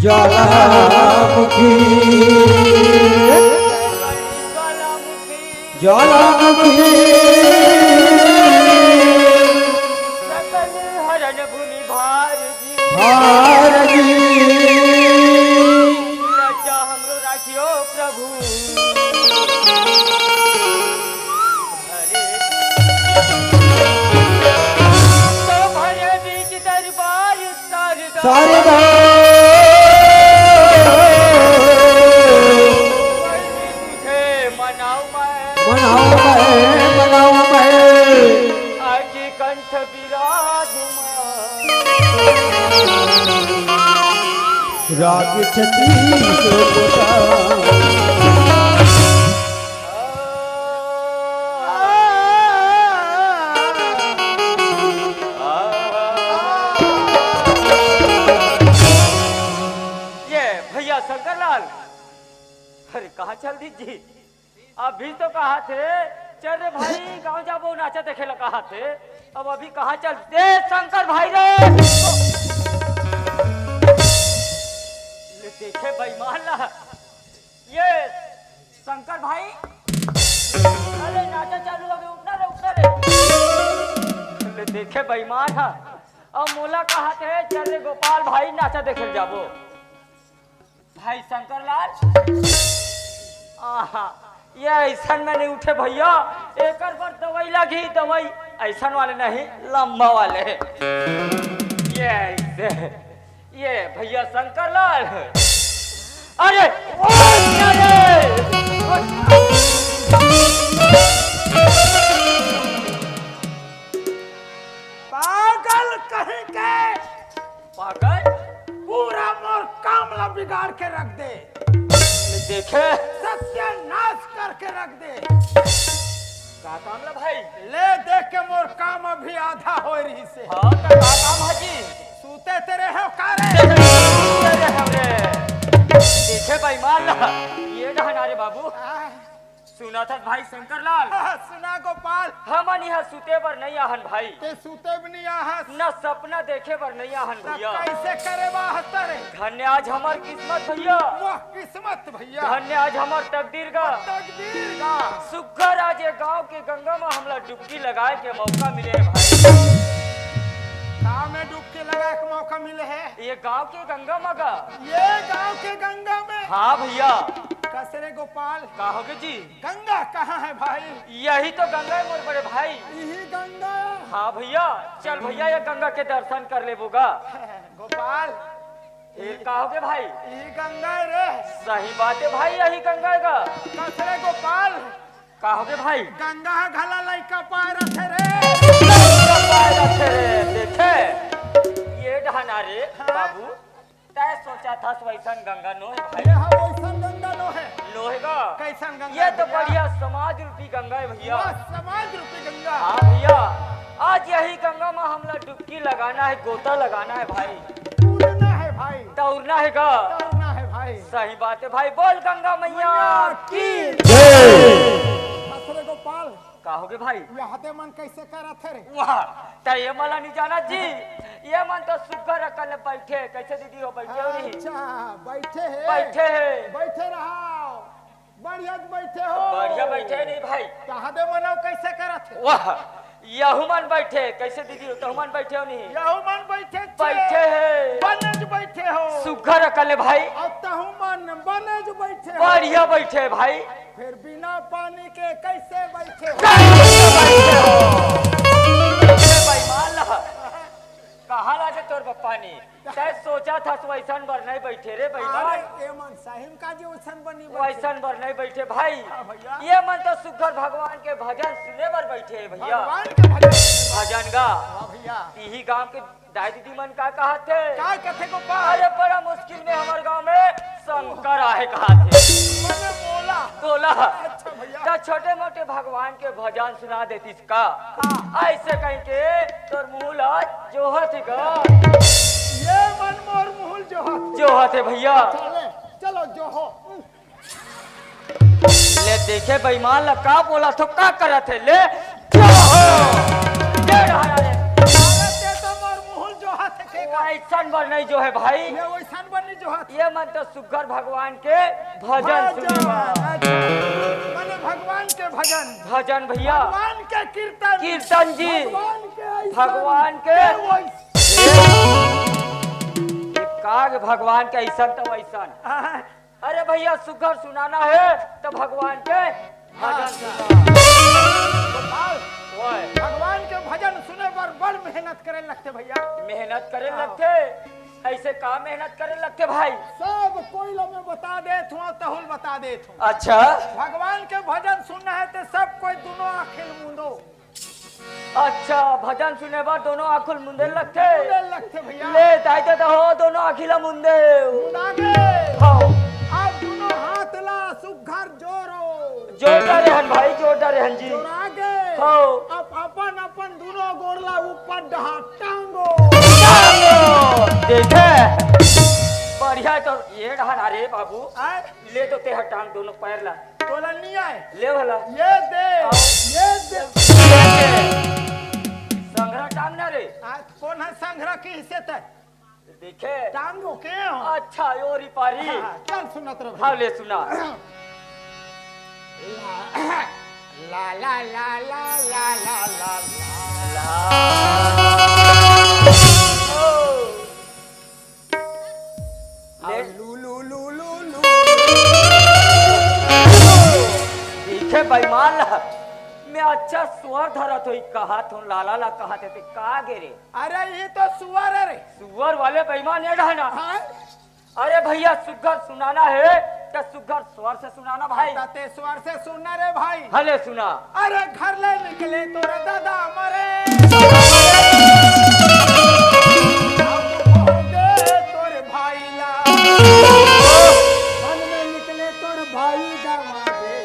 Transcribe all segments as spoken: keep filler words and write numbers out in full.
ज्वालामुखी, ज्वालामुखी, सकल हरण भूमि भार जी। भार जी। लज्जा हमरो राखियो प्रभु। तो भरे बीच दरबार शारदा। शारदा। तुझे मनाऊं मैं। मनाऊं मैं, मनाऊं मैं। आके कंठ विराजमान। राग छत्तीस को। ये भैया शंकर लाल, अरे कहाँ चल दी जी? अभी तो कहा थे, चल रे भाई, गाँव जाबो, नाचा देखे ला कहा थे। अब अभी कहाँ चल दे शंकर भाई रे? ले देखे बेईमान ला, ये शंकर भाई, अरे नाचा चालू हो गया, उठना रे, उठना रे। ले देखे बेईमान हा, अब मोला कहा थे, चल रे गोपाल भाई, नाचा देखे जाबो। भाई शंकर लाल, आहा, ये ऐसन में नहीं उठे भैया, एकर बर दवाई लगी, दवाई ऐसन वाले नहीं, लंबा वाले। ये ऐसे, ये भैया शंकर लाल, अरे, ओ, अरे, पागल कहीं के। पागल? पूरा मोर काम ला बिगाड़ के रख दे। देखे? सत्यानाश करके रख दे। का काम ला भाई? ले देख के मोर काम अभी आधा हो रही से। हाँ, तो का काम है जी? सूते तेरे हो का रे? तेरे हो रे। देखे बेईमान ला, ये डहना रे बाबू। आ, सुना था भाई शंकर लाल। हाँ, सुना गोपाल। हमन यहाँ सुते बर नहीं आहन भाई। ते सुते भी नहीं आहस। न सपना देखे बर नहीं आहन त भैया। कैसे करे बा हस्तर? धन्य आज हमार किस्मत भैया। वाह किस्मत भैया। धन्य आज हमार तकदीर गा। तकदीर गा। सुग्घर आज ये गांव के गंगा में हमला डुबकी लगाए के मौका मिले हे भाई। गाँव में डुबकी लगाए के मौका मिले हे। ये गांव के गंगा में गा। ये गांव के गंगा में। हाँ भैया। कस रे गोपाल। का होगे जी? गंगा कहाँ है भाई? यही तो गंगा है मोर बड़े भाई। यही गंगा। हाँ भैया, चल भैया, ये गंगा के दर्शन कर लेबो गा। गोपाल। ए, का होगे भाई? यही गंगा है रे। सही बात है भाई, यही गंगा है गा। कस रे गोपाल। का होगे भाई? गंगा ह घला लइका पाए रथे रे। लइका पाए रथे रे, देखे? ये डहना रे, हाँ। बाबू। तै सोचा था वैसन गंगा नोहे भाई। ये हा वैसन गंगा नोहे। नोहे गा। कैसन गंगा ये तो भैया? बढ़िया समाज रूपी गंगा है भैया। वाह, समाज रूपी गंगा। हाँ भैया, आज यही गंगा में हमला डुबकी लगाना है, गोता लगाना है भाई। तौरना है भाई। तौरना है गा। तौरना है भाई। सही बात है भाई, बोल गंगा मैया मैया की की जय। हसरे गोपाल। का होगे भाई? यह दे मन कैसे करत हे रे? वाह, त ये मला नहीं जाना जी। ये मन तो सुग्घर अकल ले बैठे, कैसे दीदी हो, बैठे हो नहीं? अच्छा, बैठे हे। बैठे हे। बैठे रहा। बढ़िया से बैठे हो। बढ़िया बैठे नहीं भाई। कहा दे मनो कैसे करत हे? वाह, यहू मन बैठे, कैसे दीदी हो, तहू मन बैठे हो नहीं? यहू मन बैठे छे। बैठे हे। बने जो बैठे हो। सुग्घर अकल ले भाई। अब तहू मन बने जो बैठे हो। बढ़िया बैठे भाई। फिर बिना पानी के कैसे बैठे हो? कैसे बैठे हो? ए बेईमान ला, कहाँ लागे तोर बा पानी? तै सोचा था वैसन बर नहीं बैठे रे बेईमान। अरे, ए मन साहिम का जी वैसन बनी बैठे। वैसन बर नहीं बैठे भाई। हाँ भैया। ये मन तो सुग्घर भगवान के भजन सुने बर बैठे हे भैया। भगवान के भजन। भजन गा। हाँ भैया। इही गांव के दाई दीदी मन का कहत हे? का कथे गोपाल? अरे बड़ा मुश्किल में हमर गांव में शंकर आहे कहत हे। मने बोला। बोला। अच्छा भैया। त छोटे मोटे भगवान के भजन सुना देतिस का? हाँ। ऐसे कहीं के तोर मुंह ला जोहत हे गा। ये मन मोर मुंह जोहत। जोहत हे भैया। चले, चलो जोहो। ले देखे बेईमान ला का बोला थो, का करत हे, ले, जोहो। ये रहा रे। अरे ते तो मोर मुहुल जोहत हे, के अइसन बर नइ जोहे भाई। ये वइसन बर नइ जोहत। ये मन तो सुग्घर भगवान के भजन सुने बर। अच्छा, माने भगवान के भजन। भजन भइया। भगवान के कीर्तन। कीर्तन जी। भगवान के अइसन। भगवान के। ये वइस- ये का के भगवान के अइसन त वइसन। हाँ। अरे भइया, सुग्घर सुनाना हे त भगवान के भजन सुना। गोपाल, ओए। भगवान के भजन सुने बर बड़ मेहनत करे लगथे भइया। मेहनत करे हाँ। लगथे? अइसे का मेहनत करे लगथे भाई? सब कोई ला मैं बता देत हँव, तहूँ ल बता देत हँव। अच्छा। भगवान के भजन सुनना हे त सब कोई दूनों आँखी ल मूंदो। अच्छा, भजन सुने बर दूनों आँखी ल मुंदे ल लगथे? मुंदे ल लगथे भइया। ले, दाई दे दहो, दूनों आँखी ल मुंदे। मुंदा गे। हाँ। अब दूनों हाथ ला सुग्घर जोरो। जोर डारे हन भाई, जोर डारे हन जी। जोरा गे। हाँ। अब अपन अपन दूनों गोड़ ला ऊपर डहा टांगो। टांगो। देखे? बढ़िया तो ये डहा रे बाबू। आय? ले तो तेहा टांग दूनों पैर ला। तोला नइ आय। ले भला। ये दे, आओ। ये दे। संघरा टांग ना रे। आज कोन ह संघरा किहिसे तैं? देखे। टांग दो के हो? अच्छा, यो री पारी। हाँ, चल सुनत रह भइया। हाँ, ले सुना। ला, ला, ला। ला। ओ। ले। लू, लू, लू, लू, लू। देखे बेईमान ला, मैं अच्छा स्वर धरत हों, कहत हों, लाला ला कहत हे, ते का गे रे? अरे, ये तो सुअर हे रे। सुअर वाले बेईमान ये डहा ना। हाँ? अरे भइया, सुग्घर सुनाना हे, त सुग्घर स्वर से सुनाना भाई। त तें स्वर से सुनना रे भाई। हले सुना। अरे घर ले निकले तोर दादा मरे। अब होगे तोर भाई ला। वन में निकले तोर भाई गवा दे।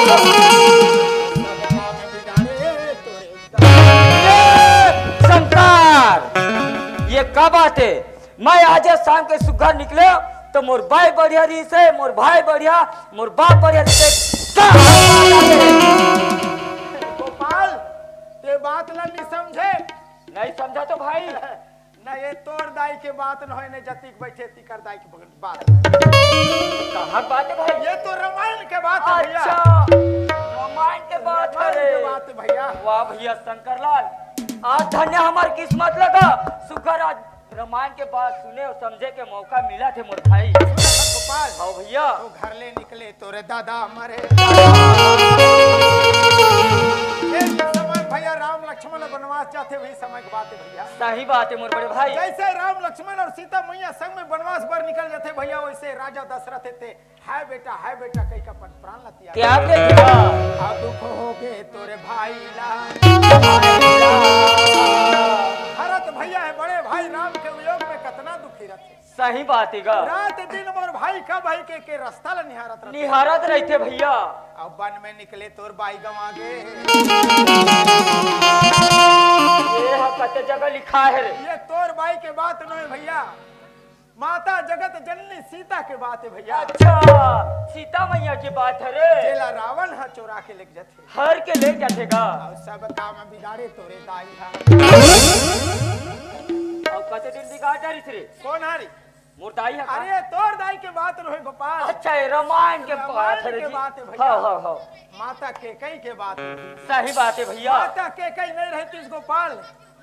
सब काम बिगाड़े तोर दादा। ये शंकर, ये का बात हे? मैं आजे शाम के सुग्घर निकलेंव, त मोर बाई बढ़िया रहिसे, मोर भाई बढ़िया, मोर बाप बढ़िया रहिसे। का बात हे? गोपाल, तें बात ला नइ समझे। नइ समझा तो भाई। ना, ये तोर दाई के बात नोहे, ने जतिक बइठे तिकर दाई के बात। कहाँ बात हे भाई? ये तो रमायन के बात हे भइया। अच्छा, रमायन के बात हे रमायन के रे। बात हे भइया। वाह भइया शंकर लाल, आज धन्य हमर किस्मत लगा, सुग्घर आज रमायन के बात सुने अउ समझे के मौका मिलत हे मोर भाई। सुन गोपाल। हाँ भइया। तो घर ले निकले तोर दादा मरे। ये समय भइया राम लक्ष्मण बनवास जाथे, वही समय के बात हे भइया। सही बात हे मोर बड़े भाई। जइसे राम लक्ष्मण अउ सीता मइया संग में बनवास बर निकल जाथे भइया, वइसे राजा दशरथ हे ते हाय बेटा, हाय बेटा, कहि के अपन प्राण ला त्याग त्याग दे दिया। आ दुख होगे तोर भाई ला। भरत भइया हे, बड़े भाई राम के वियोग में कतना दुखी रहिथे। सही बात हे गा। रात दिन मोर भाई कब आही के, के रस्ता ला निहारत रहिथे। निहारत रहिथे भइया। अब वन में निकले तोर बाई गवा गे। ये ह कते जगह लिखा हे रे। ये तोर बाई के बात नोहे भइया। माता जगत जननी सीता के बात हे भइया। अच्छा, सीता मइया के बात हे रे। जेला रावण ह चोरा के लेग जाथे। हर के लेग जाथे गा। अउ सब काम बिगाड़े तोरे दाई ह। अउ कते दिन बिगाड़ डारिस रे? कोन हरी? मोर दाई ह का? अरे तोर दाई के बात नोहे गोपाल। अच्छा, ये रमायन के बात हे रे जी। बात हे भइया। हाँ, हाँ, हाँ। माता केकई के बात हे। सही बात हे भइया। माता केकई नइ रहितिस गोपाल,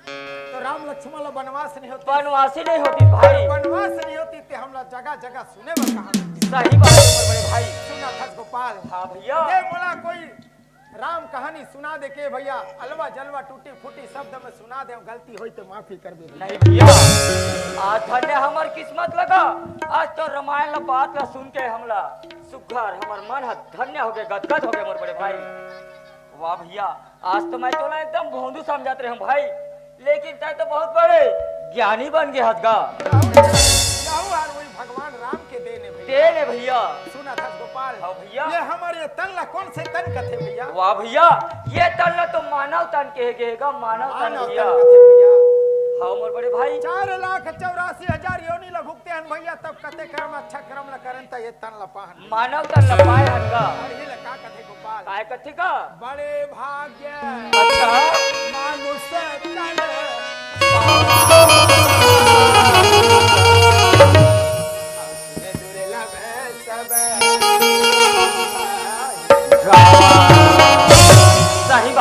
त राम लक्ष्मण ला बनवास नइ होतिस। बनवास ही नइ होतिस भाई। बनवास नइ होतिस ते हमला जगह जगह सुने बर कहा। सही बात हे मोर बड़े भाई। सुनत हस गोपाल। हाँ भइया। ते मोला कोई राम कहानी सुना दे के भइया, अलवा जलवा टूटी फूटी शब्द में सुना दे, गलती होही त माफी करबे। नहीं भइया, आज धन्य हमर किस्मत लगा, आज तो रमायन ला बात ला सुन के हमला सुग्घर हमर मन ह धन्य होगे, गदगद होगे मोर बड़े भाई। वाह भइया, आज तो मैं तोला एकदम भोंदू समझत रहेंव भाई, लेकिन तैं तो बहुत बड़े ज्ञानी बन गे हस गा। यहू हर वही भगवान राम के देन हे भइया। देन हे भइया। सुनत हस गोपाल। हाँ भइया। ये हमर ये तन ला कोन से तन कथे भइया? वाह भइया, ये तन ला तो मानव तन कहे गे गा, मानव तन मानव भइया। तन कथे भइया। हाँ मोर बड़े भाई। चार लाख चौरासी हजार योनि ला भुगते हन भइया, तब कते कर्म अच्छा कर्म ला करेन त ये तन ला पाहन। मानव तन ला पाए हन गा। अरे ये ला का कथे गोपाल? काय कथे गा? बड़े भाग्य। अच्छा। मानुष तन।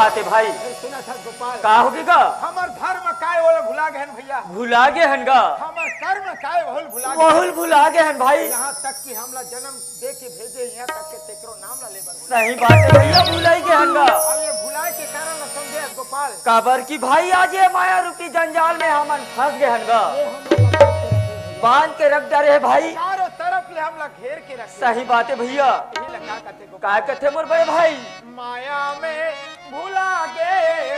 ते भाई। अरे सुना था गोपाल। का होगे गा? हमर धर्म काय ओला भुला गए हन भैया। भुला गए हन गा। हमर कर्म काय ओला भुला गए। ओला भुला गए हन भाई। यहाँ तक कि हमला जन्म दे के भेजे, यहाँ तक के तेकरो नाम ला लेबर भुला। सही बात हे भैया, भुलाई गए हन गा। अब ये भुलाए के कारण ला समझे गोपाल। काबर कि भाई आज ये माया रूपी जंजाल में हमन फंस गए हन गा। ये हमला बांध के रखे हे भैया। बांध के रख डारे हे भाई। चारों तरफ ले हमला घेर के रखे। सही बात हे भैया। यही ला का कथे का कथे मोर बड़े भाई? माया में भुला गे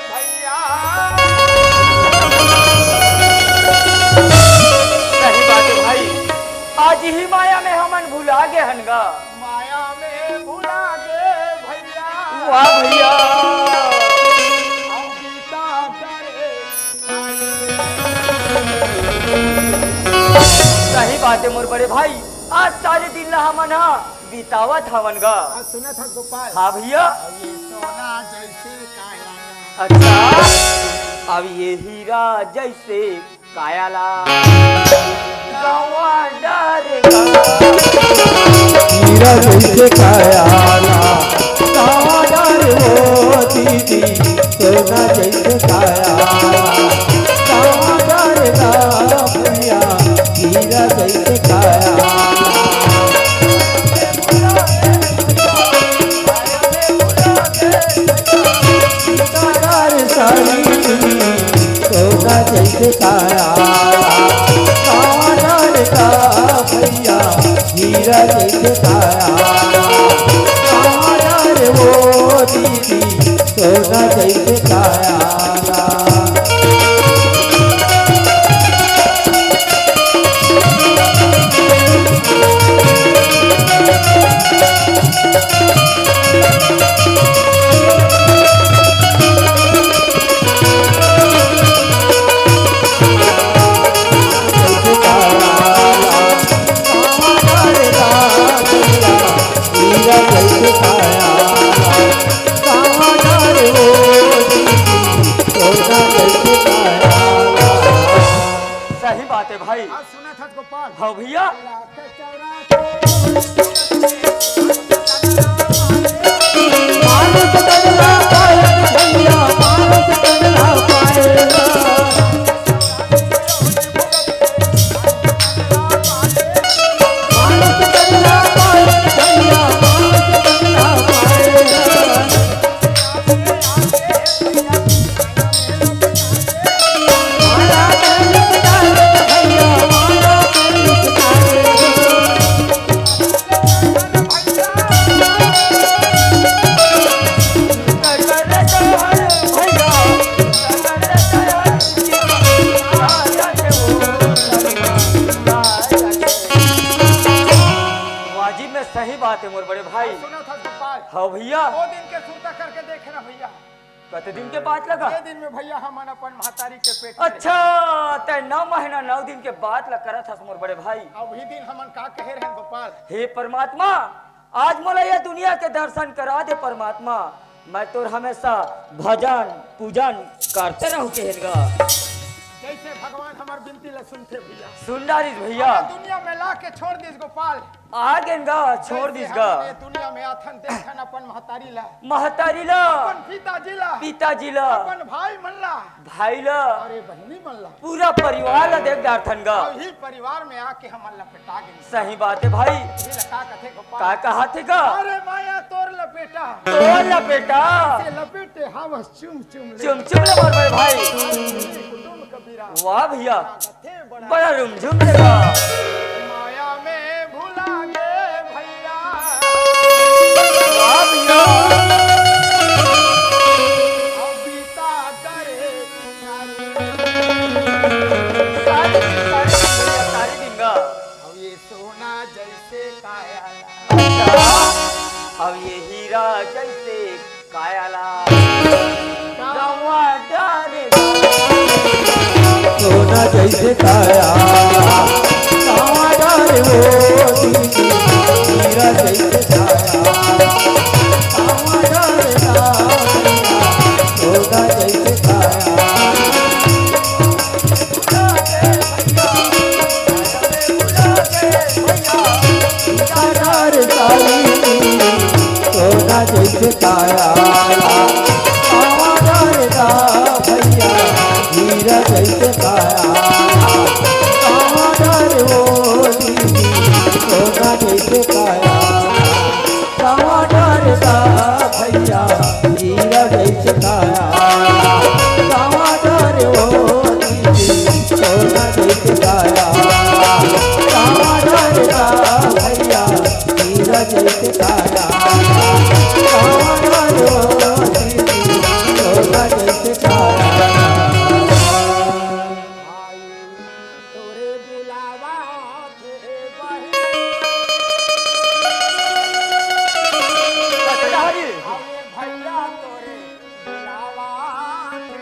भैया। सही बात हे भाई, आज ही माया में हमन भुला गे हन गा। माया में भुला गे भैया। वाह भैया। अब गीता करे। सही बात हे मोर बड़े भाई, आज सारे दिन ला हमन हा बितावत हवन गा। हाँ, सुनत हस गोपाल। हाँ भैया। अब ये सोना जैसे काया ला। अच्छा, अब ये हीरा जैसे काया ला। गंवा डारे गा। हीरा जैसे काया ला, गंवा डारे ओ दीदी, सोना जैसे काया ला, गंवा डारे गा भैया, हीरा जैसे काया ला। काजर साड़ी सोना जैसे काया, काजर का भैया हीरा जैसे काया, काजर वो दीदी सोना जैसे काया। सही बात हे भाई। हाँ, सुनत हस गोपाल। हाँ भैया। वाजिब में सही बात हे मोर बड़े भाई। सुनत हस गोपाल। हाँ भैया। वो दिन के सुरता करके देखे ना भैया। कते दिन के बात लगा? ये दिन में भैया हमन अपन महतारी के पेट में अच्छा, तैं नौ महीना नौ दिन के बात ला करत हस मोर बड़े भाई। अभी दिन हमन का कहे रहेन गोपाल? हे परमात्मा, आज मोला ये दुनिया के दर्शन करा दे परमात्मा, मैं तोर हमेशा भजन पूजन करते रहूं कहेन गा। जैसे भगवान हमर बिनती ला सुनथे भैया। सुन डारिस भैया। हमर दुनिया में ला के छोड़ दिस गोपाल। आ गेन गा, छोड़ दिस गा। ये दुनिया में आथन देखन अपन महतारी ला। महतारी ला। अपन पिताजी ला। पिताजी ला। अपन भाई मन ला। भाई ला। अरे बहिनी मन ला। पूरा परिवार ला देख डारथन गा। अउ ही परिवार में आके हमन लपेटा गेन। सही बात हे भाई। ये ला का कथे गोपाल? का कहाथे गा? अरे माया तोर लपेटा। तोर लपेटा। से लपेटे हावस चुम चुम ले। चुम चुम ले मोर बड़े भाई। कुटुम कबीरा। वाह भैया। बड़ा रुमझुम देगा। माया में भुला गे भैया। वाह भैया। अब बीता करे तुम्हारी। सारी, सारी भैया, सारी गंगा। अब ये सोना जैसे काया। अच्छा, अब ये हीरा जैसे काया ला। कावा डारे। सोना जैसे काया, कावा डारे वो दीदी, हीरा जैसे काया, कावा डारे ना, सोना जैसे काया। काजर साड़ी, सोना जैसे काया, कावा तोरे बुलावा थे बहिनी। अरे भैया तोरे बुलावा थे।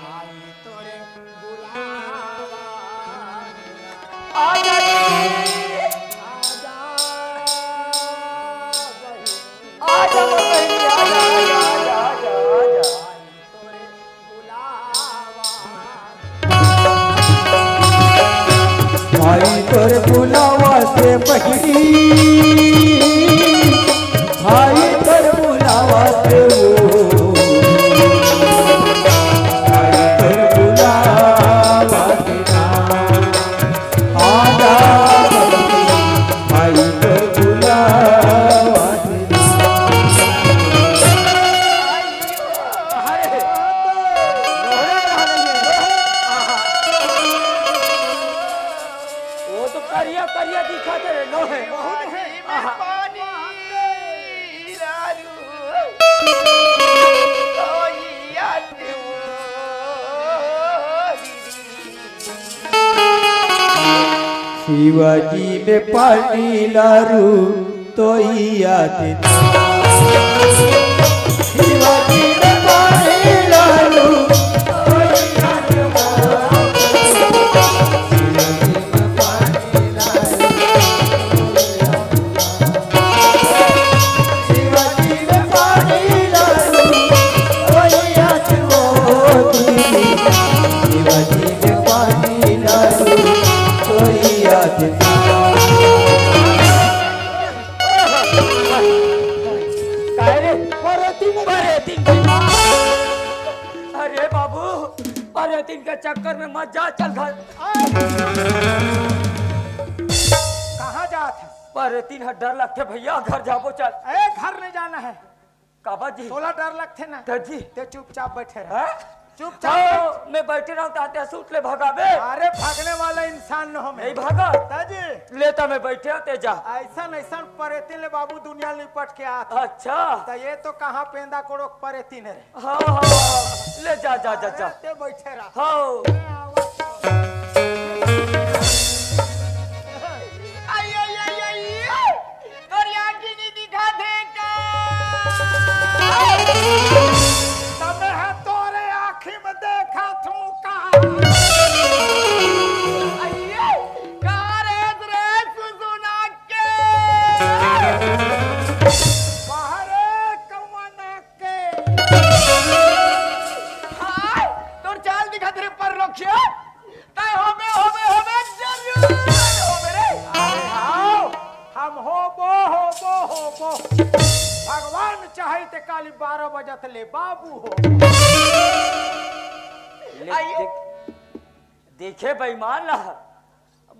आई तोरे बुलावा। आजा रे। आजा बहिनी। आजा मोर बहिनी, आजा, आजा, आजा, आजा, आजा। भाई तोर बुलावा से बहिनी, भाई तोर बुलावा से ओ, भाई तोर बुलावा से ना। आजा भाई तोर बुलावा से ना। अरे, लोहरा रहा नहीं है। आहा। वो तो करिया, करिया दिखा दे रहे, लोहे। आहा। शिवाजी में पानी लारू तो याद ना। शिवाजी में पानी लारू तो याद ना। शिवाजी में पानी लारू तो याद ना। शिवाजी में पानी लारू तो याद ना। शिवाजी में पानी लारू तो याद ना। काय रे? परेतीन। परेतीन। अरे बाबू, परेतीन के चक्कर में मत जा, चल घर। कहाँ जात है? परेतीन ह डर लगथे भैया, घर जाबो चल। ए, घर नहीं जाना है। काबा जी? तोला डर लगथे ना? त जी। ते चुपचाप बैठे रह। हाँ? चुपचाप हाँ, बैठ। मैं बैठे रहूं, ताते सूट ले भगाबे। अरे, भागने वाला इंसान न हो मैं। नहीं भागा? त जी। लेता मैं बैठे हूं, ते जा। ऐसा ऐसा परेतीन ले बाबू दुनिया लिपट के आत। अच्छा। त ये तो कहाँ पेंदा कोड़ो परेतीन रे। हाँ, हाँ, हाँ। ले जा, जा, जा, जा। अरे, ते बैठे रह। हाँ। मैं आवत हूँ। आई, आई, आई, आई। तोर आँखी नी दिखत हे का? तब मैं तोरे आँखी में देखत हूँ का? अइये, कहाँ रे, रे सुसुना के? बाहरे कौआ नाक के। हाय, तोर चाल दिखत रे परलोकिया। तय होबे, होबे, होबे, जरूर होबे रे। आओ, हम होबो, होबो, होबो। भगवान चाहे ते काली बारह बजे तले बाबू हो। ले, आइए। देख, देखे बेईमान ला,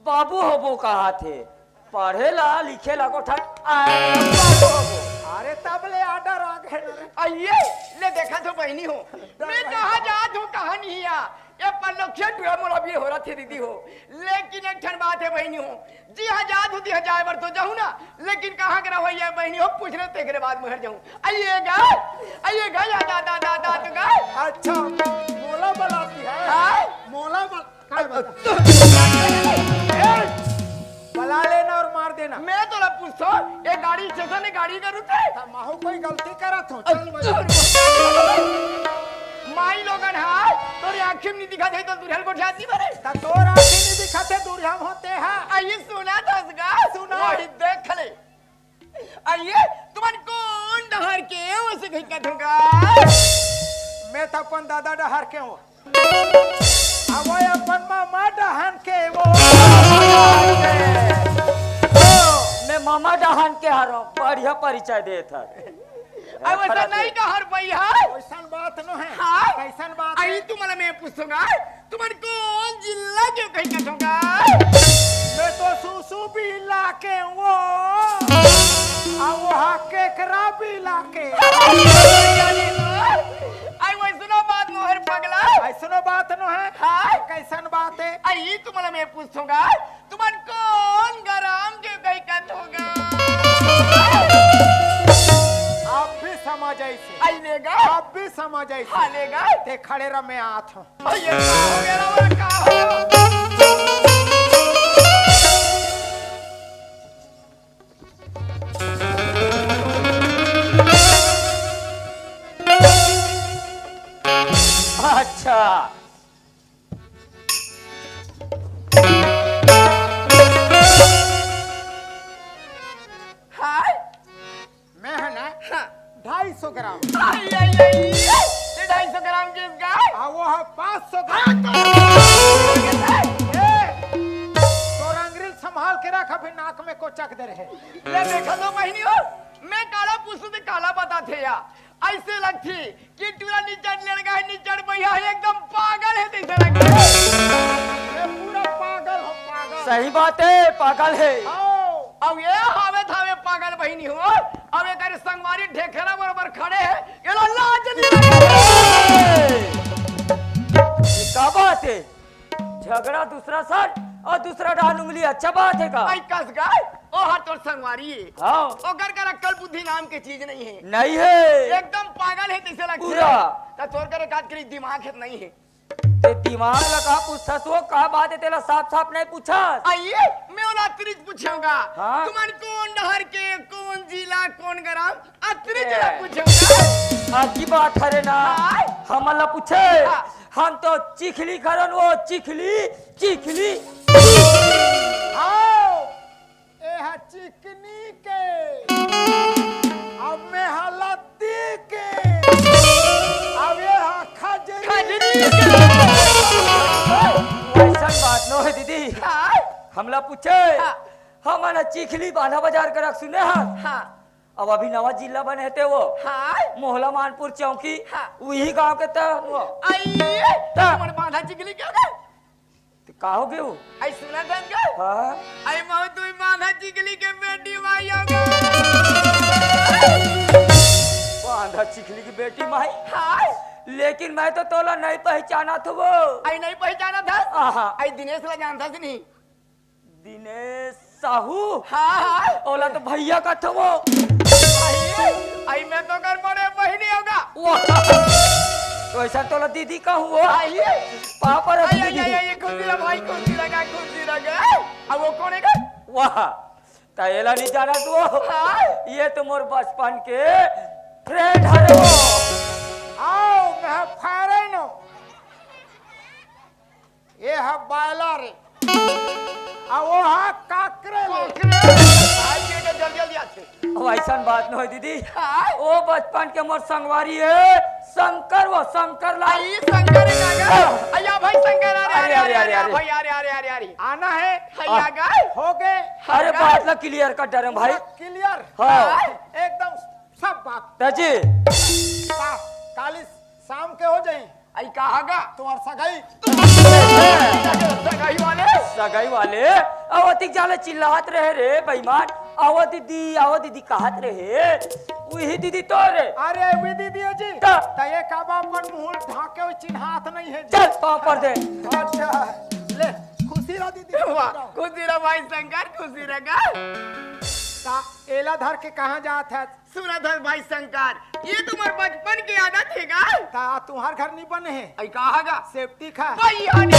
बाबू होबो कहाथे। पढ़े ला, लिखे ला को ठक, आए, बाबू होबो। अरे, तब ले order आ गए ना रे। आइए, ले देखा तो बहिनी हो। मैं कहाँ जात हूँ, कहाँ नहीं आ। ये पल्लो खेत हुआ मोला भी हो रहा थे दीदी हो। लेकिन एक ठन बात है बहिनी हो, जी हाँ जात हूँ, जी हाँ जाए बर तो जाहूँ ना, लेकिन कहाँ के रहो ये बहिनी हो, पूछ रहे तेकरे बाद मैं घर जाहूँ। आइएगा, आइएगा, या दा, दा, दा, दा, तो गा। अच्छा, मोला बुलाती है? हाँ? मोला बुला-, काय बता? ए, बुला लेना और मार देना। मैं तोला पूछथों, ये गाड़ी स्टेशन है, गाड़ी का रुके? हाँ, माहू कोई गलती करत हो, चल भाई। माई लोगन हा, तोरे आँखी में नहीं दिखत हे तो दुरिहा ल गोठियात नहीं बरे। त तोर आँखी नहीं दिखत हे, दुरिहा में होते हा। आइए सुना दस गा। सुना। वही देख ले। आइए, तुमन कोन डहर के हो से कहि कथों गा? मैं तो अपन दादा डहर के हूँ। अब वो अपन मामा डहन के वो। मैं मामा डहन के हरों, बढ़िया परिचय देत हस। अब वैसा नहीं कह हर भैया। वैसन बात नो है। हाँ? कैसन बात आई है? तुमन मैं पूछोगा, तुमन कोन जिला के कहि कथों गा? मैं तो सुसु बिला के वो। आ वो हा केकरा बिला के। आई वैसनो बात नो हर पगला। ऐसनो बात नो है। हाँ? कैसन बात है? आई तुमन मैं पूछोगा, हाँ, ले गए। ते खड़े रह, मैं आत हूँ। अरे, ये का हो गया रे, का हो? अच्छा। हाय। मैं है ना, हाँ। ढाई सौ ग्राम। आई, आई, आई, ये ढाई सौ ग्राम के गाय। आ, वो है पाँच सौ ग्राम। हाँ, तो ए, तोर अंग्रेज संभाल के रख, अभी नाक में कोचक दे रहे। ले देखा तो बहिनी हो, मैं काला पूछूं ते काला बताथे या। ऐसे लगथे कि टूरा निचट लड़का है, निचट भैया है, एकदम पागल है, तैसे लगथे। ये पूरा पागल हो, पागल। सही बात है, पागल है। आओ। अब ये हावे थावे पागल बहिनी हो, अब ये कर संगवारी ढेखरा बरोबर खड़े है, ये लो लाज नहीं लगे। ये का बात है? झगड़ा दूसरा सर और दूसरा डाल उंगली, अच्छा बात है का? भाई कस गए, ओ हर तोर संगवारी है। हाँ। ओकर कर अक्कल बुद्धि नाम के चीज नहीं है। नहीं है। एकदम पागल है तैसे लगथे। पूरा। त तोर कर एकाध करी दिमाग है नहीं है। ते दिमाग लगा पूछता सो का बात है, तेला साफ साफ नहीं पूछा। आइए, मैं ओला अतरिच पूछूंगा। हाँ। तुमन कौन डहर के, कौन जिला, कौन ग्राम, अतरिच ए। ला पूछूंगा। अच्छी बात हरे ना। हाँ। हमन ला पूछे। हाँ। हम तो चिखली करन, वो चिखली, चिखली। आओ, ए हा चिकनी के, अब मैं हा लद्दी के, अब ये हा खजरी खजरी के। के। ऐसन बात नो है दीदी। हाँ। हमला पूछे, हाँ। हमन चिखली बांधा बाजार करक सुने हस। हाँ। अब अभी नवा जिला बने हे ते वो। हाँ। मोहला मानपुर चौकी, हाँ। उही गांव के त वो। आई, त तुमन बांधा चिखली क्या गए? त का हो गए वो? आई सुना था क्या? हाँ। आई महू तू बांधा चिखली के बेटी माई हो गए। बांधा चिखली की बेटी माई? हाँ। लेकिन मैं तो तोला नहीं पहचाना था वो। आई नहीं पहचाना था? आहा। आई दिनेश ला जानता से नहीं? दिनेश साहू? हाँ, हाँ। ओला तो भैया कथे वो। आई, आई मैं तो कर बड़े बहिनी होगा। वाह। तो ऐसा तोला दीदी कहूँ वो। आई। पापा रे आई, आई, दीदी। आई, आई, खुशी रह भाई, खुशी रह, खुशी रह। अब वो कौन है का? वाह। त एला नहीं जाना तू। हाँ। ये तो मोर बचपन के friend हरे वो। आओ, मैं foreign हूँ। ये हा बायला रे। आ वो हा काकरे ले। काकरे। आज ये तो जल्दी जल्दी आथे। अब ऐसन बात न होय दीदी। हाँ? वो बचपन के मोर संगवारी है, शंकर, वो शंकर लाल। आई शंकर है ना? हाँ। अया भाई शंकर, अरे, अरे, अरे, अरे, अरे, अरे। भाई, अरे, अरे, अरे, अरे। आना है। हाँ, आ गए? हो गए। अरे, हाँ, बात ला clear कर डरे भाई। Clear। हाँ। हाँ। एकदम सब बात। दाजी। का-, काली शाम के हो जाई। आई कहा गा? तुम्हार सगाई। सगाई वाले? सगाई वाले? अवतिक जाले चिल्लात रहे रे बेईमान। आवा दीदी, आवा दीदी कहत रहे। वही दीदी तो रे। अरे, वही दीदी है जी। त? त ये का बा अपन मुंह ढाके हुए चिन्हात नहीं है जी। चल, पाँव पर दे। अच्छा, ले, खुशी रह दीदी, खुशी वाह, रह। खुशी रह भाई शंकर, खुशी रह गा। ता एला धर के कहाँ जात है? सुना था भाई शंकर, ये तुम्हार बचपन के आदत है का? ता तुम्हार घर नहीं बने है। आई कहा गा? सेप्टिक है। भाई, हाँ, नहीं तो।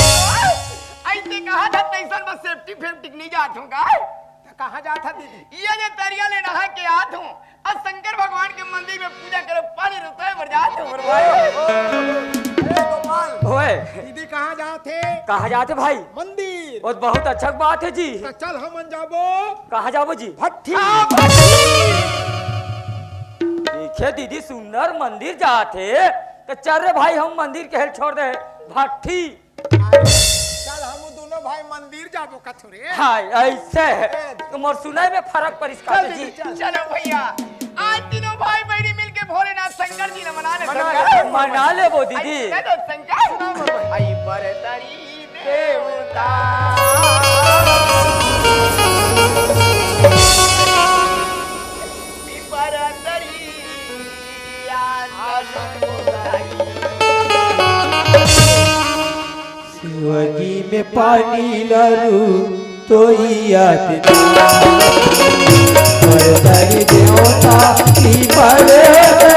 ऐसे कहा था, तैसन बस सेप्टिक फेप्टिक नहीं जात हूँ का? ता कहाँ जात है दीदी? ये जो तरिया ले नहा के आत हूँ, और शंकर भगवान के मंदिर में पूजा करे, पानी रुताए बर जात हूँ, मोर भाई। ए, गोपाल। ओए। दीदी कहाँ जात है? कहाँ जात है भाई? मंदिर। और बहुत अच्छा बात है जी। तो चल हमन जाबो। कहाँ जाबो जी? भट्ठी। हाँ, भट्ठी। देखे दीदी सुंदर मंदिर जात हे, तो चल रे भाई हम मंदिर के हेल छोड़ दे, भट्ठी। अरे, चल हम दोनों भाई मंदिर जाबो कथो रे। हाँ, ऐसे है। ए, तो मोर सुनाई में फर्क परिस का चल जी। दीदी, चल। चलो भैया, आज तीनों भाई बहनी मिलके भोलेनाथ शंकर जी ने मना ले मना शंकर। ले, मना ले वो दीदी। आई सुना तो शंकर। सुना मोर भाई। आई बरतारी देवता। पिपरा तरिया नदी। शिवजी में पानी लरू तो याद ना। बरतारी देवता की बरतारी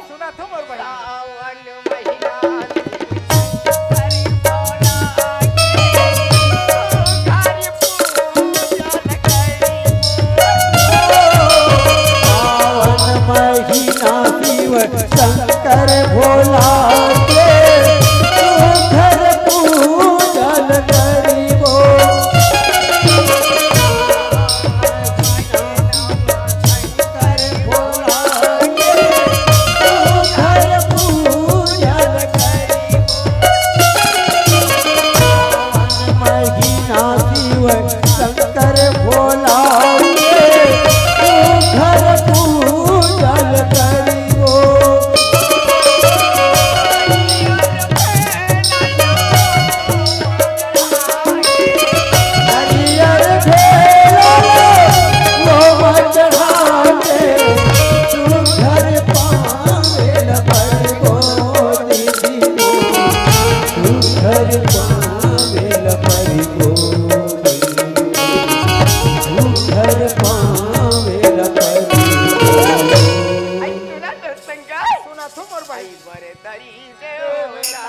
सुना तो मोर बहिनी। सावन महीना में हरि बोला के घर पूजन करी। सावन महीना शिव शंकर भोला के घर पूजन करिबो। आई सुना तो शंकर। सुना तो मोर भाई। बरे तरी देवता।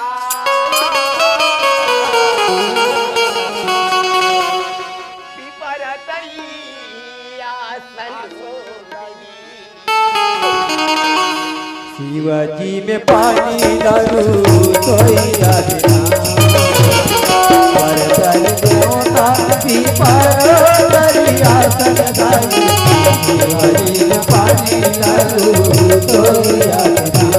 पीपर तरी आसन सोई। शिवजी में पानी डालू सोइया देना। पर तरी देवता पीपर तरी आसन गाई। शिवजी में पानी डालू सोइया देना।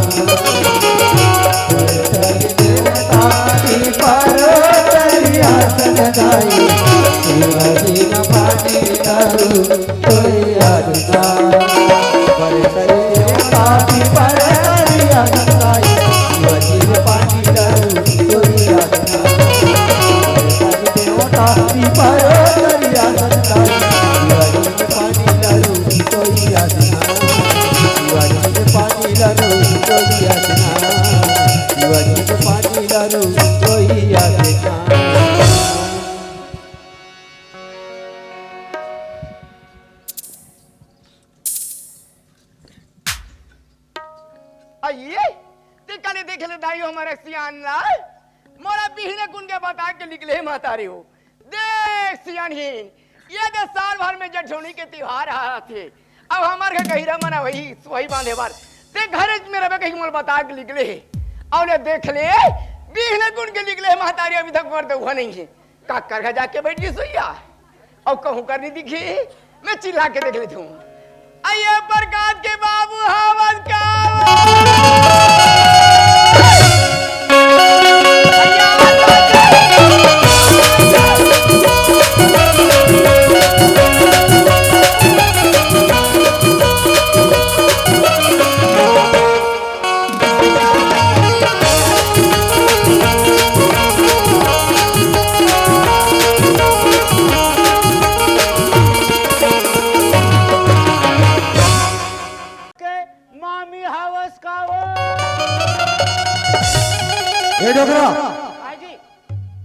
आइए, ते कने देख ले दाई हो हमर सियान ला। मोला बिहने कुन के बता के निकले हे महतारी हो। देख सियानहीन, ये दे साल भर में जेठौनी के तिहार आथे। अब हमर घर गहिरा मना वही सोहई बांधे बर। ते घरे में रबे कही मोला बता के निकले हे। अउ ले देख ले, बिहने कुन के निकले हे महतारी, अभी तक मोर दउहा नहीं हे। काकर घर जाके बइठ गे सोइया। अउ कहूँ कर नहीं दिखी, मैं चिल्ला के देख लेथँव। अइया प्रकाश के बाबू हावस का। के मामी हावस का वो। ए डोकरा, हाँ जी।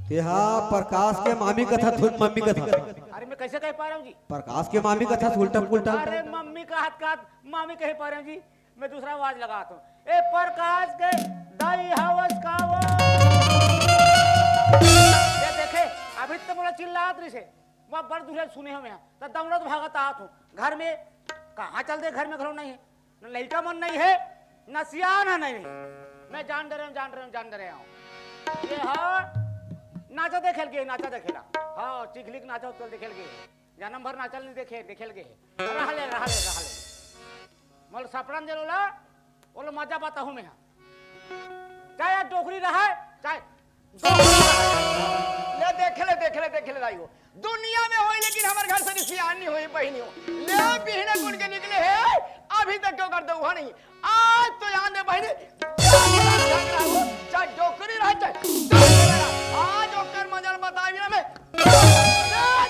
तेहा प्रकाश के मामी कथा थोर मम्मी कथा। अरे मैं कैसे कह पा रहा हूँ जी? प्रकाश के मामी कथा उल्टा पुल्टा। अरे मम्मी का हाथ का मामी कह पा रहे हैं जी। मैं दूसरा आवाज लगाता हूँ। ए प्रकाश के दाई हावस का वो। ये देखे, अभी तो मोला चिल्लात रहिस हे। मैं बड़ दुरिहा सुने हँव यहाँ, त दौड़त भागत आत हँव। घर में कहाँ चल दे, घर में घलो नहीं हे, न लइका मन नहीं हे, न सियान ह नहीं हे। मैं जान डरे हँव, जान डरे हँव, जान डरे हँव। ये हा नाचा देखे ल गे, नाचा देखे ला। हाँ, चिखली के नाचा होत देखे ल गे। जनम भर नाचा ल नहीं देखे, देखे ल गे। रह ले, रह ले, रह ले। मोला सपना दे ल ओला, ओला मजा बताहूँ मैं हा। चाहे यार डोकरी रहय, काय? ले देख ले, देख ले, देख ले दाई हो। दुनिया में होई लेकिन हमर घर से सियान नहीं होई बहिनी हो। ले बिहने गुन के निकले हे, अभी तक क्यों कर दो नहीं। आज तो जान दे बहिनी, चाहे डोकरी रहे, चाहे डोकरी रहे। आज ओकर मजल बताई ना मैं। ले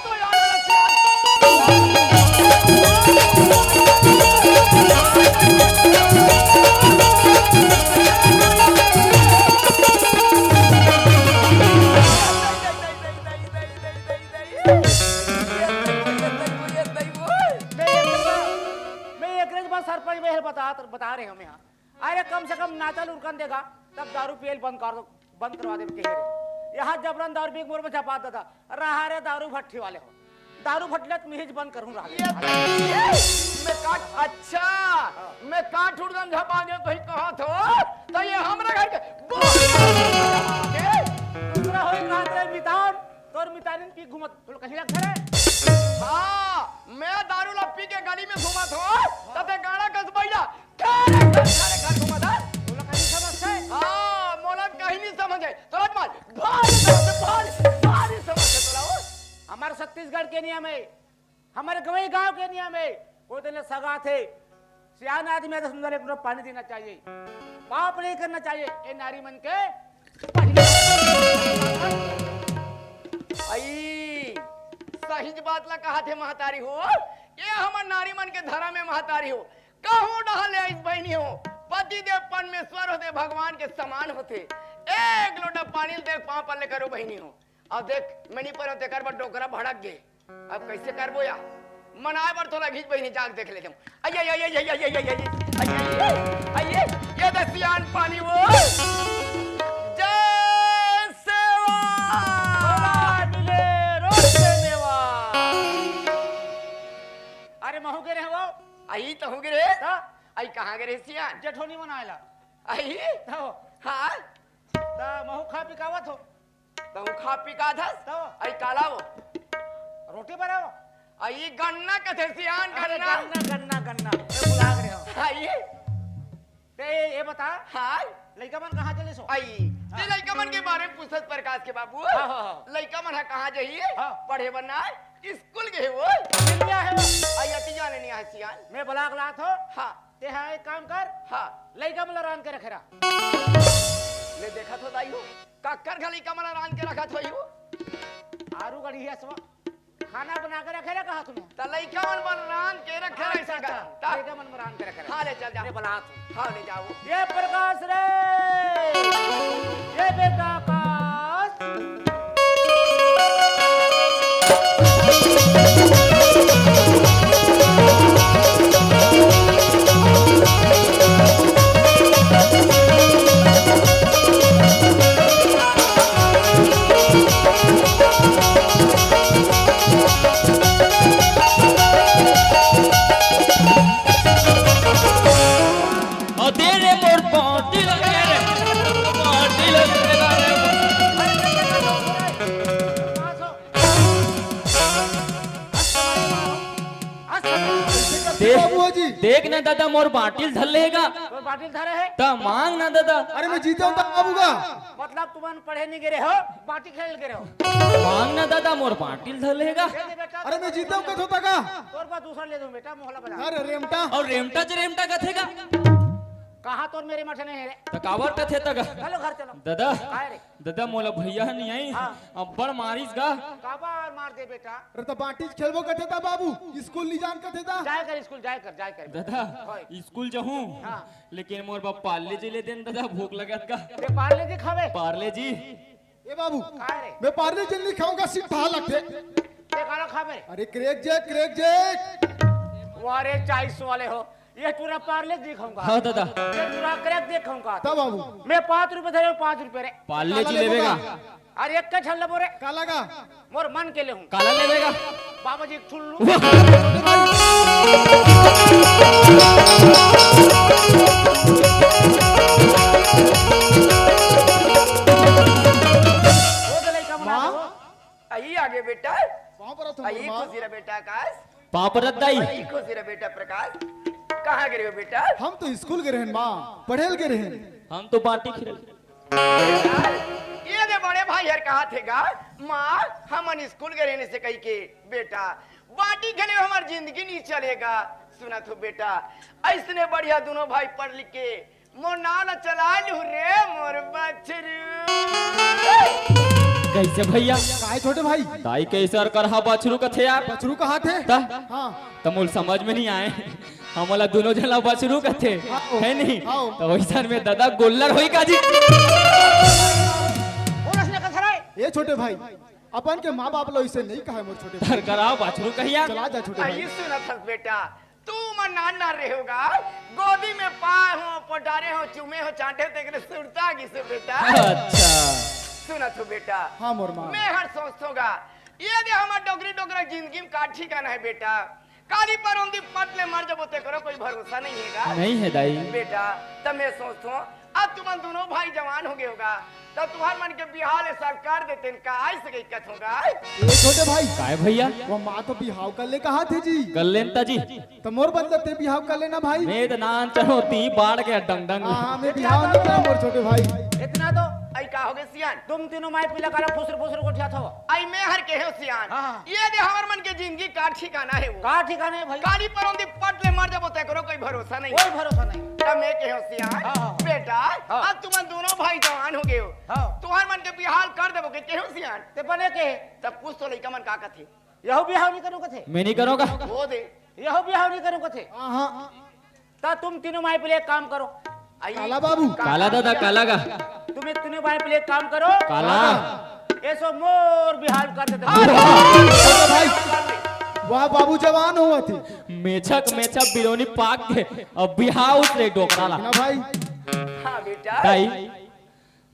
तो जान दे सियान। मैं एकरे, मैं एकरे के बाद सरपंच में बता, बता रहे हम यहाँ। अरे कम से कम नाचा लुरकन देगा, तब दारू पियल बंद कर दो, बंद करवा दे कहे रे। यहाँ जबरन दारू पी के मोर में झपा देता, रहा रे दारू भट्टी वाले हो। दारू भट्टी ला तुम ही बंद करूँ रहा। ये मैं काट, अच्छा, मैं काट उड़दम झपा दे तो ही कहा थो, तो ये हमरा घर के दूसरा होई कहा तेरे मितान, तोर मितानिन पी घूमत, तोला कहीं लग धरे? हाँ, मैं दारू ला पी के गली में घूमत हो, तते गाड़ा कस बैला, खारे खारे खारे घूमत है। तोला कहीं समझ है? हाँ, मोला कहीं नहीं समझ है। तोला मार, भारी समझ है, भारी, भारी समझ है तोला वो। हमारे छत्तीसगढ़ के नियम है, हमारे गंवई गांव के नियम है, कोई तेने सगा थे, सियान आदमी आथे, समझा ले, पूरा पानी देना चाहिए, पाप नहीं करना चाहिए। ए नारी मन के पहले आई, सही बात ला कहा थे महतारी हो, ये हमर नारी मन के धर्म में महतारी हो, कहूँ डहा ले आइस बहिनी हो, पति देव परमेश्वर होते, भगवान के समान होते, एक लोटा पानी ल देख पाँव पर ले करो बहिनी हो। अब देख, मैं नहीं पर तेकर बर डोकरा भड़क गे। अब कैसे करबो या? मनाए बर तो लगिस बहिनी, जाग देख लेते हूँ। आइए, आइए, आइए, आइए, आइए, आइए, आइए, आइए, ये दसियान पानी वो। जय सेवा। भला मिले रोज के मेवा। अरे महू के रहे वो? आई तो हूँ गिरे। हाँ। आई कहाँ गिरे सियान? जेठोनी मनाए ला। आई? तो। हाँ। त महू खा पी कावत हो। तहूँ खा पी का थस? तो। आई काला वो? रोटी बनाओ। आई गन्ना कथे सियान, अरे गन्ना। गन्ना, गन्ना, गन्ना। मैं भुला गए हो। आई? ते ये, ये बता। हाँ? लइका मन कहाँ चले सो? आई। ते हाँ। लइका मन के बारे में पूछत प्रकाश के बाबू। हाँ, हाँ, हाँ। लइका मन हा कहाँ जही? हाँ। पढ़े बर ना? स्कूल गए वो। मिल गया है वो। आई अति जाने नहीं आए सियान। मैं ब्लॉक लात हो। हाँ। ते हा एक काम कर। हाँ। लइका मन ला रांध के रखे रहा। ले देखत हो दाई हो, काकर घर लइका मन ला रांध के रखत होही वो। आरू गढ़ी हसवा, खाना बना के रखे रहा कहा तुम्हें? त लइका मन बर रांध के रखे रहा अच्छा, सकत। अच्छा। त लइका मन बर रांध के रखे रहा। हाँ, ले चल जा। ले बला तू। हाँ, ले जाओ। ये प्रकाश रे, ये बेटा आकाश। अरे मोर पाटिल, अरे मोर पाटिल, अरे देख, बाबूजी। देख ना दादा, मोर बाटिल धर लेगा। तोर बाटिल धरे है? त मांग ना दादा। अरे मैं जीता हूँ त बाबू का। मतलब तुमन पढ़े नहीं गिरे हो, बाटी खेल गिरे हो। मांग ना दादा, मोर बाटिल धर लेगा। दे दे बेटा। अरे मैं जीता हूँ कथो तका। तोर पास दूसरा ले दूं बेटा, मोहला बजा। अरे रेमटा। और रेमटा च रेमटा कथेगा। कहाँ तोर मेरे मठे नहीं है रे? त कावर कथे तका। चलो घर चलो। दादा। काय रे? दादा, मोला भैया ह नहीं आई, हाँ। अब्बड़ मारिस गा। काबर मार दे बेटा? अरे त बाटिच खेलबो कथे ता बाबू, स्कूल नहीं जान कथे ता। जाय कर स्कूल, जाय कर, जाय कर। दादा, होय। स्कूल जहूँ, हाँ। लेकिन मोर बर पार्ले जी ले देन दादा, भूख लगत गा। बे पार्ले जी खावे? पार्ले जी। ए बाबू, काय रे? मैं पार्ले जी नहीं खाऊंगा, सिर्फ भा लगथे। ते काला खावे? अरे क्रैक जैक, क्रैक जैक। वाह रे, चालीस वाले हो। ये टूरा पार्ले जी खाऊंगा। हाँ दादा। ये टूरा क्रैक जी खाऊंगा। तब बाबू। मैं पाँच रुपए धरे हूँ, पाँच रुपए रे। पार्ले जी लेवेगा। अरे एक का छल्ला बोरे। काला का? मोर मन के ले हूँ। काला लेवेगा। बाबा जी एक छुल्लू। वो तो लइका मन आ माँ? गए। आई आगे बेटा। पाँव परत हूँ आई माँ। खुशी रह बेटा आकाश। पाँव परत दाई। आई खुशी रह बेटा प्रकाश। कहाँ गिरे हो बेटा? हम तो स्कूल गे रहेन माँ, पढ़ेल गे रहेन। हम तो बाटी खेल। बेटा, बड़े भाई हर कहा थे गा, माँ, हमन स्कूल गए रहने से कही के, बेटा, बाटी खेले हमर जिंदगी नहीं चलेगा। सुनत हो बेटा, ऐसने बढ़िया दोनों भाई पढ़ लिख के मोर नाव ला चला लू रे मोर बछरू। कैसे भैया? काय छोटे भाई? दाई कैसे अरकरहा बछरू कथे यार? बछरू कहा थे? त? हाँ। त मोल समझ में नहीं आए। हमला दोनों झन ला बछरू कथे, हाँ। है नहीं? हाँ। त वैसन में दादा गोल्लर होई का जी? बोलस ने कथरा ए छोटे भाई, अपन के माँ बाप ला इसे नहीं कहा मोर छोटे भाई। अरकरहा बछरू कहिया? चला जा छोटे भाई। आई सुनत हस बेटा, तू मन नान नान रहे होगा, गोदी में पाए हो, पोटारे हो, चूमे हो, चाटे हो, तेकरे सुरता गिसे बेटा। अच्छा। सुनत हो बेटा, हाँ मोर माँ। मैं हर सोचत होगा, ये दे हमर डोकरी डोकरा जिंदगी में का ठिकाना है बेटा। काली पर उंदी पट ले मर जबो, तेकरो कोई भरोसा नहीं है गा। नहीं है दाई। बेटा, तब मैं सोचत हूँ, अब तुमन दोनों भाई जवान हो गए होगा, तब तुम्हार मन के बिहाव ले सरकार देते न का, ऐसे कही कथों गा। ए छोटे भाई। काय भैया? वो माँ तो बिहाव कर ले कहा थे जी। कर लेन ता जी। तो मोर बदला ते बिहाव कर लेना भाई। मैं तो नान चढ़ो ती बाढ़ के डंग डंग। हाँ, मैं बिहाव नहीं करा मोर छोटे भाई। इतना तो आई का हो गए सियान? तुम तीनों माई पीला करा फुसर फुसर गोठिया था। आई मैं हर कहे सियान। हाँ, हाँ। ये दे हमर मन के जिंदगी का ठिकाना है वो। का ठिकाना है भाई? काली पर उंदी पट ले मर जबो, तेकरो कोई भरोसा नहीं। कोई भरोसा नहीं। तब मैं कहे सियान, हाँ, हाँ। बेटा, हाँ। अब तुमन दोनों भाई जवान हो गए हो। हाँ। तुम्हार मन के बिहाव कर देबो के कहे सियान। ते बने के। तब कुछ तो लइका मन का कथे। यहू बिहाव नहीं करो कथे। मैं नहीं करूँगा। वो दे। यहू बिहाव नहीं करो कथे। हाँ, हाँ। त तुम तीनों माई पीले एक काम करो। आई काला बाबू। काला दादा, काला गा। तुम्हें तीनों माई पीले एक काम करो। काला। ऐसो मोर बिहाव कर देते। हाँ, हाँ, हाँ, भाई। वाह बाबू, जवान हुआ थी। मेछक, मेछक बिलोनी पाक के, अब बिहाव उतरे डोकरा ला। ना भाई। हाँ बेटा। दाई,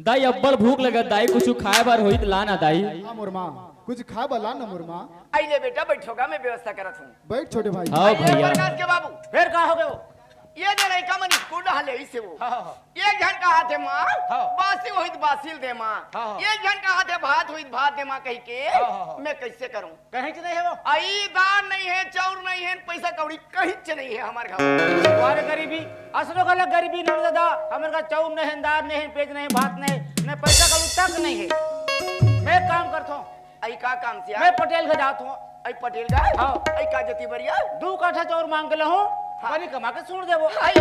दाई, अब्बड़ भूख लगत दाई, कुछु खाए बर होई त ला ना दाई। हाँ मोर माँ, कुछ खाए बर ला ना मोर माँ। आई ले बेटा, बैठो गा, मैं व्यवस्था करत हूँ। बैठ छोटे भाई। हाँ आई ले भैया। प्रकाश के बाबू। फिर का हो गयो? ये दे लइका मन स्कूल डहा ले से वो। हाँ, हाँ, हाँ। एक झन कहा थे माँ, हाँ। बासी होई त बासी ल दे माँ। हाँ, हाँ। एक झन कहा थे भात होई त भात दे माँ कही के। हाँ, हाँ, हाँ। मैं कैसे करूँ? कहीं च नहीं है वो। आई दार नहीं है, चाउर नहीं है, पैसा कौड़ी कहीं च नहीं है हमारे घर। अरे गरीबी, असलो गलत गरीबी नहीं दादा, हमारे घर चाउर नहीं है, दार नहीं है, पेज नहीं, भात नहीं, नहीं पैसा कौड़ी तक नहीं है। मैं काम करता हूँ। आई का काम सिया? मैं पटेल के जात हूँ। आई पटेल का? हाँ। आई का जती बरिया? दू काठा चाउर मांग के लाहूँ, हाँ। पानी कमा के सूट देबो। आई,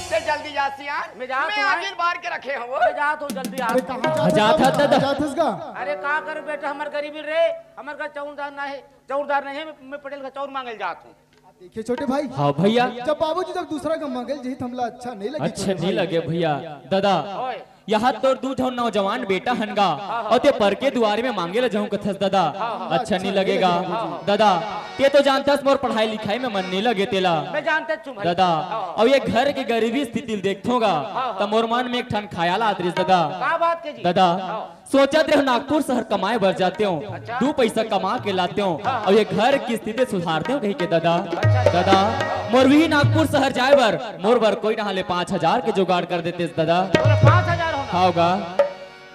ते जल्दी जा सियान। मैं जात मैं हूँ। आखिर बार के रखे हूँ। मैं जात हूँ, जल्दी आ। अरे कहाँ जात हस दादा? कहाँ जात हस गा? अरे का कर बेटा, हमार गरीबी रे, हमार घर चाउर दार ना है, चाउर दार नहीं है, मैं, मैं पटेल का चाउर मांगे जात हूँ। देखिए छोटे भाई। हाँ भैया। जब बाबूजी जब दूसरा का मांगे जी तो हमला अच्छा नहीं लगे अच्छा छोटे नहीं भाई। लगे भैया। दादा, ओए। यहाँ तोर दू झन नौजवान बेटा हन गा, हाँ, हाँ। अउ ते परके दुवार में मांगे ला जाहूं कथस दादा, हाँ, हाँ। अच्छा नहीं लगेगा। हाँ, हाँ। दादा, ते तो जानथस मोर पढ़ाई लिखाई में मन नहीं लगे तेला। मैं जानते तुम्हारी। दादा, हाँ, हाँ। अउ ये घर के गरीबी स्थिति ल देखथों गा, हाँ, हाँ। त मोर मन में एक ठन ख्याल आत रिस दादा। का बात के जी? दादा, हाँ। सोचत रहे नागपुर शहर कमाए बर जातेंव, अच्छा। दू पैसा कमा के लातेंव, हाँ। अउ ये घर के स्थिति सुधारतेंव कहिके दादा। अच्छा, अच्छा। दादा, मोर भी नागपुर शहर जाए बर, मोर बर कोई नहा ले पाँच हजार के जुगाड़ कर देतेस दादा। बोला, पाँच हजार होना। हाँ गा।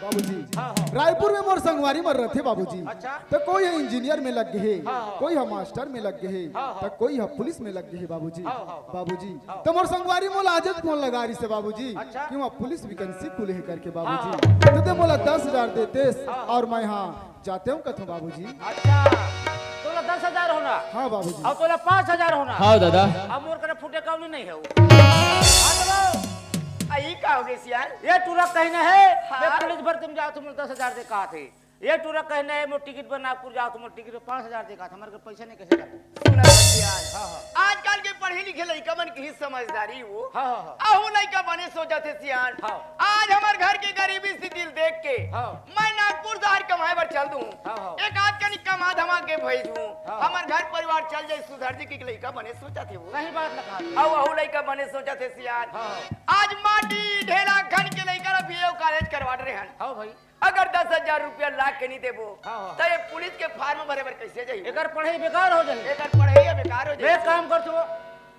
बाबूजी, हाँ, हाँ। रायपुर में मोर संगवारी मन रथे बाबूजी। अच्छा। त कोई ह इंजीनियर में लग गे हे, हाँ, हाँ। कोई ह मास्टर में लग गे हे, हाँ, हाँ। त कोई ह पुलिस में लग गे हे बाबूजी। हाँ, हाँ, हाँ। बाबूजी, हाँ। त मोर संगवारी मोला आजेच फोन लगा रिस हे बाबूजी, अच्छा। कि वहाँ पुलिस वैकेंसी खुले हे करके बाबूजी। हाँ, हाँ। त ते मोला दस हजार देतेस हाँ, हाँ। अउ मैं हा जातेंव कथों बाबूजी। अच्छा, तोला दस हजार होना। हाँ बाबूजी। अउ तोला पाँच हजार होना। हाँ दादा। अब मोर करा फूटे कौड़ी नहीं है वो। हाँ, चलो। आ, ई का हो गए सियान? ये टूरा कहीं ना है। हाँ। मैं पुलिस भर्ती में जात हूँ, मोला दस हजार दे कहा थे। ये टूरा कहीं ना है, मोर टिकट बर नागपुर जात हूँ, मोर टिकट बर पाँच हजार दे कहा थे, हमारे घर पैसा नहीं कैसे जाते? सुना सियान। हाँ, हाँ। आजकल के पढ़े लिखे लइका मन के ही समझदारी वो। हाँ, हाँ, हाँ। अहू लइका बने सोचत हे सियान। हाँ। आज हमर घर के गरीबी स्थिति ल देख के हाँ। मैं नागपुर शहर कमाए बर चल दूं। हाँ, हाँ। एक आध कनी कमा धमा के भेजूं। हाँ। हमर घर परिवार चल जाई, सुधर जी के लइका बने सोचत हे वो। सही बात ना कहा। अउ अहू लइका बने सोचत हे सियान। हाँ, हाँ। आज माटी ढेला खन के लइका ला बीए कॉलेज करवा डरे हन। हाँ भाई। अगर दस हजार रुपया ला के नहीं देबो, हाँ, हाँ। त ये पुलिस के फार्म भरे बर कैसे जाई? एकर पढ़ाई बेकार हो जाई। एकर पढ़ाई बेकार हो जाई। मैं काम करथो,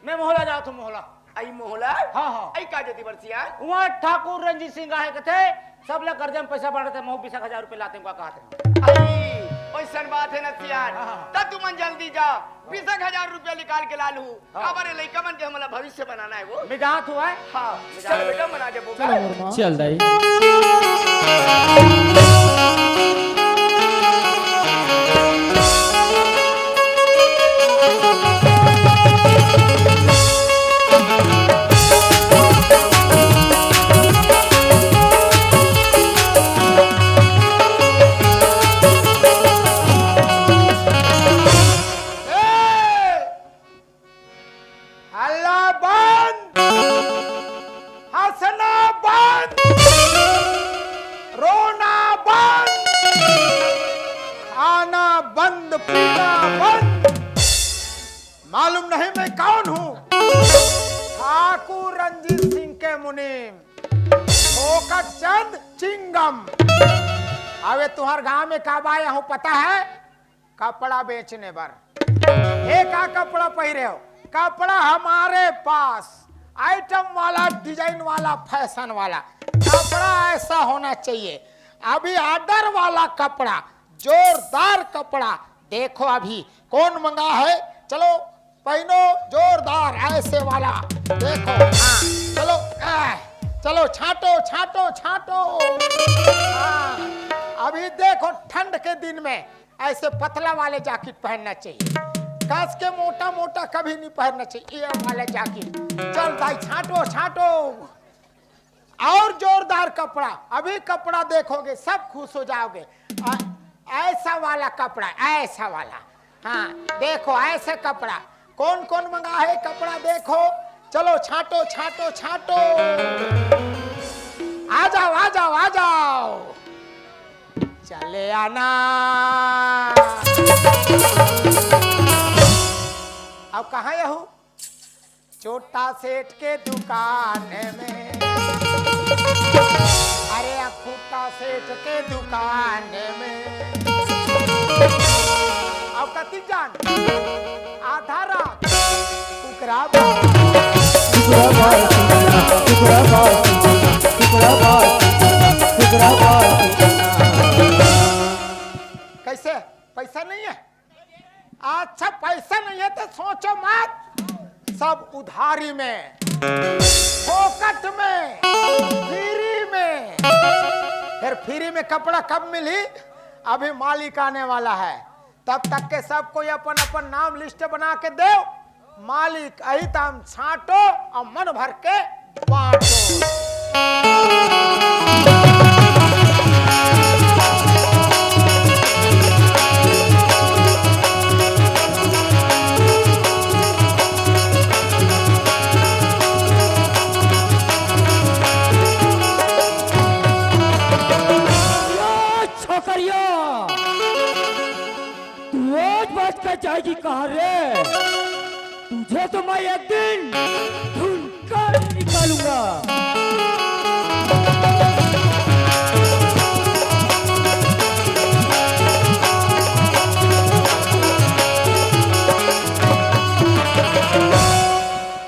मैं मोहला जाथो, मोहला। आई मोहला? हाँ, हाँ। आई का जती बरसिया? वहाँ ठाकुर रंजीत सिंह आहे कथे, सब ला कर्जा में पैसा बांटत हे, महू बीस हजार रुपया लाते हैं, कहा थे। आई, ओए अइसन बात हे ना सियान, हाँ। त तुमन जल्दी जा, बीस एक हजार रुपया निकाल के ला लू। हाँ। काबर ए लइका मन के हमला भविष्य बनाना हे वो। मैं जात हूँ, आय। हाँ, चल बेटा, मना के बोल। चलो, मोर माँ। चल दाई। हल्ला बंद, हंसना बंद, रोना बंद, खाना बंद, पीना बंद। मालूम नहीं मैं कौन हूँ? ठाकुर रंजीत सिंह के मुनीम, फोकट चंद चिंगम। अबे तुहर गांव में कब आया हूँ पता है? कपड़ा बेचने बर। ये का कपड़ा पहिरे हो? कपड़ा हमारे पास आइटम वाला, डिजाइन वाला, फैशन वाला कपड़ा ऐसा होना चाहिए। अभी ऑर्डर वाला कपड़ा, जोरदार कपड़ा। देखो अभी कौन मंगा है, चलो पहनो जोरदार ऐसे वाला। देखो, हाँ, चलो, आ, चलो छांटो, छांटो, छांटो। हाँ, अभी देखो ठंड के दिन में ऐसे पतला वाले जैकेट पहनना चाहिए, कस के मोटा मोटा कभी नहीं पहनना चाहिए, ये वाले जैकेट। चल दाई, छांटो, छांटो, और जोरदार कपड़ा। अभी कपड़ा देखोगे, सब खुश हो जाओगे। आ, ऐसा वाला कपड़ा, ऐसा वाला। हाँ, देखो, ऐसे कपड़ा। कौन कौन मंगा है कपड़ा, देखो। चलो, छांटो, छांटो, छांटो। आ जाओ, आ जाओ, आ जाओ। चले आना। अब कहाँ यहू? छोटा सेठ के दुकान में, अरे, अब फूटा सेठ के दुकान में। अब कति जान? आधा रात। कुकरा बात। कुकरा बात, कुकरा बात, कुकरा बात, कुकरा बात। कैसे? पैसा नहीं है? अच्छा, पैसा नहीं है तो सोचो मत, सब उधारी में, फोकट में, फ्री में। फिर फ्री में कपड़ा कब मिली? अभी मालिक आने वाला है, तब तक के सब कोई अपन अपन नाम लिस्ट बना के दो। मालिक अही त हम छांटो अउ मन भर के बांटो। या छोकरिया, तू आज बच के जाएगी कहाँ रे? तुझे तो मैं एक दिन ढूंढ कर निकालूंगा।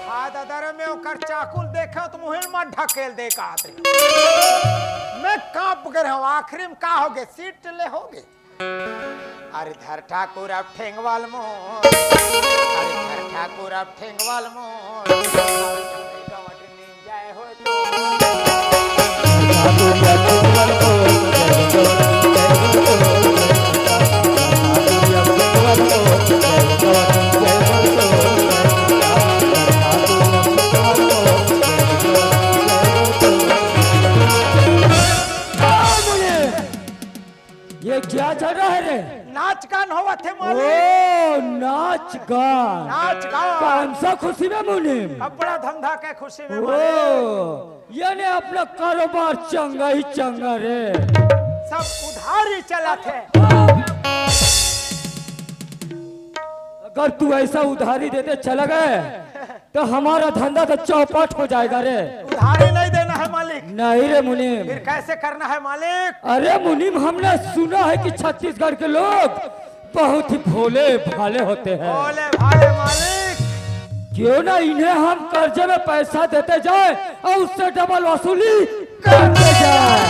हाँ दादा रे, मैं ओकर चाकुल देखे तो मुहिल में ढकेल दे का आते। मैं कांप गए हूँ, आखिरी में का हो गए, सीट ले हो गए। अरे धर ठाकुर अब ठेंगवाल मोर, अरे धर ठाकुर अब ठेंगवाल मोर। जय हो तो। ये क्या चल रहा है रे? नाच गान होवत हे मालिक। ओ, नाच गान। नाच गान। कौन सा खुशी में मुनीम? कपड़ा धंधा के खुशी में ओ, मालिक। यानी अपना कारोबार चंगा ही चंगा रे। सब उधारी चलत हे। अगर तू ऐसा उधारी देते चला गए तो हमारा धंधा तो चौपट हो जाएगा रे। उधारी नहीं देना है मालिक। नहीं रे मुनीम। फिर कैसे करना है मालिक? अरे मुनीम, हमने सुना है कि छत्तीसगढ़ के लोग बहुत ही भोले भाले होते हैं। भोले भाले मालिक। क्यों ना इन्हें हम कर्जे में पैसा देते जाए और उससे डबल वसूली करते जाए।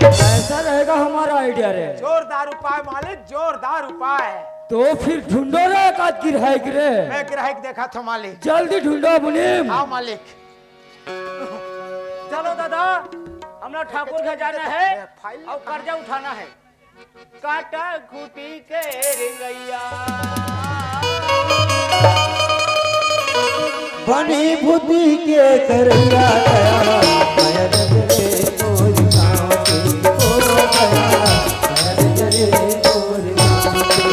पैसा रहेगा हमारा आइडिया रे। जोरदार उपाय मालिक, जोरदार उपाय। तो फिर ढूंढो रे एक आध गिरहाइक रे। मैं गिरहाइक देखा थो मालिक। जल्दी ढूंढो मुनीम। हाँ मालिक। चलो दादा, हमरा ठाकुर घर जाना है फाइल और कर्जा उठाना है। काटा खूटी के रेंगैया। बनी बुद्धि के करैया दया, दया दे रे मोर गाँव के, ओ दया, दया दे रे मोर गाँव के।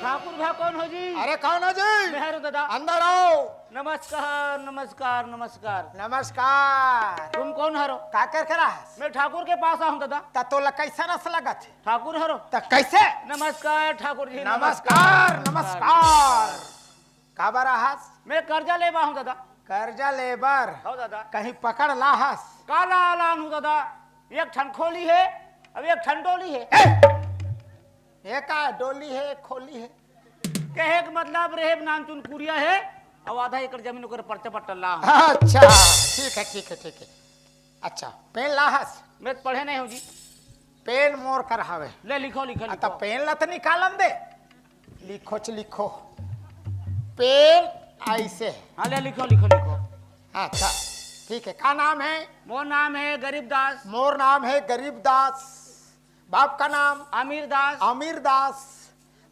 ठाकुर भा कौन हो जी? अरे कौन हो जी? मैं हरो दादा। अंदर आओ। नमस्कार, नमस्कार, नमस्कार। नमस्कार। तुम कौन हरो? का कर करा हस? मैं ठाकुर के पास आहूँ दादा। त तोला कैसन अस लगत हे? ठाकुर हरो। त कैसे? नमस्कार ठाकुर जी, नमस्कार, नमस्कार। नमस्कार। काबर आहस? मैं कर्जा लेबा आहूँ दादा। कर्जा लेबर? हौ दादा। कहीं पकड़ लाहस? का ला लान हूँ दादा? एक ठन खोली है, अब एक ठन डोली है। ए! एका डोली है, खोली है। कहे के मतलब रेहेब नानचुन कुरिया है, अउ आधा एकड़ जमीन ओकर पर्चा पट्टा ला हूँ। अच्छा, ठीक है, ठीक है, ठीक है। अच्छा, पेन लाहस? मैं तो पढ़े नहीं हूँ जी। पेन मोर कर हावे। ले लिखो, लिखो, आ, लिखो। त पेन ला त निकालन दे। लिखो च लिखो। पेन ऐसे। हाँ, ले लिखो, लिखो, लिखो। अच्छा, ठीक है। का नाम है? मोर नाम है गरीब दास। मोर नाम है गरीब दास। बाप का नाम? अमीर दास। अमीर दास।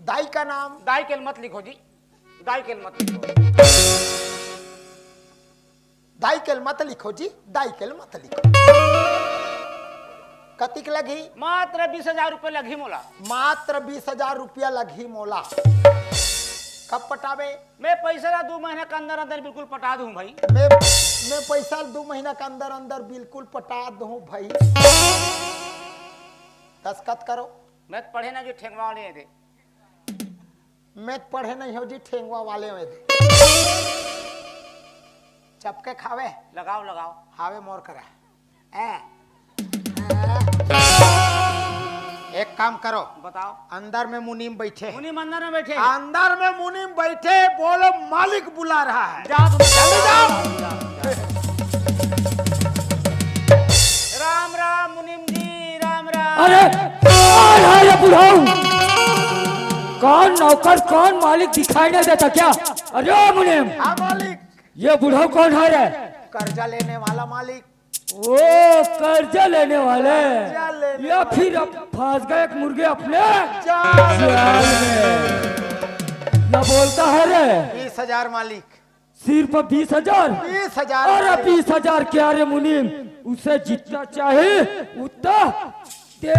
दाई का नाम? दाई के मत लिखो जी, दाई के मत लिखो। दाई के मत लिखो जी, दाई के मत लिखो। कतिक लगही? मात्र बीस हजार रुपया लगही मोला। मात्र बीस हजार रुपया लगही मोला। कब पटाबे? मैं पैसा ला दू महीना के अंदर अंदर बिल्कुल पटा दूँ भाई। मैं, मैं पैसा दू महीना के अंदर अंदर बिल्कुल पटा दूँ भाई। दस्तखत करो। मैं तो पढ़े ना जी, ठेंगवा वाले दे। मैं तो पढ़े नहीं हो जी, ठेंगवा वाले में दे। चपके खावे। लगाओ, लगाओ। हावे मोर करा। ए। एक काम करो। बताओ। अंदर में मुनीम बैठे। मुनीम अंदर में बैठे। अंदर में मुनीम बैठे, बोलो मालिक बुला रहा है। जाओ तुम। जल्दी जाओ। राम राम मुनीम जी, राम राम। अरे, कौन है ये बुढ़ऊ? कौन नौकर, कौन मालिक दिखाई नहीं देता क्या? अरे ओ मुनीम, हाँ मालिक। ये बुढ़ऊ कौन है रे? कर्जा लेने वाला मालिक। ओ, कर्जा लेने वाले। कर्जा लेने या वाले। फिर अब फंस गए एक मुर्गे अपने जाल जाल में। में। क्या बोलता है रे? बीस हजार मालिक। सिर्फ बीस हजार? बीस हजार अरे मालिक। बीस हजार क्या रे मुनीम, उसे जितना चाहे उतना दे दे।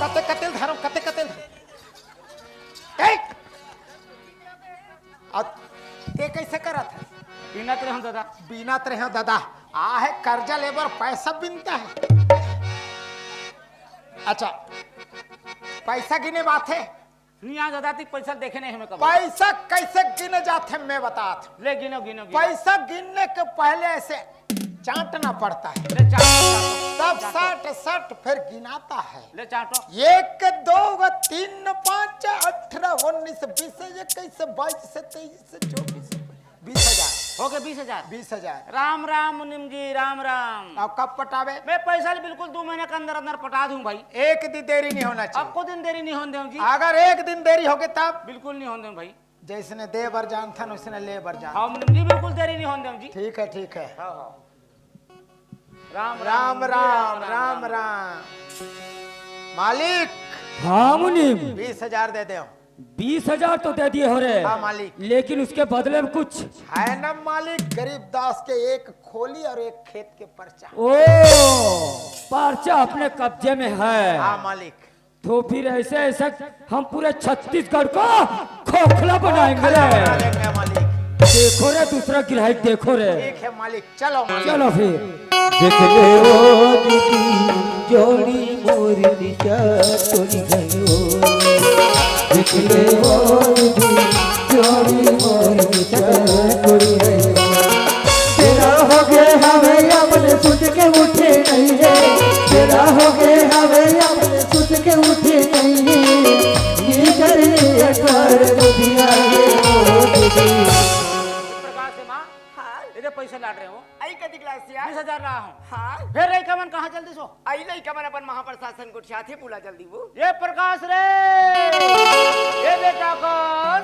कते कते धरम, कते कते धरम। ए! अब ते कैसे करत है? बीनत रहे दादा। बीनत रहे दादा। आ है कर्जा लेबर पैसा बीनता है। अच्छा, पैसा गिने बात है। नहीं आ दादा, ती पैसा देखे नहीं हमें कभी। पैसा कैसे गिने जाते मैं बतात। ले गिनो, गिनो, गिनो। पैसा गिनने के पहले ऐसे चाटना पड़ता है। ले चाटो, चाटो, तब चाटो। सट सट फिर गिनाता है। ले चाटो। एक, दो, तीन, पाँच, अठारह, उन्नीस, बीस, इक्कीस, बाईस, तेईस, चौबीस, बीस हजार। हो गए बीस हजार। बीस हजार। राम राम मुनीम जी, राम राम। अब कब पटावे? मैं पैसा ले बिल्कुल दो महीने के अंदर अंदर पटा दूं भाई। एक दिन देरी नहीं होना चाहिए। आपको दिन देरी नहीं होने दूं जी। अगर एक दिन देरी हो गई तब? बिल्कुल नहीं होने दूं भाई। जैसने दे बर जानथन, वैसने ले बर जानथन। हाँ, जी, बिल्कुल देरी नहीं होने देंगे जी। ठीक है, ठीक है। हाँ, हाँ। राम, राम, राम, राम, राम, राम। मालिक। हाँ, मुनीम। बीस हजार दे दे। बीस हजार तो दे दिए हो रे। हाँ, मालिक। लेकिन उसके बदले में कुछ है ना मालिक, गरीब दास के एक खोली और एक खेत के पर्चा। ओ, पर्चा अपने कब्जे में है। हाँ, मालिक। तो फिर ऐसे ऐसे हम पूरे छत्तीसगढ़ को खोखला बनाएंगे रे। खोखला बना देंगे मालिक। देखो रे, दूसरा गिराहक देखो रे। ठीक है मालिक, चलो मालिक। चलो फिर। देख ले ओ दीदी, जोड़ी मोर निशा तोड़ी गयो। देख ले ओ दीदी, जोड़ी मोर निशा तोड़ी गयो। बेरा हो गए हवे अपने सुत के उठे नहीं है। बेरा हो गए हवे अपने सुत के उठे नहीं है। ये करे अकबर बुधिया ये ओ दीदी। प्रकाश माँ, हाँ? ये तो पैसा लाट रहे हो? आई कति क्लास या? बीस हजार ला हूँ। हाँ। फिर लइका मन कहाँ चल दिस हो? आई लइका मन अपन महाप्रसाद संग गोठियाथे, बुला जल्दी वो। ये प्रकाश रे, ये बेटा कौन?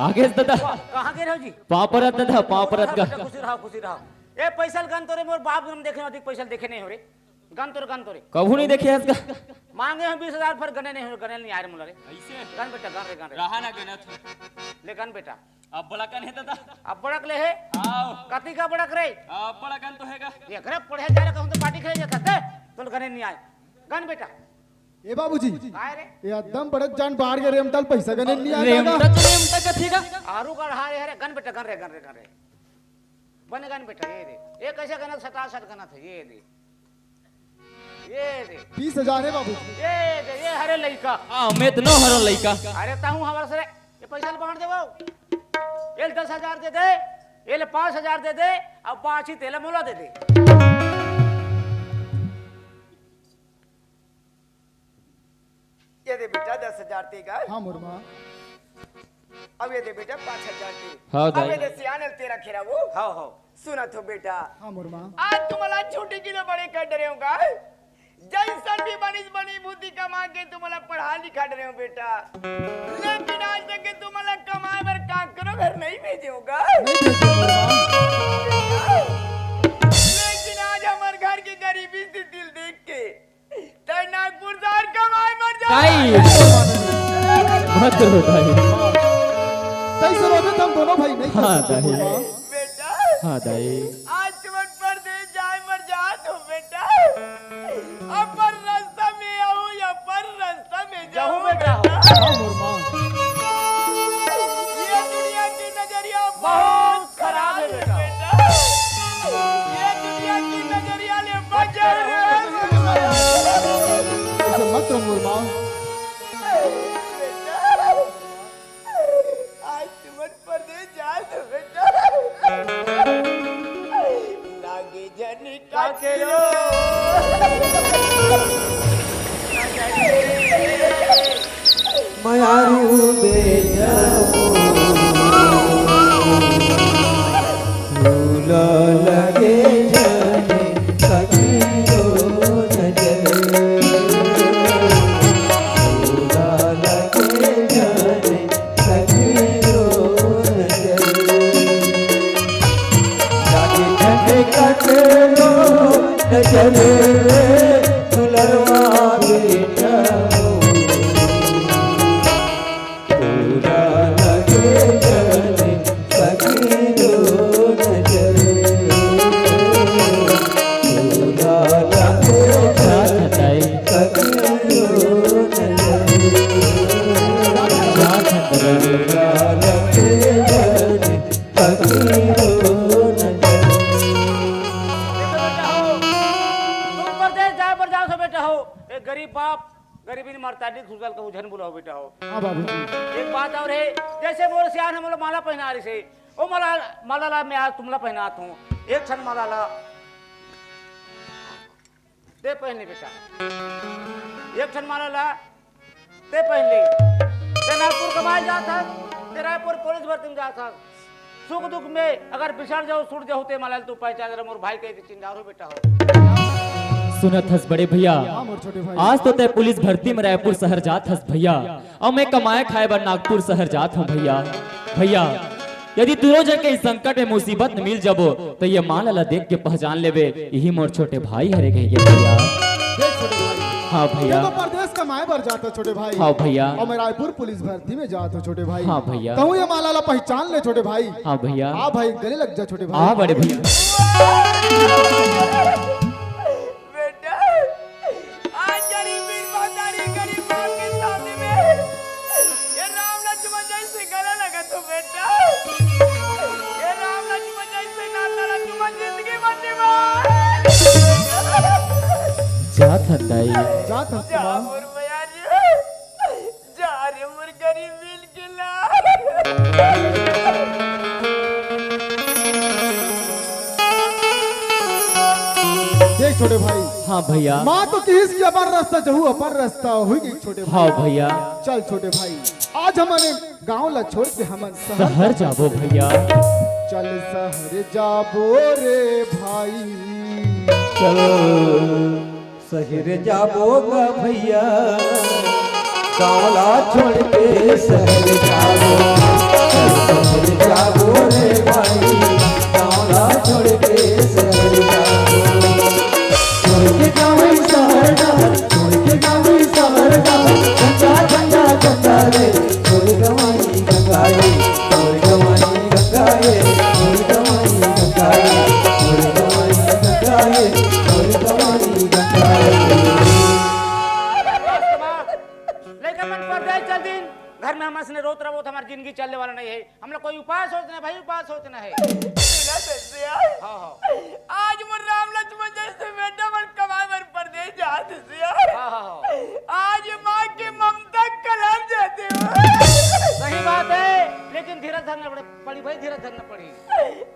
आगे दादा। कहाँ गे रहे हो जी? पाँव परत दादा, पाँव परत हाँ, का। बेटा, खुशी रहो, खुशी रहो। ए, पैसा ल गन तो रे, मोर बाप जन्म देखे अधिक पैसा ल देखे नहीं हो रे। गन तो रे, गन तो रे। कभू नहीं देखे हस का? मांगे हम बीस हजार, पर गने नहीं हो, गने नहीं आए रे मोला रे। ऐसे? गन बेटा, गन रे, गन रे। रहा ना गनत। ले गन बेटा। अब बड़ा कन हे दादा? अब बड़क ले हे? आओ। कति का बड़क रे? अब बड़ा कन तो हे का? एकरा पढ़े जा रहा, कहूँ तो पार्टी खेले जाता, दे, तोल गने नहीं आए। गन बेटा। ए बाबूजी, काय रे? ये एकदम बड़क जान बाहर गए, रेमटा ल पैसा गने नहीं आए रेमटा दादा। तो रेमटा का थी का? आरू का रहा रे, अरे गन बेटा, गन रे, गन रे, गन रे। बने गन बेटा, ये दे। ये कैसे गनत, सटासट गनत हे, ये दे। ये दे। बीस हजार हे बाबू। ये दे, ये हरे लइका। हाँ, मैं तो नो हरो लइका। अरे ताहू हमारे से, ये पैसा ल बांट दे वो। ये ले दस हजार दे दे, ये ले पाँच हजार दे दे, अब बाँची तेला मोला दे दे। ये दे बेटा दस हजार तेगा। हाँ मोर माँ। अब ये दे बेटा पाँच हजार ते। हाँ, अब दाई। ये दे सियान ल तेरा खेरा वो। हाँ, हाँ। सुनत हो बेटा। हाँ मोर माँ। आज तुम्हारा छोटे की तो बड़े कर डरे होगा। जैसन भी बनिस बनी भूती कमा के तुम्हारा पढ़ा लिखा डरे हो बेटा। लेकिन आज तक के तुम्हारा कमाए बर काकरो घर नहीं भेजे होगा। नहीं भेजे मोर माँ। लेकिन आज हमारे घर की गरीबी स्थिति देख के तैं नागपुर शहर कमाए बर जा। दाई। मत रो दाई। तैसे रोबे त हम दोनों भाई नहीं कर हाँ, सकते दाई। बोलवा। बेटा। हाँ, दाई। आज तुमन परदेस जाए बर जात हो बेटा। अपन रास्ता में आओ या पर रास्ता में जाओ जाओ बेटा। बेटा। हाँ, मोर माँ। ये दुनिया की नजरिया बहुत खराब है बेटा। ये दुनिया की नजरिया ले बच जा रे। ऐसे मत रो मोर माँ। बेटा, आज तुमन परदेस जा तो बेटा। लागे जनी का केरो। मयारू बेटा, भूला लगे जाने सखी रो नजर। भूला लगे जाने सखी रो नजर। लागे झंडे कटलो नजर, दुलरवा बेटा हो। पूरा लगे जाने सखी रो नजर। पूरा लगे जाने सखी रो नजर। पूरा लगे जाने सखी रो नजर। तुम परदेस जाए बर जाओ सो बेटा हो, एक गरीब बाप गरीबी में मरता नहीं, खुशहाल का उझन बुलाओ बेटा हो। हाँ बाबूजी। एक बात और है, जैसे मोर सियान हमला माला पहना रही से, ओ माला, माला ला मैं आज तुमला पहनात हूँ। एक ठन माला ला ते पहन ले बेटा, एक ठन माला ला ते पहन ले। ते नागपुर कमाए जात हस, ते रायपुर पुलिस भर्ती में जात हस। सुख दुख में अगर बिछड़ जाओ, छूट जाओ, ते माला ल तू पहचान ले, मोर भाई कह के चिन्हार हो बेटा हो। सुनत हस बड़े भैया, हाँ, मोर छोटे भाई। आज तो तय पुलिस भर्ती में रायपुर शहर जात हस भैया, अउ मैं कमाए खाए बर नागपुर शहर जात हूँ भैया। भैया, यदि दूनों जन के इस संकट में मुसीबत में मिल जाबो, तो ये माला ला देख के पहचान लेबे, यही मोर छोटे भाई हरे कहिके भैया। देख छोटे भाई, हाँ भैया। तैं तो परदेस कमाए बर जात हस छोटे भाई। हाँ भैया। अउ मैं रायपुर पुलिस भर्ती में जात हूँ छोटे भाई। हाँ भैया। तहूँ ये माला ला पहचान ले छोटे भाई। हाँ भैया। आ भाई, गले लग जा छोटे भाई। आ बड़े भैया। बेटा, आज गरीबी महतारी गरीब बाप के सामने में ये राम लक्ष्मण जैसे गले लगत हो बेटा। ये राम लक्ष्मण जैसे नाता ला तुमन जिंदगी भर निभा। जात हन दाई। जात हन जा माँ। मोर मया जी, जा रे मोर गरीब मिल के ला। छोटे भाई। हाँ भैया। माँ तो किहिस कि अपन रास्ता जहू, अपन रास्ता होई गई छोटे भाई। हाँ भैया। चल छोटे भाई, आज हमन गांव ला छोड़ के हमन शहर शहर जाबो भैया। चल शहर जाबो रे भाई। चलो शहर जाबो गा भैया, गाँव ला छोड़ के शहर जाबो। शहर जाबो रे भाई, गाँव ला छोड़ के शहर जाबो। छोड़ के गाँव शहर ला, छोड़ के गाँव शहर ला, गंगा, गंगा, गंगा रे, छोड़ गवाई गंगा रे, छोड़ गवाई गंगा रे, छोड़ गवाई गंगा रे, छोड़ गवाई गंगा रे, छोड़ गवाई गंगा रे। लइका मन परदेस चल दिन, घर में हमन से रोत रहो तो हमार जिंदगी चलने वाला नहीं है। हम लोग कोई उपास होत ना भाई, उपास होत ना है। बिना ससुर। हाँ, हाँ। आज मोर राम लक्ष्मण जैसे बेटा मन कमाए बर परदेस जात हे ससुर। हाँ, हाँ, हाँ। आज माँ के ममता कलम जाते हो। सही बात है, लेकिन धीरज धरना पड़े, पड़ी भाई, धीरज धरना पड़ी।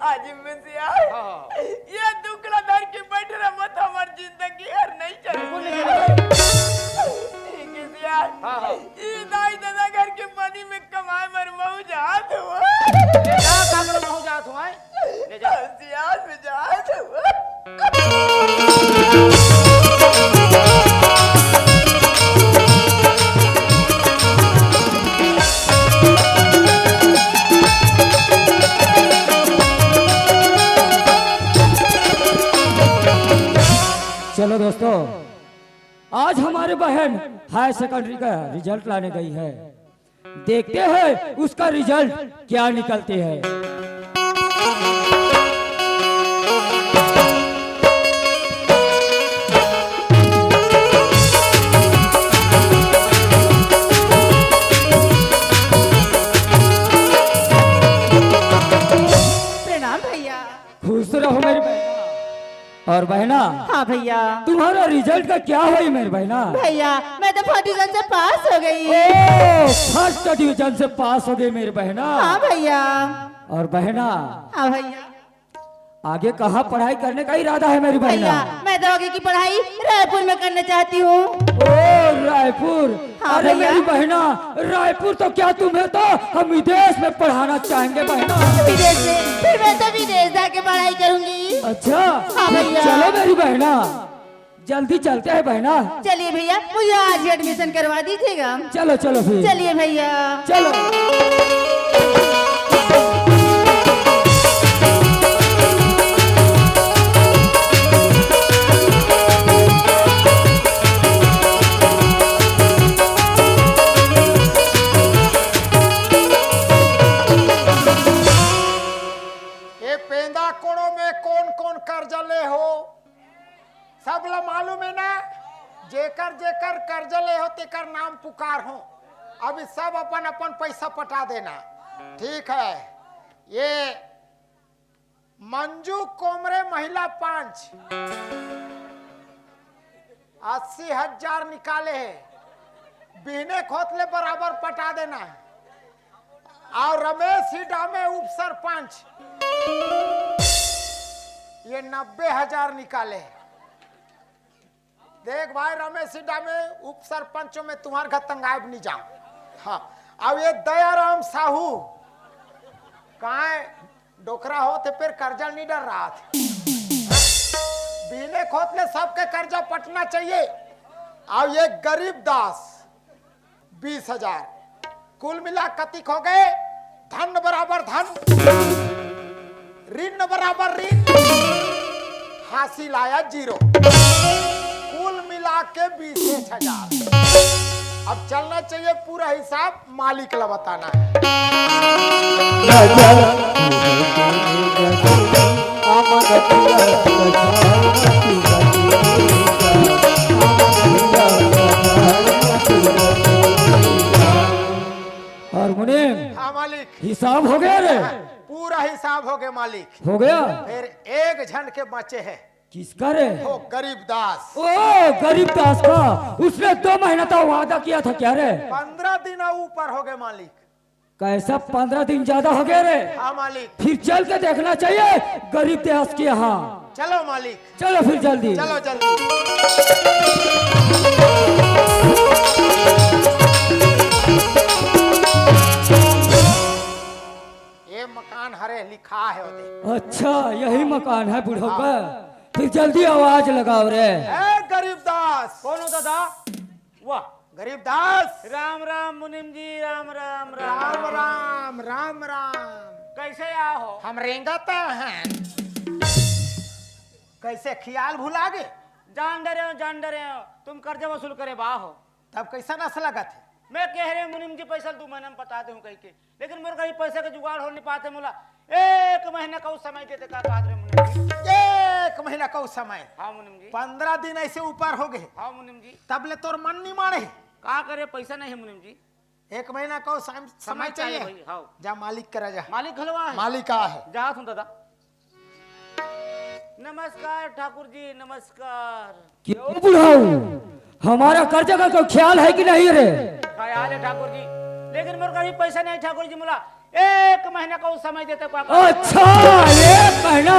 आज में ससुर। हाँ, हाँ। ये दुख ला धर के बैठ रहा मत, हमार जिंदगी हर नहीं चली। बिल्कुल नहीं चली। ठीक है ससुर। हाँ, हाँ। ई दाई ददा घर के पानी में कमाए बर महूँ जात हूँ। ले जा, कांगड़ा महूँ जात हूँ, आय। ले जा। सियाल में जात हूँ। चलो दोस्तों, आज हमारी बहन हायर सेकेंडरी का रिजल्ट लाने गई है। देखते हैं उसका रिजल्ट क्या निकलते हैं। प्रणाम भैया। खुश रहो मेरी बहना। और बहना, हाँ भैया। तुम्हारा रिजल्ट का क्या हुई मेरी बहना? भैया, मैं तो फर्स्ट डिवीजन से पास हो गई। ओ, फर्स्ट डिवीजन से पास हो गई मेरी बहना। हाँ भैया। और बहना, हाँ भैया। आगे कहाँ पढ़ाई करने का इरादा है मेरी बहना? भैया, मैं तो आगे की पढ़ाई रायपुर में करना चाहती हूँ। ओ, रायपुर। हाँ अरे भैया। मेरी बहना, रायपुर तो क्या, तुम्हें तो हम विदेश में पढ़ाना चाहेंगे बहना। विदेश में? फिर मैं तो विदेश जाके पढ़ाई करूंगी। अच्छा, हाँ फिर भैया। चलो मेरी बहना, जल्दी चलते हैं बहना। चलिए भैया, मुझे आज ही एडमिशन करवा दीजिएगा। चलो, चलो फिर। चलिए भैया। चलो। ए पेंदा कोड़ो में कौन कौन कर्जा ले हो, सब ला मालूम है ना। जेकर जेकर कर्जा ले हो तेकर नाम पुकार हो। अभी सब अपन अपन पैसा पटा देना, ठीक है? ये मंजू कोमरे महिला पंच अस्सी हजार निकाले है, बिहने खोत ले बराबर पटा देना है। और रमेश ही डामे उप सरपंच ये नब्बे हजार निकाले है। देख भाई रमेश ही डामे उप सरपंचों में तुम्हार घर तंगायब नहीं जाओ। हाँ, अब ये दयाराम साहू कहाँ है? डोकरा होत हे, फेर कर्जा ल नी डर रहा थे। बीने खोत ले सबके कर्जा पटना चाहिए। अउ ये गरीब दास, बीस हजार। कुल मिला कतिक हो गए? धन बराबर धन, ऋण बराबर ऋण, हासिल आया जीरो। कुल मिला के बीस हजार। अब चलना चाहिए पूरा हिसाब। मालिक ला बताना है। और मुनीम, हाँ मालिक। हिसाब हो गया रे? पूरा हिसाब हो गया मालिक। हो गया? फिर एक झन के बचे है। किसका रे? ओ गरीब दास। ओ गरीब दास का? उसने दो महीना का वादा किया था क्या रे? पंद्रह दिन ऊपर हो गए मालिक। कैसा पंद्रह दिन ज्यादा हो गया रे? हाँ मालिक। फिर चल के देखना चाहिए गरीब दास के यहाँ। चलो मालिक। चलो फिर जल्दी। चलो जल्दी। ये मकान हरे लिखा है ओदे। अच्छा, यही मकान है बुढ़ऊ का? हाँ। फिर जल्दी आवाज लगाओ रे। ए गरीब दास। कौन हो दादा? वाह। गरीब दास। राम राम मुनिम जी, राम राम, राम राम। राम, राम, राम। कैसे आहो? हम रेंगत हैं। कैसे खियाल भुला गे? जान डरे हो, जान डरे हो, तुम कर्जा वसूल करे बा हो। तब कैसा नस लगत है? मैं कह रहे मुनिम जी पैसा दू महीना में पटा दे हूँ कह के, लेकिन मोर कहीं पैसा के जुगाड़ हो नहीं पाते मोला। एक महीना का समय देते का कहत रहे मुनिम जी? एक महीना का समय? हाँ मुनिम जी। पंद्रह दिन ऐसे ऊपर हो गए। हाँ मुनिम जी। तब ले तोर मन नहीं माने। का करे, पैसा नहीं है मुनिम जी। एक महीना का सम-, समय समय चाहिए चाहिए। भाई, हाँ। जा मालिक करा जा। मालिक घलवा है। मालिक आ है। जा तुम दादा। नमस्कार ठाकुर जी, नमस्कार। क्यों बुढ़ऊ, हमारा कर्जा का कोई ख्याल है कि नहीं रे? ख्याल है ठाकुर जी, लेकिन मोर कहीं पैसा नहीं ठाकुर जी, मोला एक महीना का समय देते का? अच्छा, एक महीना?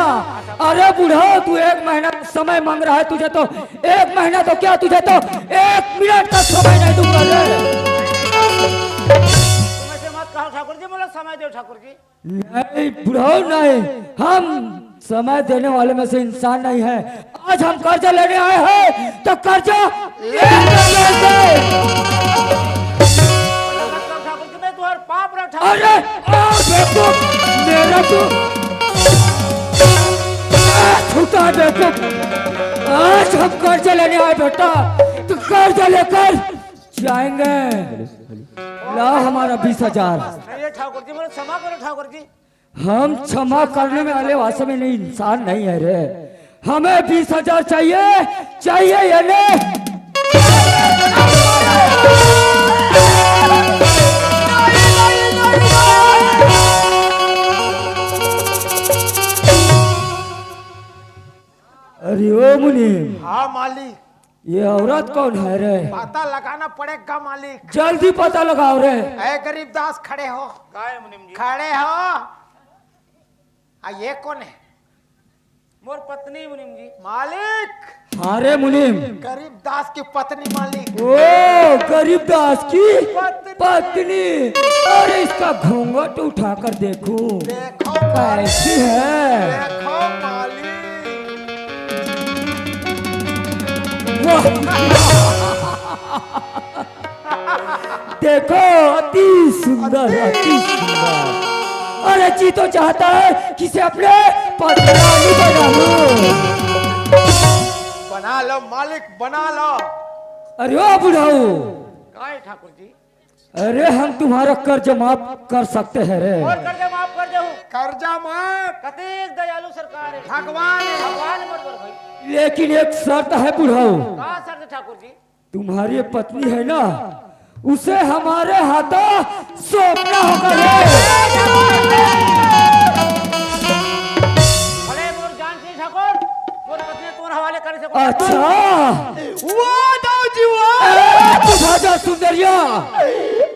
अरे बुढ़ऊ, तू एक महीना समय मांग रहा है, तुझे तो एक महीना तो क्या, तुझे तो एक मिनट का समय नहीं दूंगा रे। तुम ऐसे मत कहो ठाकुर जी, मोला समय दो ठाकुर जी। नहीं बुढ़ऊ, नहीं, हम समय देने वाले में से इंसान नहीं है। आज हम कर्जा लेने आए हैं तो कर्जा लेकर लेंगे। ठाकुर जी, मैं तुम्हारा पाप रहा ठाकुर। अरे, आ, बेवकूफ, मेरा तो, आ, छूटा बेवकूफ। आज हम कर्जा लेने आए बेटा, तो कर्जा लेकर जाएंगे। ला हमारा बीस हजार। अरे ठाकुर जी, मुझे क्षमा करो ठाकुर जी। हम क्षमा करने में वाले वास्तव में नहीं, इंसान नहीं है रे। हमें बीस हजार चाहिए, चाहिए या नहीं? अरे ओ मुनीम, हाँ मालिक। ये औरत कौन है रे? पता लगाना पड़ेगा मालिक। जल्दी पता लगाओ रे। ए गरीब दास, खड़े हो। काय मुनीम जी? खड़े हो। आ, ये कौन है? मोर पत्नी मुनीम जी। मालिक। हाँ रे मुनीम। गरीब दास की पत्नी मालिक। ओ, गरीब दास की पत्नी। पत्नी। अरे इसका घूंघट उठाकर देखूं। देखो कैसी है? देखो मालिक। वाह। देखो, अति सुंदर, अति सुंदर। अरे जी तो चाहता है किसे अपने पति रानी बना लूं। बना लो मालिक, बना लो। अरे ओ बुढ़ऊ। काय ठाकुर जी? अरे हम तुम्हारा कर्ज माफ कर सकते हैं रे। और कर्जा माफ कर दे हूँ। कर्जा माफ। कतेक दयालु सरकार है। भगवान है। भगवान है मोर बर भाई। लेकिन एक शर्त है बुढ़ऊ। का शर्त ठाकुर जी? तुम्हारी पत्नी है ना, उसे हमारे हाथों सौंपना होगा रे। भले मोर जान से ठाकुर, मोर पत्नी तुम्हारे हवाले कर सको। अच्छा। वाह दाऊ जी वाह। ए, तू भाजा सुंदरिया।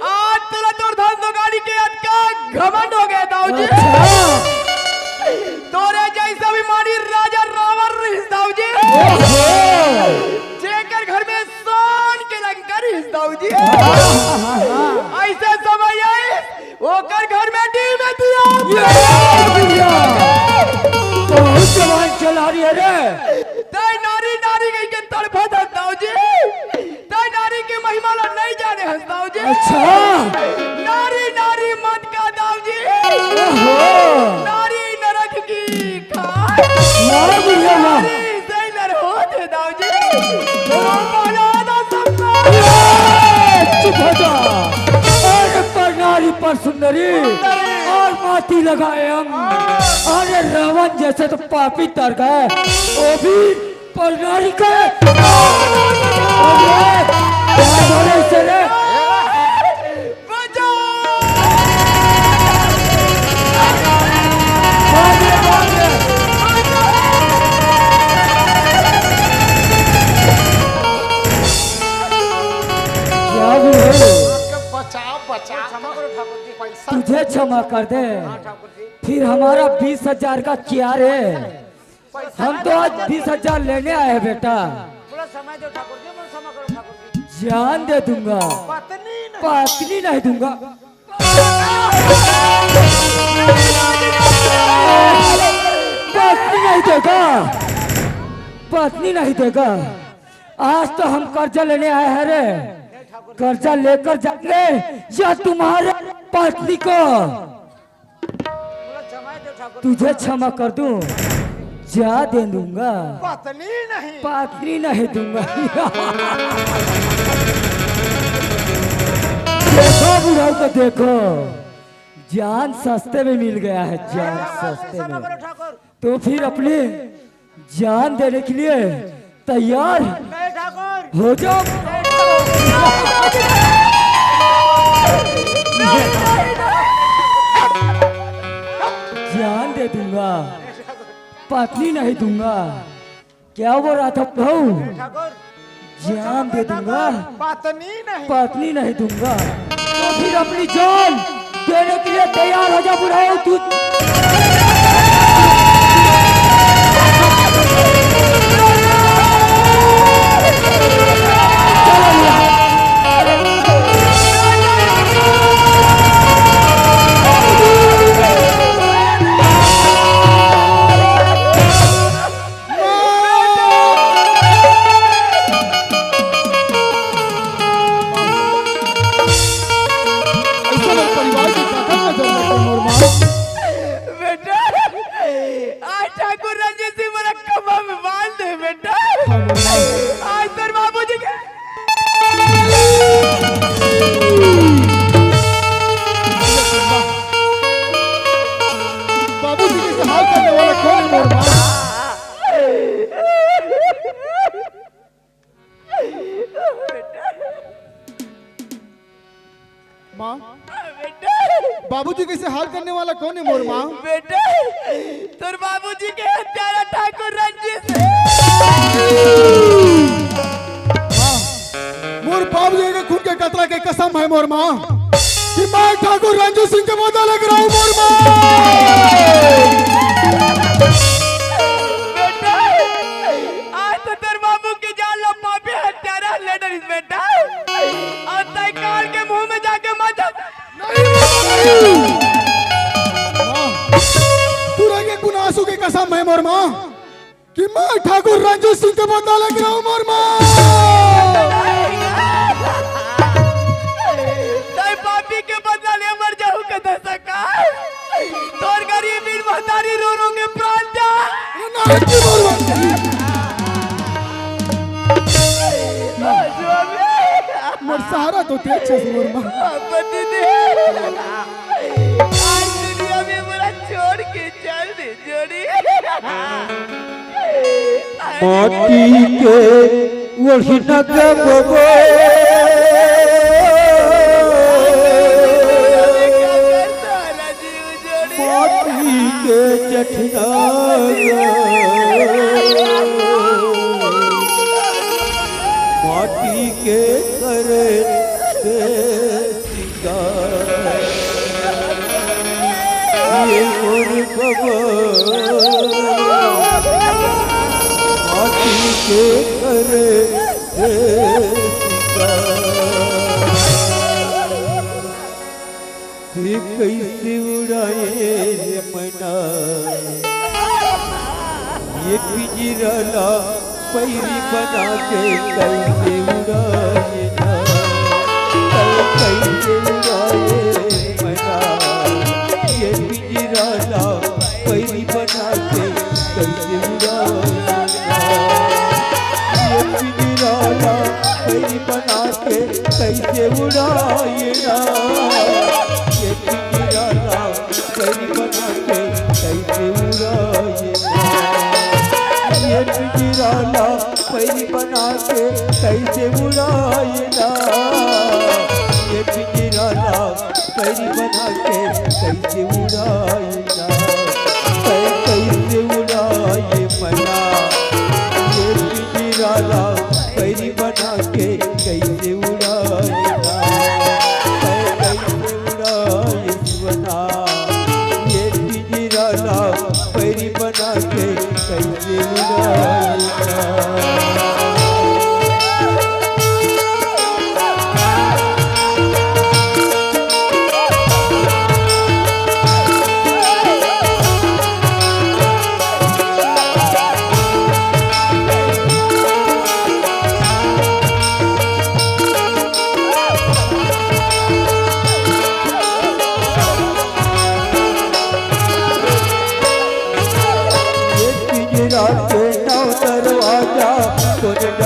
आज तेरा तोर धन दो गाड़ी के अटका घमंड हो गया दाऊ जी। अच्छा। तोरे जैसा भी मारी राजा रावण रहीस दाऊ जी। ओहो। जेकर घर में सोन के लंका रहीस दाऊ जी। ऐसे समय आइस, ओकर घर में डीम दिया। ये बढ़िया। बहुत जवान चला रही है रे। तै नारी नारी कहि के तड़फत हस दाऊ जी। तै नारी के महिमा ला नहीं जाने हस दाऊ जी। अच्छा। नारी नारी मत का दाऊ जी। ओहो। नारी नरक की खाए। वाह भैया वाह। नारी सही नर होत हे दाऊ जी। तो बना ना सकता। ए, चुप हो जा। अरे पर नारी पर सुंदरी और माटी लगाए हम। अरे रावण जैसे तो पापी तर गए, वो भी पर नारी के। अरे, क्या बोले इसे रे? बचाओ! भाग रे, भाग रे। क्या भी हो? बचाओ, बचाओ। पैसा तुझे क्षमा कर दे। हाँ, ठाकुर जी। फिर हमारा बीस हजार का क्या रे? हम तो आज बीस हजार लेने आए हैं बेटा। मोला समय दो ठाकुर जी, मोला क्षमा करो ठाकुर जी। जान दे दूंगा, पत्नी नहीं। पत्नी नहीं दूंगा। पत्नी नहीं देगा, पत्नी नहीं देगा। आज तो हम कर्जा लेने आए हैं रे, कर्जा लेकर जाएंगे या तुम्हारे पत्नी को। तुझे क्षमा कर दूं, जा दे दूंगा। पत्नी नहीं। पत्नी नहीं दूंगा। देखो बुढ़ऊ को देखो, जान सस्ते में मिल गया है, जान सस्ते में। तो फिर अपनी जान देने के लिए तैयार हो जाओ। जान दे दूंगा, पत्नी नहीं दूंगा। क्या बोल रहा था भाऊ? जान दे दूंगा, पत्नी नहीं। पत्नी नहीं दूंगा। तो फिर अपनी जान देने के लिए तैयार हो जा बुढ़ऊ। तू बेटा, आज ठाकुर रंजीत सिंह मोला कमा में बांध दे बेटा। आज तोर बाबूजी के बाबूजी के हाल करने वाला कौन है मोर माँ? माँ, बाबूजी के हाल करने वाला कौन है मोर माँ? बेटा, तोर बाबूजी के हत्यारा ठाकुर रंजीत सिंह। माँ, मोर बाबूजी के खून के कतरा के कसम है मोर माँ, कि मैं ठाकुर रंजीत सिंह के बदला लेके रहूं मोर माँ। बेटा, आज तो तोर बाबू के जान ला पापी हत्यारा ले डरिस बेटा। अउ तैं काल के मुंह में जाके मत जा। नहीं, नहीं। माँ, तोर आगे गुनासू के कसम है मोर माँ, कि मैं ठाकुर रंजीत सिंह के बदला लेके रहूं मोर माँ। तैं पापी के बदला ले मर जाहू के दशा का। तोर गरीब महतारी रो रो के प्राण जा। ना, की मोर माँ। मोर सहारा तो तें हस मोर माँ। पति दे। आज दुनिया में मोला छोड़ के चल दे जोड़ी। माटी के ओढ़ना गबो। माटी के चटना माटी के करे से सिंगार। ये मोर बबा माटी के करे से सिंगार। ये कैसे उड़ाए रे मना, ये पिंजरा ला पैरी बना के कैसे उड़ाए ना, कैसे उड़ाए रे मना, ये पिंजरा ला पैरी बना के कैसे उड़ाए ना, ये पिंजरा ला पैरी बना के कैसे उड़ाए ना, ये पिंजरा ला पैरी बना के कैसे उड़ाए ना, ये पिंजरा ला पैरी बना के कैसे उड़ाए ना, ये पिंजरा ला पैरी बना के कैसे उड़ाए ना, कै-, कैसे उड़ाए मना, ये पिंजरा ला पैरी बना के कैसे उड़ाए ना, कै-, कैसे उड़ाए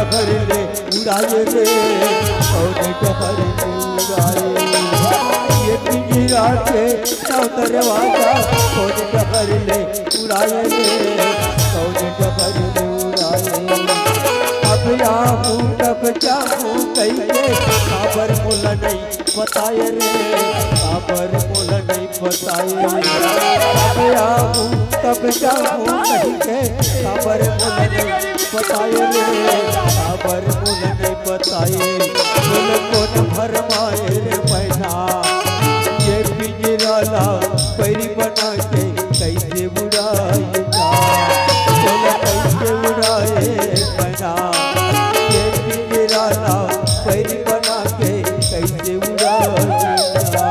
डहर ले उड़ाए रे, कौन डहर ले उड़ाए? ये पिंजरा के नौ दरवाजा कौन डहर ले उड़ाए रे, कौन डहर ले उड़ाए? अब आऊँ तब जाऊँ कहिके, काबर मोला नहीं बताए रे, काबर मोला नहीं बताए। अब आऊँ तब जाऊँ कहिके, काबर मोला नहीं बताए रे, काबर मोला नहीं बताए। बोल कोन भरमाए रे मैना, ये पिंजरा ला पैरी बना के कैसे उड़ाए ना? बोल कैसे उड़ाए मैना, ये पिंजरा ला पैरी बना के कैसे उड़ाए ना?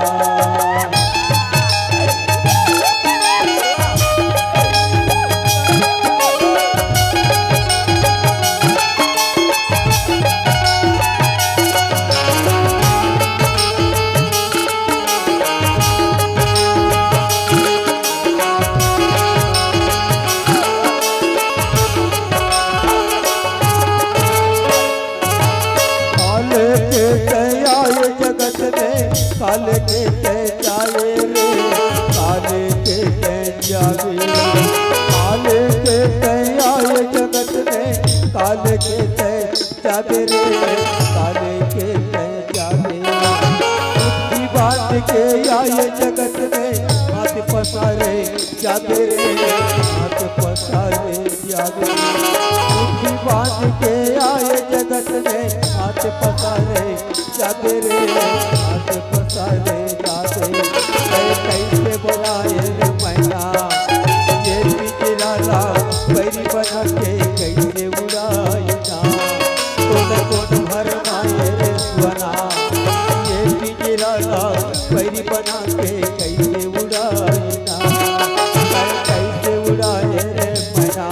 काल के तैं आए जगत में, काल के तैं जाए रे, काल के तैं जाए। काल के तैं आए जगत में, काल के तैं जाबे रे, काले के तैं जाबे। मुट्ठी बांध के आए जगत में, हाथ पसारे जाबे रे, हाथ पसारे जाबे। मुट्ठी बांध के आए जगत में, हाथ पसारे जाबे रे, हाथ पसारे जाबे। तैं कैसे बोलाए रे मैना, ये पिंजरा ला पैरी बना के कैसे उड़ाए ना? कोन कोन भरमाए रे सुअना, ये पिंजरा ला पैरी बना के कैसे उड़ाए ना? कैसे उड़ाए रे मैना,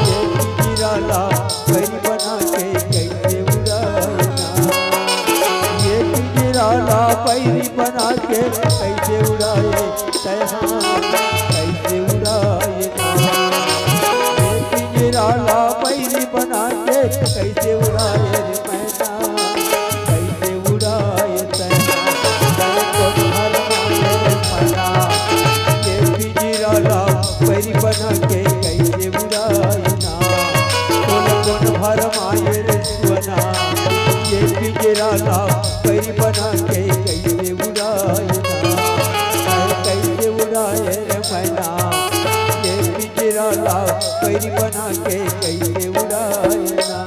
ये पिंजरा ला पैरी बना के कैसे उड़ाए ना? ये पिंजरा ला पैरी बना के कैसे उड़ाए तैं हा, कैसे उड़ाए ना? ये पिंजरा ला पैरी बना के कैसे उड़ाए रे मैना, कैसे उड़ाए तैं हा? कोन भरमाए रे मैना, ये पिंजरा ला पैरी बना के कैसे उड़ाए ना? कोन कोन भरमाए रे सुअना, ये पिंजरा ला पैरी बना के कैसे उड़ाए ना? अरे कैसे उड़ाए रे मैना, ये पिंजरा ला पैरी बना के कैसे उड़ाए ना?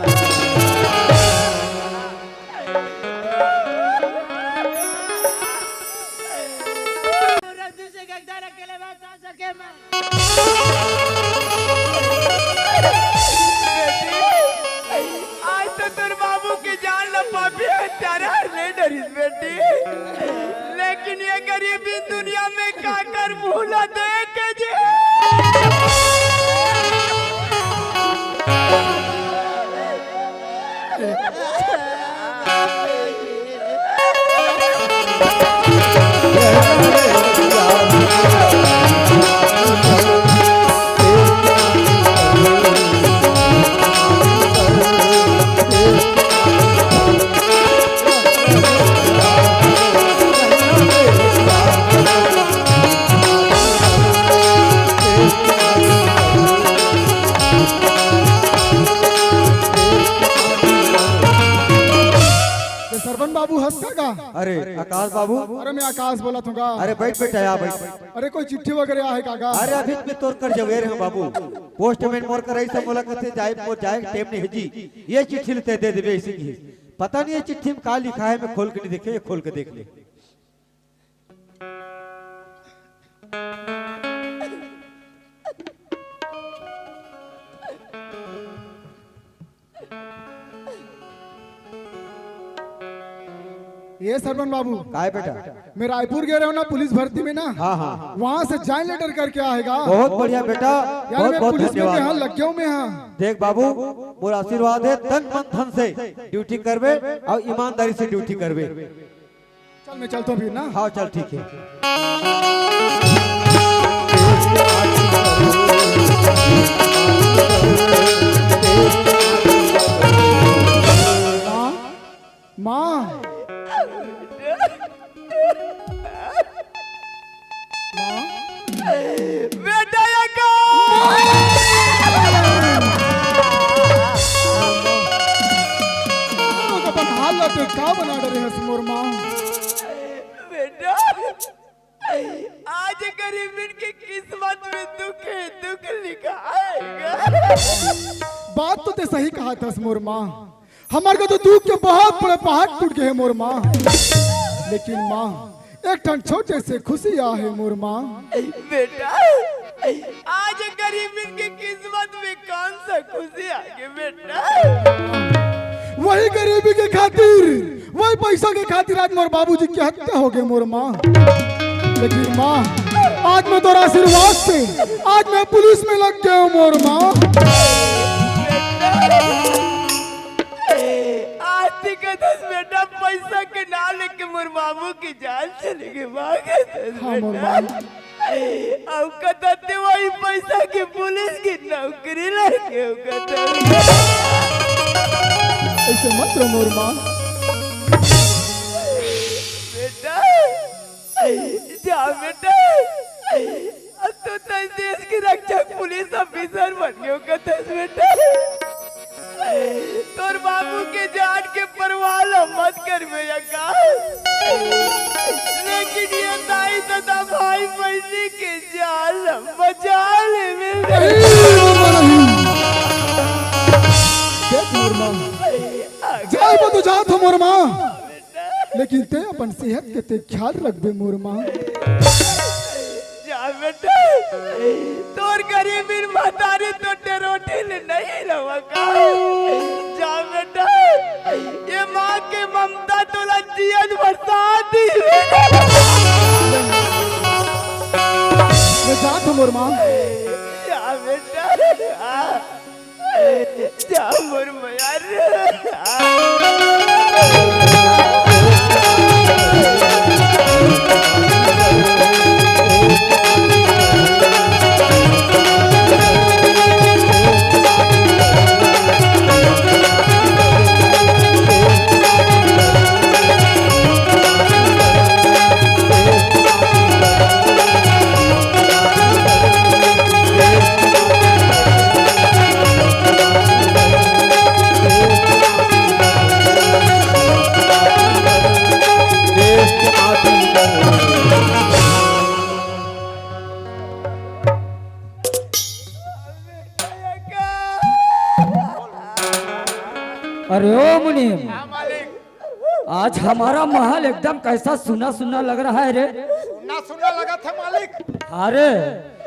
आज तो तोर बाबू के जान ला पापी हत्यारा हर नहीं डरिस बेटी, लेकिन ये गरीबी दुनिया में काकर मुंह ला देखे जी। ये सरवन बाबू हंस का गा? अरे आकाश बाबू। अरे मैं आकाश बोलत हूँ गा। अरे बैठ बेटा, आ बैठ। अरे कोई चिट्ठी वगैरह आहे का गा? अरे अभी तो मैं तोर कर जवेर हूँ बाबू। पोस्टमैन मोर कर ऐसा बोला करते जाए, मोर जाए टाइम नहीं है जी। ये चिट्ठी लेते दे देवे इसी की। पता नहीं ये चिट्ठी में का लिखा है, मैं खोल के नहीं देखे, ये खोल के देख ले। ये सरवन बाबू, काय बेटा? मैं रायपुर गए रहे हूँ ना पुलिस भर्ती में ना, हाँ, हाँ। वहाँ से ज्वाइन लेटर करके आएगा। बहुत बढ़िया बेटा, यार बहुत मैं बहुत पुलिस में धन्यवाद। यहाँ लग गया हूँ मैं यहाँ। देख बाबू, मोर आशीर्वाद है, तन मन धन से ड्यूटी करबे और ईमानदारी से ड्यूटी करबे। चल मैं चलता हूँ फिर ना। हाँ चल ठीक है। माँ। माँ। बेटा, ये का? अपन हाल ला देख, का बना डरे हस मोर माँ। बेटा, आज गरीबन के किस्मत में दुख है, दुख लिखा है। बात तो ते सही कहा थस मोर माँ, हमर के तो दुख के बहुत बड़े पहाड़ टूट गए हे मोर माँ। लेकिन माँ, एक ठन छोटे से खुशी आ हे मोर माँ। बेटा, आज गरीबन के किस्मत में कौन सा खुशी आ गई बेटा? वही गरीबी के खातिर, वही पैसा के खातिर आज मोर बाबूजी के हत्या हो गए मोर माँ। लेकिन माँ, आज मैं तोर आशीर्वाद से आज मैं पुलिस में लग गया हूँ मोर माँ। आज तक दस बेटा पैसा के ना लेके मोर बाबू की जान चली गई माँ के दस हाँ मोर बेटा। माँ। अब कतते वही पैसा के पुलिस की नौकरी लगे कतते। ऐसे मत रो मोर माँ। बेटा, जा बेटा, अब तो तस देश की रक्षा पुलिस ऑफिसर बन गयो कतस बेटा। तोर बाबू के जान के परवाह ला मत कर बेटा का। लेकिन ये दाई दादा भाई बहनी के जान ला बचा ले मेरे। देख मोर माँ, जाए तो जात हो मोर माँ, लेकिन ते अपन सेहत के ते ख्याल रखबे मोर माँ। जा बेटा, तोर गरीबी महतारी तो टेरोटिन नहीं रवा का। जा बेटा, ये माँ के ममता तोला जियत बरसात दी। मैं जात हूँ मोर माँ। जा बेटा, जा मोर मया रे। अरे ओ मुनीम, आज हमारा महल एकदम कैसा सुना सुना लग रहा है रे। सुना सुना लगा था मालिक। अरे,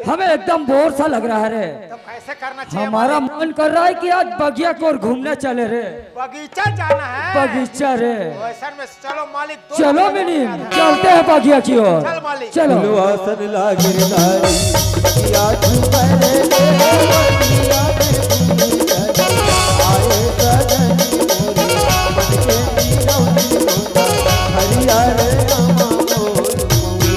हमें एकदम बोर सा लग रहा है रे। तब कैसे करना चाहिए हमारा मालिक? मन कर रहा है कि आज बगिया की ओर घूमने चले रे। बगीचा जाना है। बगीचा रे। वैसन में चलो मालिक, दो चलो जने मिनीम, जाना है। चलते हैं बगिया की ओर। चल मालिक। चलो। फुलवासन लागिरदारी, या झूमर रे, या झूमर रे, आए सजन मोरे, मन के नीरौली होता, हरिया रे रामा मोर मोरे।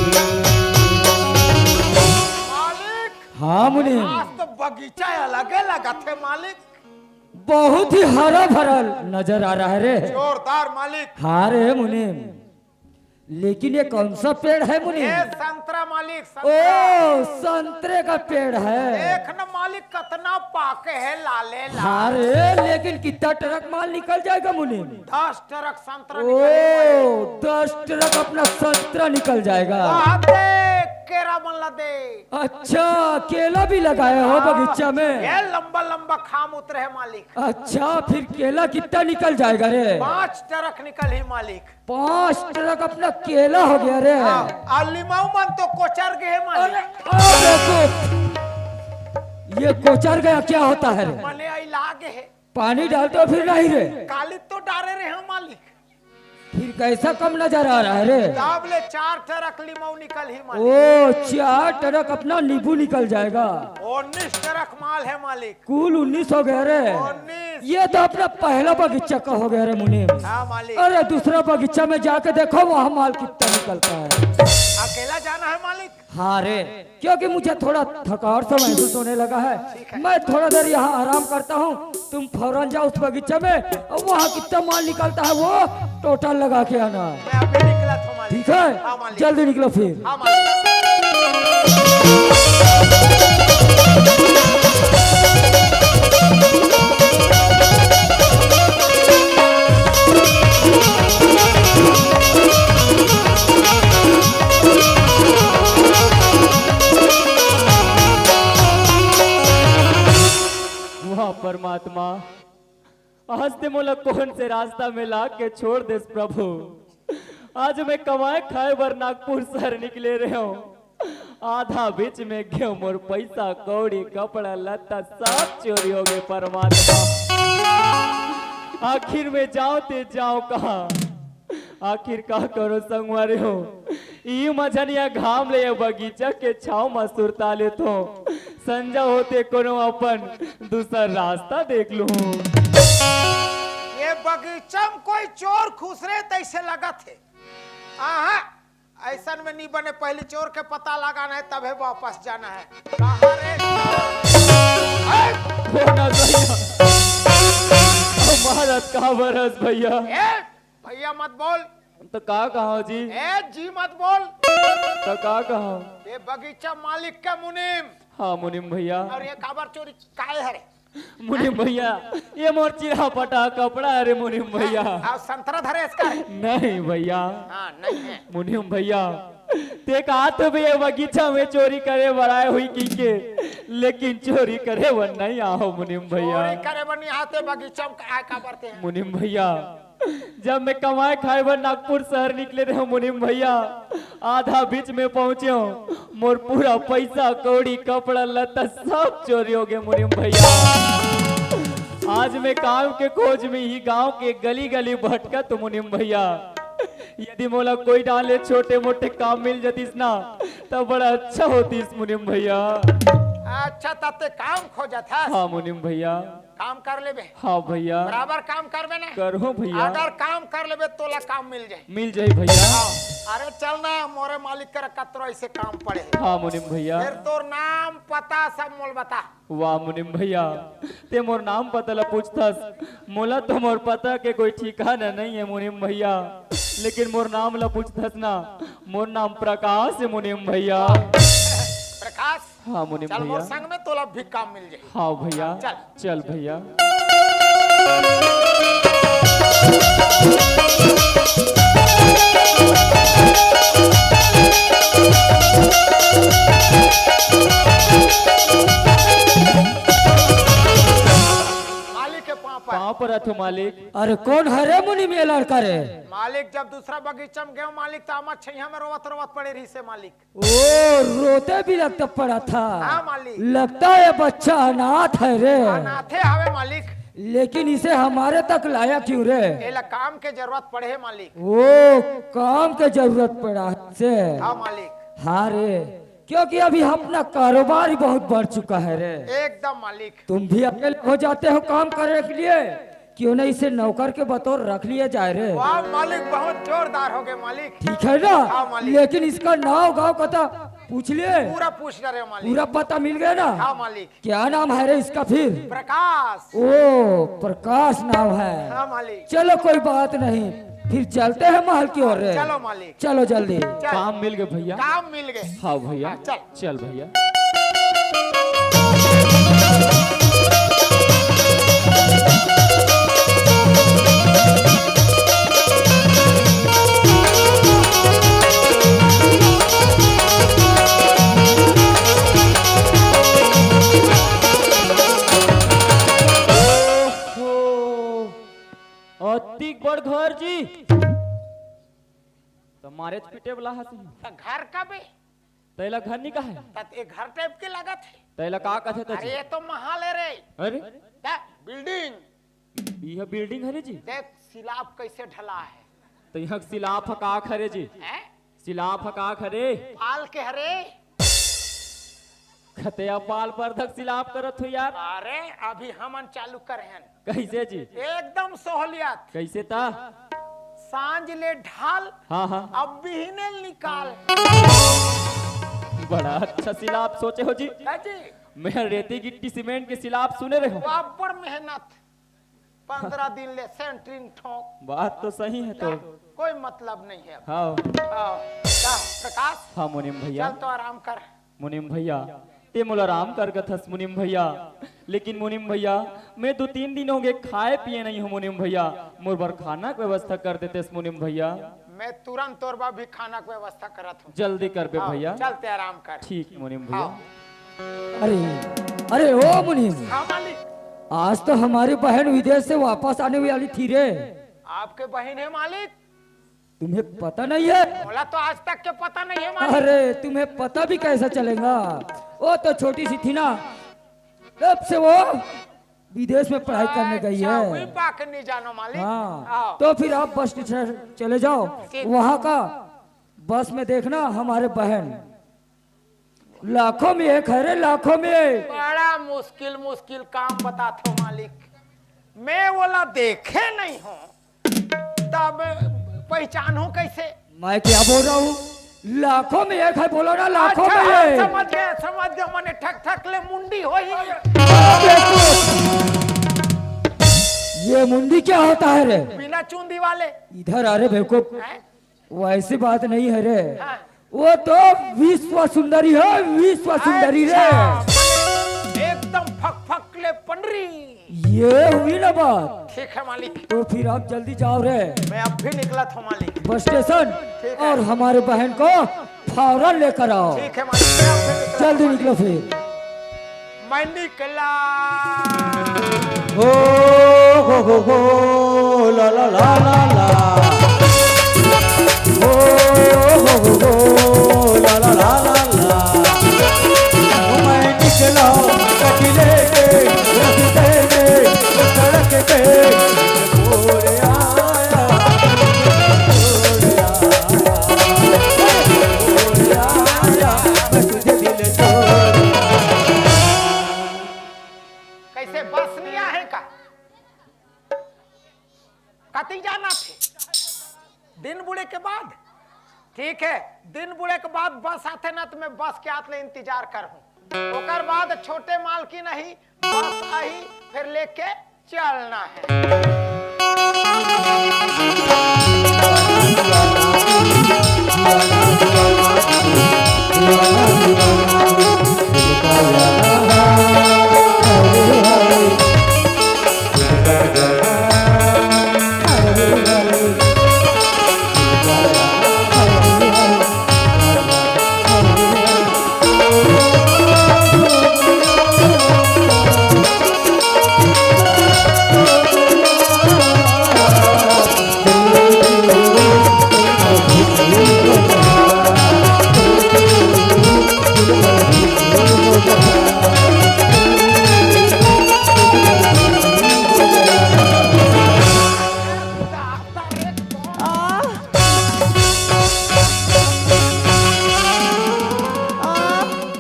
मालिक, हाँ मुनीम, आज तो बगीचा अलगे लगा थे मालिक। बहुत ही हरा भरा नजर आ रहा है रे। जोरदार मालिक। हाँ रे मुनीम, लेकिन ये कौन सा पेड़ है मुनीम? ये संतरा मालिक, संतरा। ओ, संतरे का पेड़ है। देख न मालिक, कितना पाके है लाले लाल। हाँ रे, लेकिन कितना ट्रक माल निकल जाएगा मुनीम? दस ट्रक संतरा निकले मालिक। ओ, दस ट्रक अपना संतरा निकल जाएगा। वहाँ दे, केरा मन ला दे। अच्छा, केला भी लगाए हो बगीचा में? ये लंबा लंबा खाम उतरे है मालिक। अच्छा, फिर केला कितना निकल जाएगा रे? पाँच ट्रक निकल ही मालिक। पाँच ट्रक अपना केला हो गया रे। हाँ, आ लिमाऊ मन तो कोचर गए है मालिक। अरे, ओ बेवकूफ, ये कोचर गया क्या होता है रे? मने आई लागे है। पानी डालते हो फिर नहीं रे? काली तो डारे रहे हैं मालिक। फिर कैसा कम नजर आ रहा है रे? दाब ले चार ट्रक लिमाऊ निकल ही मालिक। ओ, चार ट्रक अपना नींबू निकल जाएगा। उन्नीस ट्रक माल है मालिक। कुल उन्नीस हो गया रे। उन्नीस। ये तो अपना पहला बगीचा का हो गया रे मुनीम। हाँ मालिक। अरे दूसरा बगीचा में जाके देखो वहाँ माल कितना निकलता है। अकेला जाना है मालिक। हाँ रे, क्योंकि मुझे थोड़ा थकावट सा महसूस होने लगा है। ठीक है। मैं थोड़ा देर यहाँ आराम करता हूँ, तुम फौरन जाओ उस बगीचा में और वहाँ कितना माल निकलता है वो टोटल लगा के आना। मैं अभी निकला था मालिक। ठीक है, हाँ मालिक। जल्दी निकलो फिर। हाँ मालिक। वाह परमात्मा, आज ते मोला कोन से रास्ता में ला के छोड़ देस प्रभु। आज मैं कमाए खाए बर नागपुर शहर निकले रहे हूँ, आधा बीच में गेहूं मोर पैसा कौड़ी कपड़ा लत्ता सब चोरी हो गए परमात्मा। आखिर में जाओ ते जाओ कहाँ? आखिर का करो संगवारी हो, ई मझनिया घाम ले ये बगीचा के छाव म सुरता लेथो। संजा होते कोनो अपन दूसर रास्ता देख लूं। ये बगीचा में कोई चोर खुसरे तैसे लगत हे। आहा, ऐसन में नहीं बने, पहले चोर के पता लगाना है, तबे वापस जाना है। कहाँ रे? हो ना भैया, हमारा का बरस भैया। ए, भैया मत बोल। तो का कहा जी? ए जी मत बोल। तो का कहा? ये बगीचा मालिक का मुनीम। हाँ मुनीम भैया। और ये काबर चोरी काय हरे? मुनीम भैया, ये मोर चिरा फटा कपड़ा हरे मुनीम भैया। और संतरा धरे इसका है? नहीं भैया। हाँ, नहीं है। मुनीम भैया, ते कहा तो भी ये बगीचा में चोरी करे बर आए हुई की के, लेकिन चोरी करे बर नहीं आहो मुनीम भैया। चोरी करे बर नहीं आते, बगीचा में आए काबर ते हैं? मुनीम भैया, जब मैं कमाए खाए बर नागपुर शहर निकले रहे हूँ मुनीम भैया, आधा बीच में पहुंचे हूँ, मोर पूरा पैसा कौड़ी कपड़ा लत्ता सब चोरी हो गए मुनीम भैया। आज मैं काम के खोज में ही गांव के गली गली भटकत हूँ मुनीम भैया। यदि मोला कोई डाले छोटे मोटे काम मिल जातीस ना, तब बड़ा अच्छा होतीस मुनीम भैया। अच्छा, तब ते काम खोजत हस? हाँ मुनीम भैया। काम कर लेबे? हाँ भैया। बराबर काम करबे ना? करहूँ भैया। अगर काम कर लेबे, तोला काम मिल जाए। मिल जाए भैया। हाँ। अरे चल ना, मोरे मालिक कर कतरो ऐसे काम पड़े हे। हाँ मुनीम भैया। फिर तोर नाम पता सब मोल बता। वाह मुनीम भैया, ते मोर नाम पता ला पूछथस। मोला तो मोर पता के कोई ठिकाना नहीं है मुनीम भैया, लेकिन मोर नाम ला पूछथस ना, मोर नाम प्रकाश है मुनीम भैया। प्रकाश, हाँ मुनीम चल मोर भैया। संग में, तोला भी काम मिल जाए। हाँ भैया। चल। चल भैया। मालिक के पाँव पर। पाँव परत हो मालिक। अरे कोन हरे मुनीम ये लड़का रे? मालिक, जब दूसरा बगीचा में गए मालिक, तो आमा छैया में रोवत रोवत पड़े रहिसे मालिक। ओ, रोते भी लगता पड़ा था। हाँ, मालिक। लगता है बच्चा अनाथ है रे। अनाथे हवे, मालिक। लेकिन इसे हमारे तक लाया क्यों रे? एला काम के जरूरत पड़े हे, मालिक। ओ, काम के जरूरत पड़ा है इसे। हाँ, मालिक। हाँ रे, क्योंकि अभी अपना कारोबार ही बहुत बढ़ चुका है रे। एकदम, मालिक। तुम भी अकेले हो जाते हो काम करने के लिए, क्यों नहीं इसे नौकर के बतौर रख लिया जाए रे? वाह मालिक, बहुत जोरदार हो गए मालिक। ठीक है ना? हाँ मालिक। लेकिन इसका नाव गाँव पता पूछ लिए? पूरा पूछ डरे मालिक। पूरा पता मिल गया ना? हाँ मालिक। क्या नाम है रे इसका फिर? प्रकाश। ओ, प्रकाश नाम है। हाँ मालिक। चलो कोई बात नहीं, फिर चलते हैं महल की ओर रे। चलो मालिक। चलो जल्दी। चल। काम मिल गए भैया। काम मिल गए। हाँ भैया। हाँ, चल। चल भैया। ओहो, अतिक बड़ घर जी। त मारेच पीटे वाला हस। त घर का बे? तैला घर नहीं कहे? त ए घर टाइप के लागत हे। तैला का कथे त अरे जी? ये तो महल है रे। अरे? त बिल्डिंग। यह बिल्डिंग है रे जी? देख सिलाब कैसे ढला है। त यहाँ सिलाब ह का खरे जी? हैं? सिलाब ह का खरे? पाल के हरे। खते पाल पर धक सिलाब करत हो यार। अरे अभी हमन चालू करे हन। कैसे जी? एकदम सहूलियत। कैसे ता? सांझ ले ढाल, हाँ, हाँ। अब बिहने ले निकाल। बड़ा अच्छा सिला आप सोचे हो जी। का जी? मैं रेती गिट्टी सीमेंट के सिला आप सुने रहे हो। वो अब्बड़ मेहनत, पंद्रह दिन ले सेंटरिंग ठोक। बात तो सही है तो। कोई मतलब नहीं है। हाँ। हाँ। का प्रकाश? हाँ मुनीम भैया। चल तो आराम कर। मुनीम भैया, ते मोला आराम कर कथस मुनीम भैया, लेकिन मुनीम भैया, मैं दो तीन दिन हो गए खाए पिए नहीं हूँ मुनीम भैया, मोर बर खाना के व्यवस्था कर देतेस मुनीम भैया। मैं तुरंत तोर बर भी खाना के व्यवस्था करत हूँ। जल्दी करबे हाँ, भैया। चल ते आराम कर। ठीक मुनीम भैया। हाँ। अरे, अरे ओ मुनीम, हाँ मालिक। आज तो हमारी बहन विदेश से वापस आने वाली थी रे। आपके बहन है मालिक? तुम्हें पता नहीं है? मोला तो आज तक के पता नहीं है मालिक। अरे, तुम्हें पता भी कैसा चलेगा? वो तो छोटी सी थी ना, तब से वो विदेश में पढ़ाई करने गई अच्छा, है। वही बात नहीं जानो मालिक। हाँ, हाँ। तो फिर आप बस स्टेशन चले जाओ, ठीक। वहाँ का बस में देखना हमारे बहन लाखों में एक है रे, लाखों में। बड़ा मुश्किल, मुश्किल काम बताथो मालिक। मैं वोला देखे नहीं हूँ, तब पहचानहूँ कैसे? मैं क्या बोल रहा हूँ, लाखों में एक है, बोलो ना, लाखों अच्छा, में हाँ, एक। समझ गया, समझ गया, मने ठक ठक ले मुंडी होही। ये मुंडी क्या होता है रे? बिना चुंदी वाले। इधर आ रे बेवकूफ। हैं? वैसी बात नहीं है रे। हाँ। वो तो विश्व सुंदरी है, विश्व सुंदरी रे। अच्छा, एकदम फक फक ले पंडरी। ये हुई ना बात। ठीक है मालिक। तो फिर आप जल्दी जाओ रे। मैं अब भी निकलत हूँ मालिक। बस स्टेशन ठीक है। और हमारे बहन को फौरन लेकर आओ। ठीक है मालिक, मैं अब भी निकलत हूँ जल्दी मालिक। निकलो फिर। मैं निकला। हो, हो, हो, हो, ला, ला, ला, ला, ला। हो, हो, हो, हो, ला, ला, ला, ला, ला। मैं निकला कटले के रस्ते में, सड़क पे मोड़ आया, मोड़ आया, मोड़ आया, मैं तुझे दिल तोड़। कैसे बस नहीं आहे का? कति जाना थे? दिन बुड़े के बाद? ठीक है, दिन बुड़े के बाद बस आथे ना, तो मैं बस के आत ले इंतजार करहूँ। ओकर बाद छोटे मालकिन आही, बस आही, फिर लेके चलना है।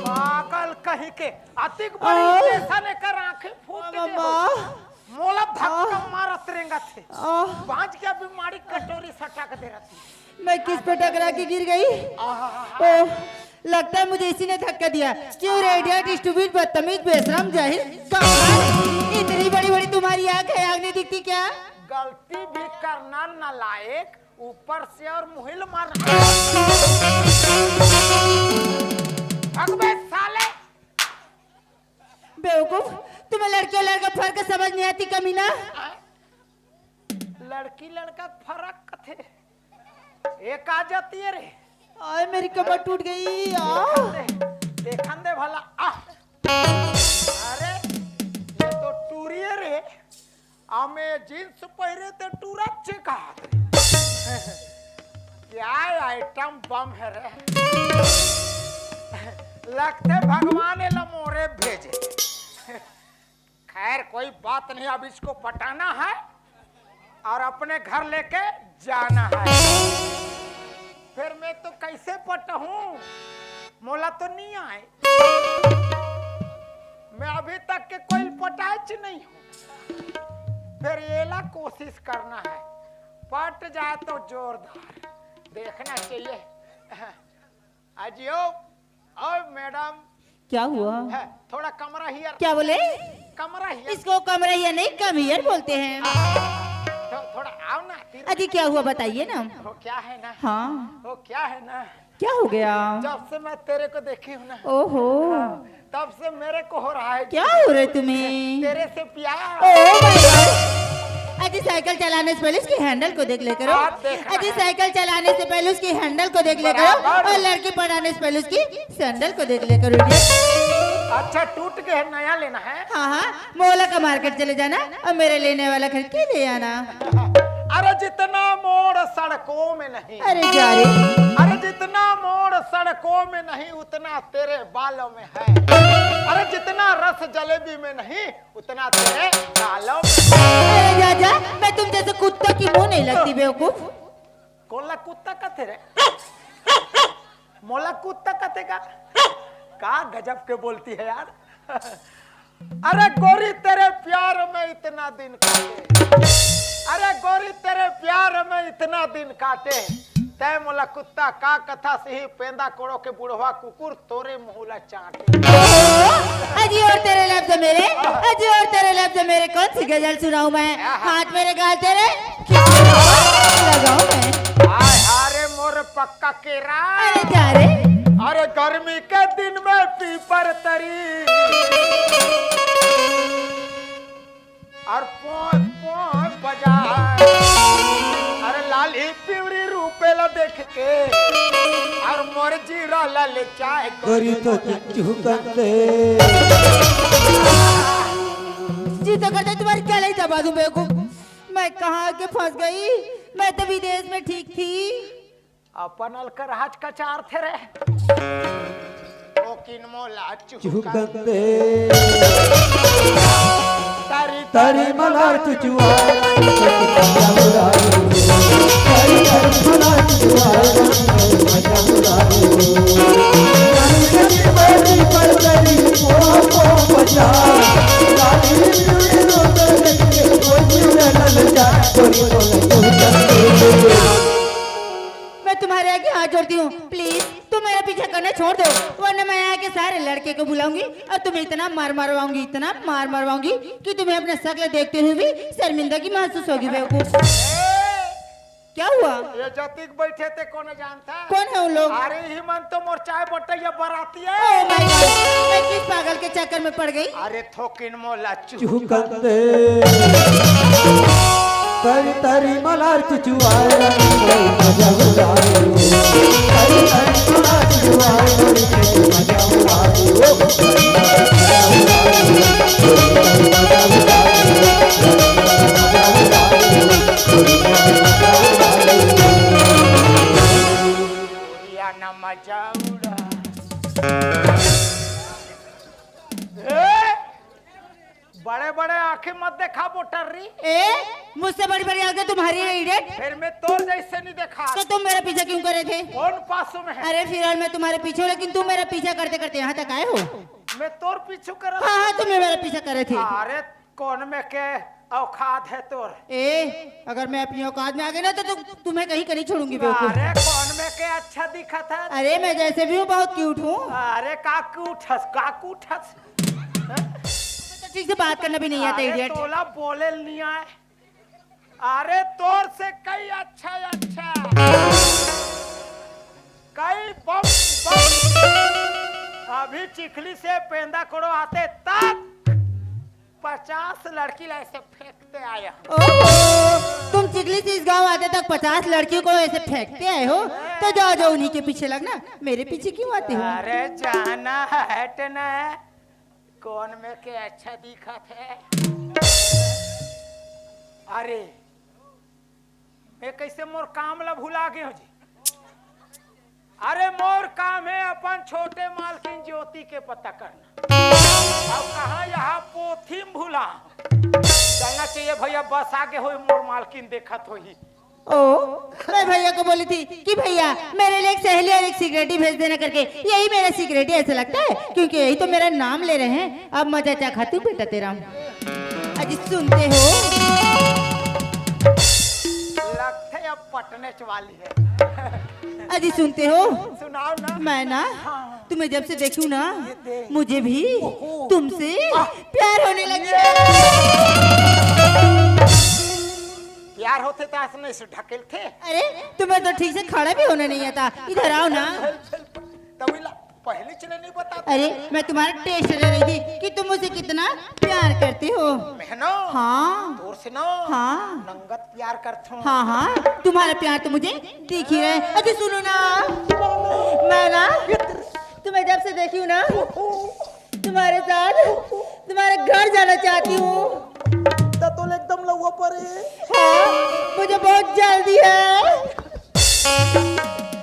पागल कहीं के, अतिक बड़ी आ। स्टेशन एकर आंखें फूट आ, दे मम्मा। हो। मोला धक्का आ। मारत रेंगत हे। आ। बांच के अभी माड़ी कटोरी सटक दे रहती। मैं किस पे टकरा के गिर गई? आ। ओ, लगता है मुझे इसी ने धक्का दिया। क्यों रे idiot, stupid, बदतमीज, बेशरम, जाहिल, कमीना। इतनी बड़ी बड़ी तुम्हारी आंख है, आग नहीं दिखती क्या? गलती भी करना नालायक, ऊपर से और मुहिल मारना। भगवे साले। बेवकूफ, तुम्हें लड़की और लड़का फर्क समझ नहीं आती कमीना। लड़की लड़का फर्क कथे। एक आ जाती है रे। आय, मेरी कमर टूट गई। आ। देखन दे, देखन दे भला। आ। अरे, ये तो टूरी है रे। अमे जींस पहिरे ते टूरा चे कहा रे। क्या आइटम बम है रे। लगते भगवान एला मोरे भेजे। खैर, कोई बात नहीं, अब इसको पटाना है और अपने घर लेके जाना है। फिर मैं तो कैसे पटहूँ, मोला तो नहीं आए। मैं अभी तक के कोई पटाएच नहीं हूँ। फिर एला कोशिश करना है, पट जाए तो जोरदार देखना चाहिए। अजियो, और मैडम, क्या हुआ? है, थोड़ा कमरा हियर। क्या बोले? कमरा हियर। इसको कमरा हियर नहीं, कम हियर बोलते हैं। तो थोड़ा आओ ना, तीर अजी, क्या हुआ, बताइए ना। वो क्या है ना? हाँ। वो क्या है ना? क्या हो गया? जब से मैं तेरे को देखी हूँ ना, ओहो। हाँ, तब से मेरे को हो रहा है। क्या हो रहा है तुम्हें? तेरे से प्यार। Oh my God। अजी, साइकिल चलाने से पहले उसकी हैंडल को देख लिया करो। आप देख रहे अजी, हैं। साइकिल चलाने से पहले उसकी हैंडल को देख लिया करो। बराबर। और लड़की पढ़ाने से पहले उसकी सैंडल को देख लिया करो, idiot। अच्छा, टूट के है, नया लेना है। हाँ, हाँ, मोला का मार्केट चले जाना और मेरे लेने वाला खरीद के ले आना। अरे, जितना मोड़ सड़कों में नहीं। अरे जा रे। अरे, जितना मोड़ सड़कों में नहीं, उतना तेरे बालों में है। अरे, जितना रस जलेबी में नहीं, उतना तेरे गालों में। अरे जा, जा, मैं तुम जैसे कुत्ता की मुंह नहीं लगती, बेवकूफ। कोन ला कुत्ता कथे रे? मोला कुत्ता कथे का? का गजब के बोलती है यार। अरे गोरी, तेरे प्यार में इतना दिन काटे। अरे गोरी, तेरे प्यार में इतना दिन काटे। तै मोला कुत्ता का कथस, इही पेंदा कोड़ो के बुढ़वा कुकुर तोरे मुंह ला चाटे। अजी और तेरे लफ्ज मेरे, अजी और तेरे लफ्ज मेरे, कौन सी गजल सुनाऊं मैं? हाथ मेरे गाल तेरे, खींच लगाऊं मैं। हाय, अरे मोर पक्का केरा। अरे जा रे। अरे गर्मी के दिन में पीपर तरी। और पोय पोय बजाए। अरे लाली पिवरी रूपे ला देख के, और मोर जीरा ललचाए। करी तो चुचू कंदे। जी तो करते तुम्हारी गले ही दबा दूं बेवकूफ। मैं कहाँ आके फंस गई, मैं तो विदेश में ठीक थी। अपन अलकरहाज कचार थे रे। ओ किन मोला चुहकंदे। तारी तारी मलार चुचुआ। तारी तारी मलार चुचुआ। मैं तुम्हारे आगे हाथ जोड़ती हूँ, प्लीज तुम मेरा पीछा करना छोड़ दो, वरना मैं यहाँ के सारे लड़के को बुलाऊंगी और तुम्हें इतना मार मरवाऊंगी, इतना मार मरवाऊंगी कि तुम्हें अपना शक्ल देखते हुए भी शर्मिंदगी महसूस होगी। बेवकूफ, क्या हुआ? ये जतिक बैठे थे, कौन जानता? कौन है वो लोग? अरे ही मन तो मोर चाय बटैया बराती है। Oh my God, मैं किस पागल के चक्कर में पड़ गई? अरे थोकिन मोला चुहकंदे। तरी तरी मलार चुचुआए। तरी तरी मलार चुचुआए। या ना मजा उड़ा। ए! बड़े बड़े आंखें मत देखा मोटर्री। ए, मुझसे बड़ी बड़ी आंखें तुम्हारी है, idiot। फिर मैं तोर जैसे नहीं देखा। तो तुम मेरा पीछा क्यों करे थे? कौन पासों में है? अरे फिलहाल मैं तुम्हारे पीछे हूँ, लेकिन तुम मेरा पीछा करते करते यहाँ तक आए हो। मैं तोर पीछू कर। हाँ, हाँ, तुम मेरा पीछा करे थे। अरे कौन में के औकात है तोर? ए, अगर मैं अपनी औकात में आ गई ना तो तुम, तुम्हें कहीं का नहीं छोड़ूंगी बेवकूफ। अरे कौन में के अच्छा दिखा था? अरे मैं जैसे भी हूँ बहुत क्यूट हूँ। अरे का क्यूट हस, का क्यूट हस? तो ठीक से बात करना भी नहीं आता, अरे idiot। तोला बोले नहीं आए। अरे तोर से कई अच्छा, अच्छा। कई बम, बम। अभी चिखली से पेंदा कोड़ो आते तक पचास लड़की ला ऐसे फेंकते आया। ओहो, तुम चिखली से इस गांव आते तक पचास लड़कियों को ऐसे फेंकते आए हो, तो जाओ, जाओ, उन्हीं के पीछे लगना, मेरे पीछे क्यों आते हो? अरे जाना हटना है, कौन में के अच्छा दिखत है? अरे मैं कैसे मोर काम ला भुला गए हो जी? अरे मोर काम है अपन छोटे मालकिन ज्योति के पता करना। अब कहाँ यहाँ पोथी में भुला? चलना चाहिए भैया, बस आगे होई, मोर मालकिन देखत होही। ओ, मैं भैया को बोली थी कि भैया मेरे लिए एक सहेली और एक सिगरेटी भेज देना करके, यही मेरा सिगरेटी ऐसा लगता है क्योंकि यही तो मेरा नाम ले रहे हैं। अब मजा चाखा तू बेटा तेरा। अजी सुनते हो? लगते अब पटने वाली है। अजी सुनते हो? सुनाओ ना। मैं ना हाँ। तुम्हें जब से देखी हूँ ना, मुझे भी तुमसे प्यार होने लग गया। प्यार होथे त अइसने से ढकेलथे। अरे, तुम्हें तो ठीक से खड़ा भी होना नहीं आता। इधर आओ ना। तभी ला, पहले चले नहीं बता। अरे, मैं तुम्हारा टेस्ट ले रही थी कि तुम मुझसे कितना प्यार करते हो। मैं ना हाँ। तोर से ना हाँ। नंगत प्यार करथूं। हाँ हाँ, तुम्हारा प्यार तो मुझे दिख ही रहा है। अच्छा सुनो ना, मैं ना तुम्हें जब से देखी हूँ ना, तुम्हारे साथ तुम्हारे घर जाना चाहती हूँ। त तोला एकदम लउआ परे। हाँ, मुझे बहुत जल्दी है।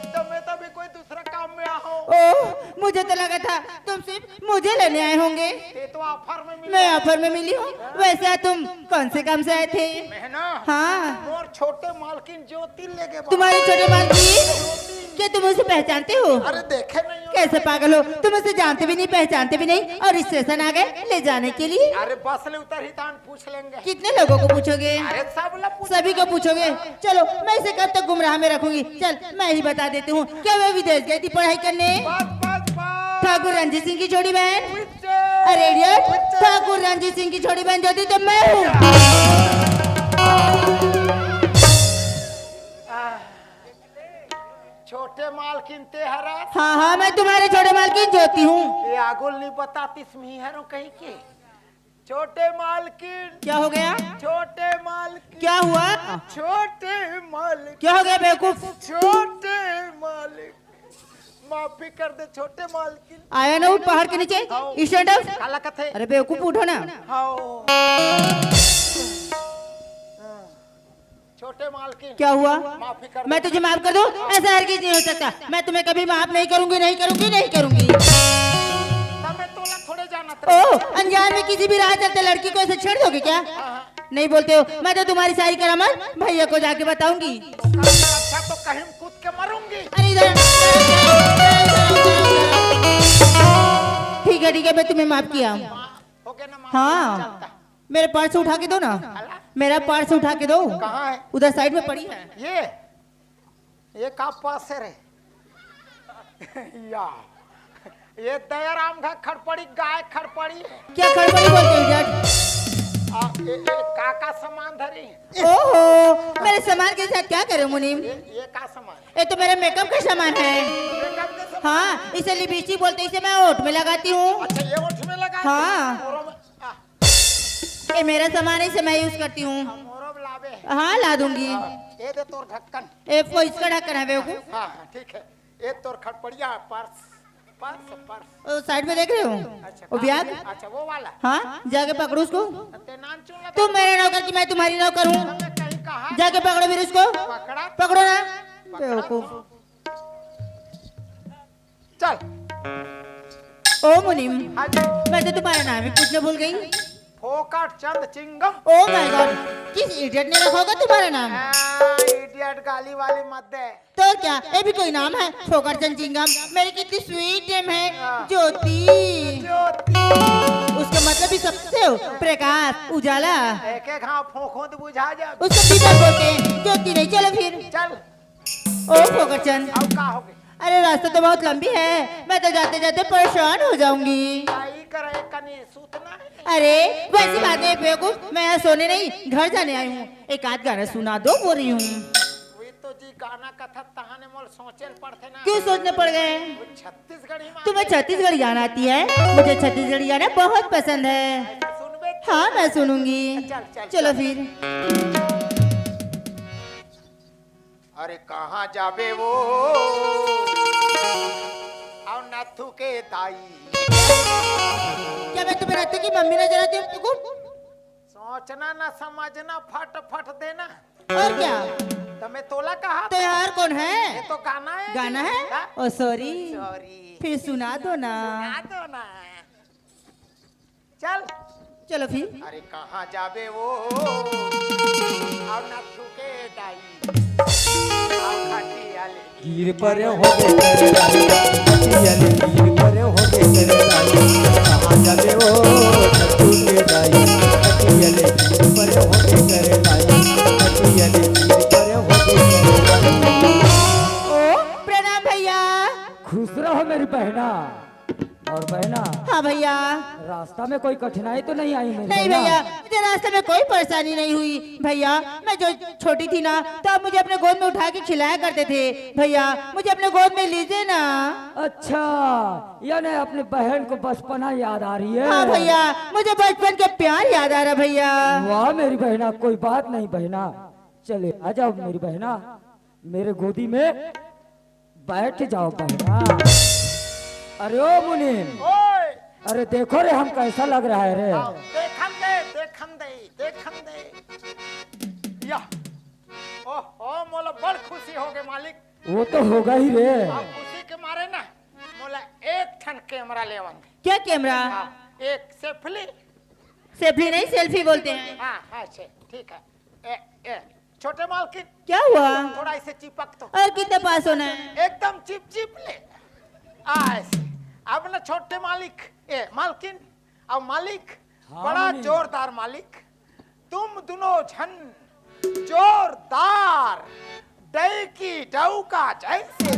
त मैं तभी कोई दूसरा काम में आहूं। ओह, मुझे तो लगा था तुम सिर्फ मुझे लेने आए होंगे। ते तो ऑफर में मिले। मैं ऑफर में मिली हूँ, वैसे आज तुम कौन से काम से आए थे? मैं ना हाँ, मोर छोटे मालकिन ज्योति लेगे बा। तुम्हारी छोटी मालकिन, क्या तुम उसे पहचानते हो? अरे देखे नहीं हो। कैसे पागल हो तुम? उसे जानते भी नहीं, पहचानते भी नहीं और स्टेशन आ गए ले जाने के लिए। अरे बस ले उतर ही तान पूछ लेंगे। कितने लोगों को पूछोगे? अरे सब ला पूछ। सभी को पूछोगे? चलो, मैं इसे कब तक गुमराह में रखूंगी? चल, मैं ही बता देती हूँ। क्या वह विदेश गई थी पढ़ाई करने? बस बस बस। ठाकुर रणजीत सिंह की छोटी बहन। पीछे। अरे इडियट, ठाकुर रणजीत सिंह की छोटी बहन जो थी तो मैं हूँ। छोटे मालकिन ते हरस। हाँ हाँ, मैं तुम्हारे छोटे मालकिन ज्योति हूँ। ये आगुल नहीं बतातीस मी हरो कहीं के। छोटे मालकिन। क्या हो गया? छोटे मालकिन। क्या हुआ? छोटे मालिक। क्या हो गया बेवकूफ? छोटे मालिक, माफी कर दे छोटे मालकिन। आया ना उठ पहाड़ के नीचे, स्टैंड अप। काला कथे। अरे बेवकूफ, उठो ना। हाओ। छोटे मालकिन। क्या हुआ? माफी कर मैं दे। तुझे माफ कर दूं? ऐसा हरगिज नहीं हो सकता। मैं तुम्हें कभी माफ नहीं करूंगी, नहीं करूंगी, नहीं करूंगी। तब मैं तोला थोड़े जानत रहे। ओ, अनजान में किसी भी राह चलते लड़की को ऐसे छेड़ दोगे क्या? नहीं बोलते हो। मैं तो तुम्हारी सारी करामात भैया को जाके बताऊंगी। अच्छा तो कहीं कूद के मरूंगी। अरे इधर। ठीक है, ठीक है, मैं तुम्हें माफ किया। हो गया ना माफ? हाँ। चलता। मेरे पर्स उठा के दो ना। मेरा पर्स उठा के दो। कहाँ है? उधर साइड में पड़ी है। ये ये का पास है रे? या ये दयाराम का खड़पड़ी, गाय खड़पड़ी। क्या खड़पड़ी बोलते हो इडियट? आ, ए, ए, का का सामान धरी? ओहो, मेरे सामान के साथ क्या करो मुनीम? ये ये का सामान? ये तो मेरे मेकअप का सामान है। मेकअप के सामान? हाँ, इसे लिपस्टिक बोलते हैं, इसे मैं ओठ में लगाती हूँ। अच्छा, ये ओठ में लगा। हाँ। और हम- आ, ये मेरा सामान है, इसे मैं यूज करती हूँ। मोरब लावे। हाँ, ला दूंगी। ये दे तोर ढक्कन। ये वो इसका ढक्कन है बेवकूफ। हाँ हाँ, ठीक है। ये तोर खड़पड़िया पर्स। Purse purse. ओ, साइड में देख रहे हो? अच्छा, वो कहाँ? बैग। अच्छा, वो वाला। हाँ, जाके पकड़ो उसको। ते नान चुन ला। तुम मेरे नौकर कि मैं तुम्हारी नौकर हूँ। मैं कहीं कहा। जाके पकड़ो फिर उसको। पकड़ा। पकड़ो ना। बेवकूफ। चल। ओ मुनीम, हाँ जी। मैं तो तुम्हारा नाम ही पूछना भूल गई। फोकट चंद चिंगम। ओ माय गॉड, किस इडियट ने रखा होगा तुम्हारा नाम? इडियट गाली वाली मत दे। तो क्या, ये भी कोई नाम है? फोकट चंद चिंगम। मेरी कितनी स्वीट नेम है, ज्योति। ज्योति। उसका मतलब भी सबसे हो, प्रकाश, उजाला। एक एक हाँ फोंको तो बुझा जा। उसको दीपक बोलते हैं, ज्योति नहीं। चलो फिर। चल। ओ फोकट चंद, अब का हो गई? अरे रास्ता तो बहुत लंबी है, मैं तो जाते जाते परेशान हो जाऊंगी। आई करे कनी सूतना है। अरे वैसी बात नहीं बेवकूफ, मैं यहाँ सोने नहीं घर जाने आई हूँ। एक आध गाना सुना दो बोल रही हूँ। वे तो जी गाना कथा तहाने मोल सोचे ल पड़थे ना। क्यों सोचने पड़ गए? वो छत्तीसगढ़ी में तुम्हें छत्तीसगढ़ी गाना आती है? मुझे छत्तीसगढ़ी गाना बहुत पसंद है। सुनबे। हाँ, मैं सुनूंगी। चल, चल, चलो चल। फिर। अरे कहाँ जाबे वो? आओ नाथू के दाई। क्या मैं तुम्हें नाथू की मम्मी नजर आती हूँ तुमको? सोचना ना समझना, फट फट देना। और क्या? तो मैं तोला कहा तो यार कौन है? ये तो गाना है। गाना है? हाँ? ओ सॉरी, सॉरी। फिर सुना दो ना। सुना दो ना। चल। चलो फिर। अरे कहाँ जाबे वो? आओ नाथू के दाई। आओ खाटी आले। गिर परे होबे करे दाई, खटिया ले गिर परे होबे करे दाई। कहाँ जाबे वो नथू के दाई, खटिया ले गिर परे होबे करे दाई, खटिया ले गिर परे होबे करे दाई। ओ प्रणाम भैया। दूसरा हो मेरी बहना। और बहना, हाँ भैया। रास्ता में कोई कठिनाई तो नहीं आई मेरी नहीं बहना? भैया, मुझे रास्ते में कोई परेशानी नहीं हुई भैया। मैं जो छोटी थी ना, तो आप मुझे अपने गोद में उठा के खिलाया करते थे भैया। मुझे अपने गोद में लीजिए ना। अच्छा, यानी अपने बहन को बचपना याद आ रही है? हाँ भैया, मुझे बचपन के प्यार याद आ रहा भैया। वाह मेरी बहना, कोई बात नहीं बहना, चले आ जाओ मेरी बहना, मेरे गोदी में बैठ जाओ बहना। अरे ओ मुनीम, ओए! अरे देखो रे, हम कैसा लग रहा है रे? आओ, देखन दे, देखन दे, देखन दे। या, ओहो, मोला बड़ खुशी हो गए मालिक। वो तो होगा ही रे। अब खुशी के मारे ना, मोला एक ठन कैमरा लेवन दे। क्या कैमरा? हाँ, एक सेफली। सेफली नहीं, सेल्फी बोलते हैं। हाँ, हाँ, से, ठीक है। ए, ए, छोटे मालकिन, क्या हुआ? थोड़ा इसे चिपक तो। और कितने पास होना है? एकदम चिप चिप ले। आ, ऐसे। अब ना छोटे मालिक, ए, मालकिन, अब मालिक, हाँ, बड़ा मालिक। जोरदार मालिक। तुम दोनों झन जोरदार डौकी डौका जैसे।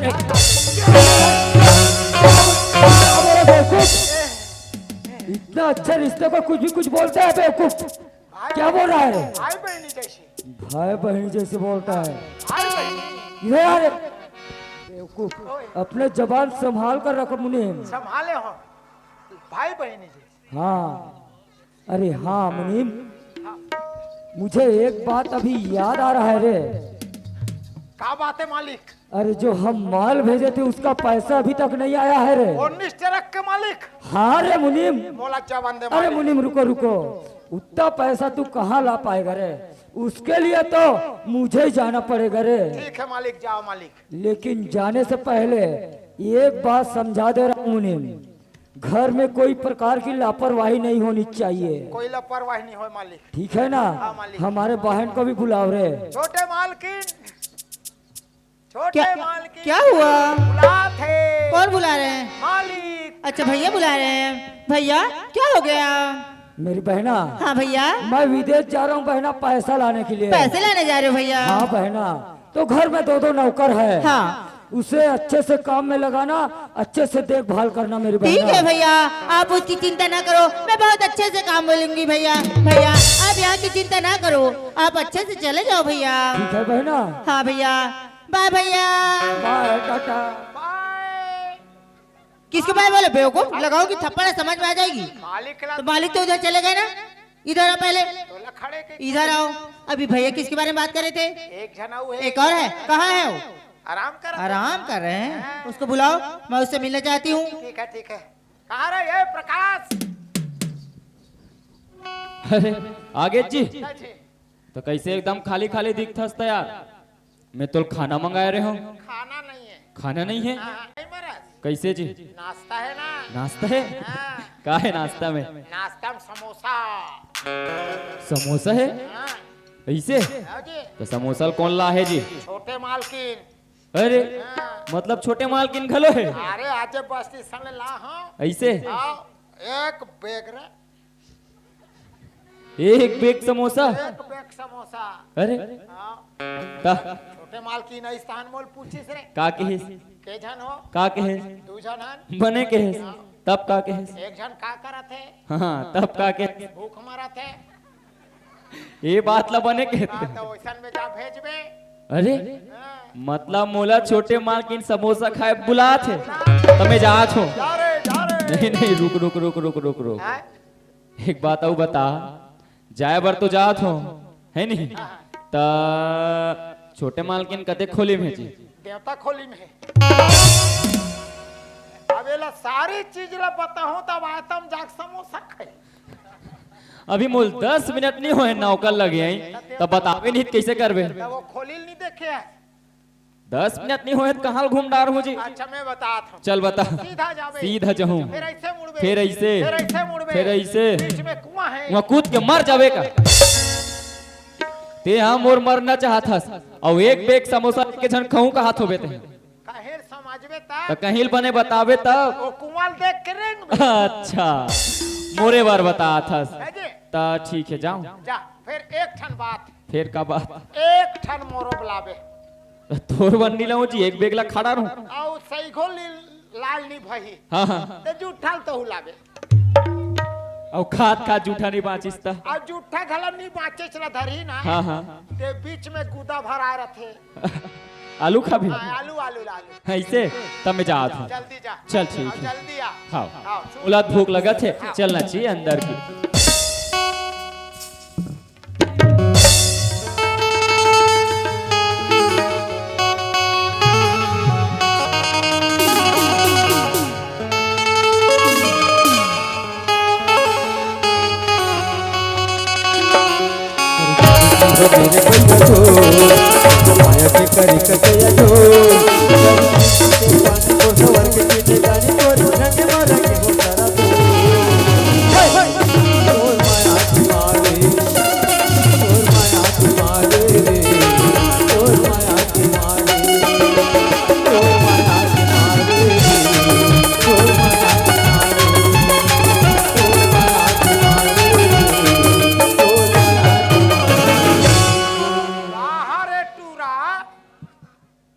अरे बेवकूफ, इतना अच्छे रिश्ते को कुछ भी कुछ बोलता है बेवकूफ। भाई, क्या बोल रहा है? भाई बहनी जैसे। भाई बहनी जैसे बोलता है। भाई बहनी। इधर आ रे। बेवकूफ, ओए। अपने जबान संभाल कर रखो मुनीम। संभाले हो, भाई बहनी जैसे। हाँ, अरे हाँ मुनीम, मुझे एक बात अभी याद आ रहा है रे। का बात है मालिक? अरे जो हम माल भेजे थे उसका पैसा अभी तक नहीं आया है रे। उन्नीस ट्रक के मालिक। हाँ रे मुनीम। मोला जवान दे अरे मालिक। मुनीम रुको रुको, उतना पैसा तू कहाँ ला पाएगा रे? उसके लिए तो मुझे ही जाना पड़ेगा रे। ठीक है मालिक, जाओ मालिक। लेकिन जाने से पहले एक बात समझा दे रहा हूँ मुनीम, घर में कोई प्रकार की लापरवाही नहीं होनी चाहिए। कोई लापरवाही नहीं होए मालिक। ठीक है ना? हाँ, मालिक। हमारे बहन को भी बुलाओ रे। छोटे मालकिन, छोटे क्या, मालकिन, क्या हुआ? बुलात हे। कौन बुला रहे हैं? मालिक। अच्छा, भैया बुला रहे हैं। भैया, क्या हो गया? मेरी बहना। हाँ भैया। मैं विदेश जा रहा हूँ बहना, पैसा लाने के लिए। पैसे लाने जा रहे हो भैया? हाँ बहना, तो घर में दो दो नौकर है। हाँ। उसे अच्छे से काम में लगाना, अच्छे से देखभाल करना मेरी बहना। ठीक है भैया, आप उसकी चिंता ना करो, मैं बहुत अच्छे से काम बोलूंगी भैया। भैया, आप यहाँ की चिंता ना करो, आप अच्छे से चले जाओ भैया। ठीक है बहना। हाँ भैया, बाय भैया। बाय, टाटा। बाय। किसको बाय बोले बेवकूफ? लगाओ कि थप्पड़ है, समझ में आ जाएगी। मालिक ला तो मालिक तो उधर चले गए ना, इधर आओ पहले। तोला खड़े के इधर आओ। अभी भैया किसके बारे में बात कर रहे थे? एक जना वो है। एक और है, कहाँ है वो? आराम कर। आराम कर रहे हैं, हाँ। उसको बुलाओ, मैं उससे मिलना चाहती हूँ। ठीक है, ठीक है। कहाँ रहे ये प्रकाश? अरे, आगे जी। अच्छा जी। तो कैसे एकदम खाली खाली दिखथस त यार? मैं तो खाना मंगाए रहे हूँ। खाना नहीं है। खाना नहीं है? हाँ, हाँ, नहीं महाराज। कैसे जी? नाश्ता है ना? नाश्ता है? हाँ। का है नाश्ता में? नाश्ता में समोसा। समोसा है? हाँ। ऐसे? हाँ जी। तो समोसा कौन ला है जी? छोटे मालकिन। अरे, हाँ। मतलब छोटे मालकिन घलो है? अरे, आज बस्ती सन ला, हाँ। ऐसे? हाँ, एक बैग रे। एक बैग समोसा? एक बैग समोसा। अरे। हाँ। ता। छोटे मालकिन स्थान मोल पूछिस रे। का कहिस? के झन हो? का कहिस? दू झन हन। बने कहिस। हाँ। तब का कहिस? एक झन का करत हे? हाँ, तब का कहिस? भूख मरत हे। ये बात ला बने कहिस। हाँ, तो वैसन में जा भेजबे। अरे, हाँ। मतलब मोला छोटे मालकिन समोसा खाए बुलात हे, त मैं जात हूँ। जा रे, जा रे। नहीं, नहीं, रुक, रुक, रुक, रुक, रुक, रुक। हाँ? एक बात अउ बता, जाए बर तो जात हो, है नहीं? हाँ। त छोटे मालकिन कते खोली में जी? देवता खोली में। अब एला सारी चीज ला बताहूं, तब आतम जाग समोसा खाई। अभी मोल दस मिनट नहीं होए, नौकर लगे आई, तब बतावे नहीं, कैसे करबे? तब वो खोली नहीं देखे है। दस मिनट नहीं होए, तो कहाँ घूम डार हो जी? अच्छा, मैं बतात हूँ। चल बता। सीधा जाबे। सीधा जाहूँ। फिर ऐसे मुड़बे। फिर ऐसे। फिर ऐसे मुड़बे। फिर ऐसे। बीच में कुआं है। वहाँ कूद के मर जाबे का? ते हाँ मोर मरना चाहत हस, अउ एक बैग समोसा के झन खाहूँ कहत होबे ते। कहीं समझबे तब। त कहीं बने बताबे तब। ओ कुआं देख के रेंग। अच्छा, मोरे बर बतात हस। है जी। त ठीक है, जाओ। जा, फिर एक ठन बात। फिर का बात? एक ठन मोरो बुलाबे। तोर बर नी लाऊं जी, एक बैग ला खड़ा रहूं। अउ सही घोल ली नहीं भाई। हाँ, हाँ। ते जूठा ल तहू लाबे। अउ खात खात जूठा नहीं बाँचिस त। अउ जूठा घला नहीं बाँचेच ला धरी ना। हाँ, हाँ। ते बीच में गुदा भरा रथे। आलू खाबे? हाँ, आलू, आलू, आलू। हाँ, अइसे? तब मैं जात हँव। जल्दी जा। चल, ठीक अउ हे। जल्दी आ। हाँ। हाँ, सुन। ओला भूख लगत हे, हाँ। चलना चाहिए अंदर की।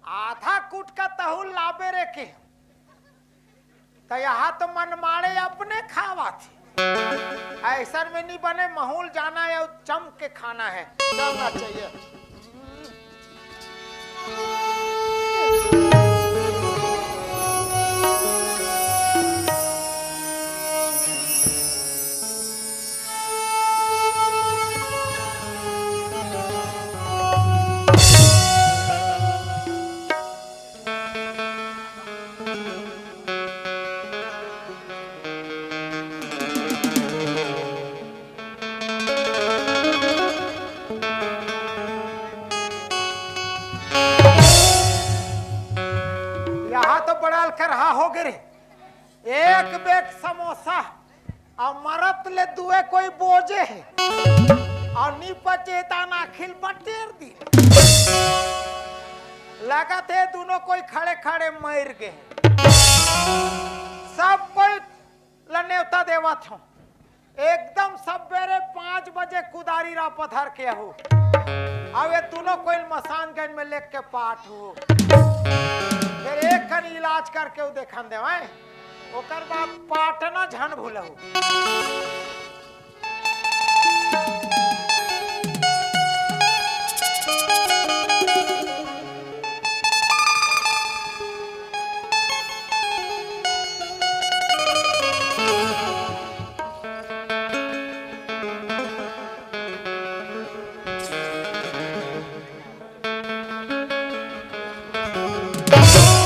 आधा कुटका तहू लाबे रे के। त यहाँ तो मनमाड़े अपने खावा थे। ऐसन में नहीं बने, महूँ ल जाना हे अउ चम के खाना हे। चलना चाहिए। यहाँ तो बड़ा अलकरहा हो गे रे। एक बेग समोसा अउ मरत ले दुए कोई बोजे हे। अउ नी पचे त आखिल बटेर दी। लगत हे दुनों कोई खड़े खड़े मर गे। सब कोई ल नेवता देवत हँव। एकदम सबेरे पाँच बजे कुदारी रापा धर के आहू। अउ ये दुनों कोई ल मसानगंज में लेग के पाटहू। फेर एक कन इलाज करके अउ देखन देवँय। ओकर बाद पाटना झन भूलहू।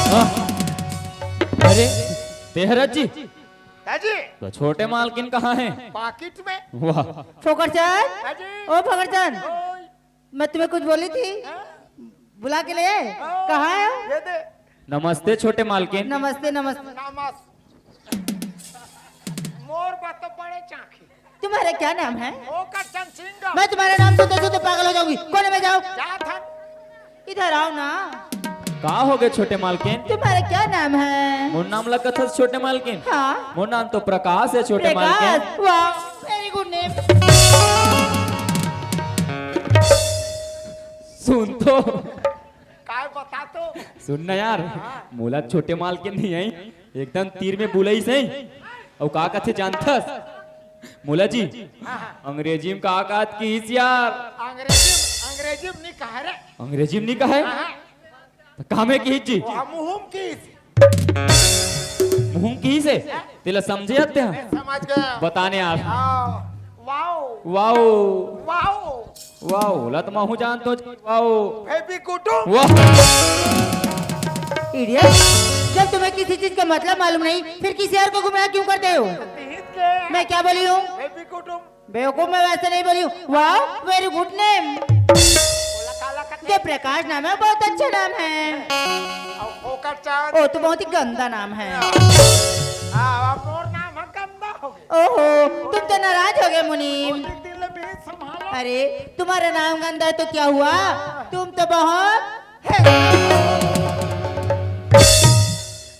हाँ। अरे, तेहरत जी। हाँ जी। त छोटे मालकिन कहाँ हे? पाकिट में। वाह। फोकरचंद? हाँ जी। ओ फोकरचंद, ओए। मैं तुम्हें कुछ बोली थी, हाँ? बुला के ले आए? हाँ। कहाँ हे? ये दे। नमस्ते छोटे मालकिन। नमस्ते, नमस्ते। नमस-, मोर बा तो बड़े चाँखी। तुम्हारा क्या नाम है? फोकरचंद सिंह। मैं तुम्हारे नाम सुनते सुनते पागल हो जाऊंगी। कोने में जाओ। जा था। इधर आओ ना। का हो गे छोटे मालकिन? तुम्हारा क्या नाम है? मोर नाम ला कथस छोटे मालकिन? हाँ। मोर नाम तो प्रकाश हे छोटे मालकिन। प्रकाश? वाह, very good name। सुन तो। काय बता तो? सुन ना यार, हाँ। मोला छोटे मालकिन नहीं हे, एकदम तीर में बुलइस हे। अउ का कथे जानथस? मोला जी, हाँ, हाँ। अंग्रेजी में का कहत किहिस यार? अंग्रेजी, अंग्रेजी में नहीं कहे रे। अंग्रेजी में नहीं कहे? हाँ, हाँ। त का में किहिस जी? वो हम मुहुम किहिस। मुहुम किहिस हे? तेला समझे आते हैं? मैं समझ गया। बताने यार। हाँ। वाओ। वाओ। वाओ। वाओ, ओला तो महूँ जानत हँव, वाओ। बेबी कुटुम। वाह। Idiot, जब तुम्हें किसी चीज का मतलब मालूम नहीं, फिर किसी और को गुमराह क्यों करते हो? तीत के। मैं क्या बोली हूँ? बेबी कुटुम। बेवकूफ, मैं वैसे नहीं बोली हूँ। Wow, very good name। ओला काला कथे? ये प्रकाश नाम है, बहुत अच्छा नाम है। अउ फोकरचंद। ओ, तो बहुत ही गंदा नाम है। हाँ, अब मोर नाम है गंदा हो गया। ओहो, तुम तो नाराज हो गए मुनीम। अरे, तुम्हारा नाम गंदा है तो क्या हुआ? तुम तो बहुत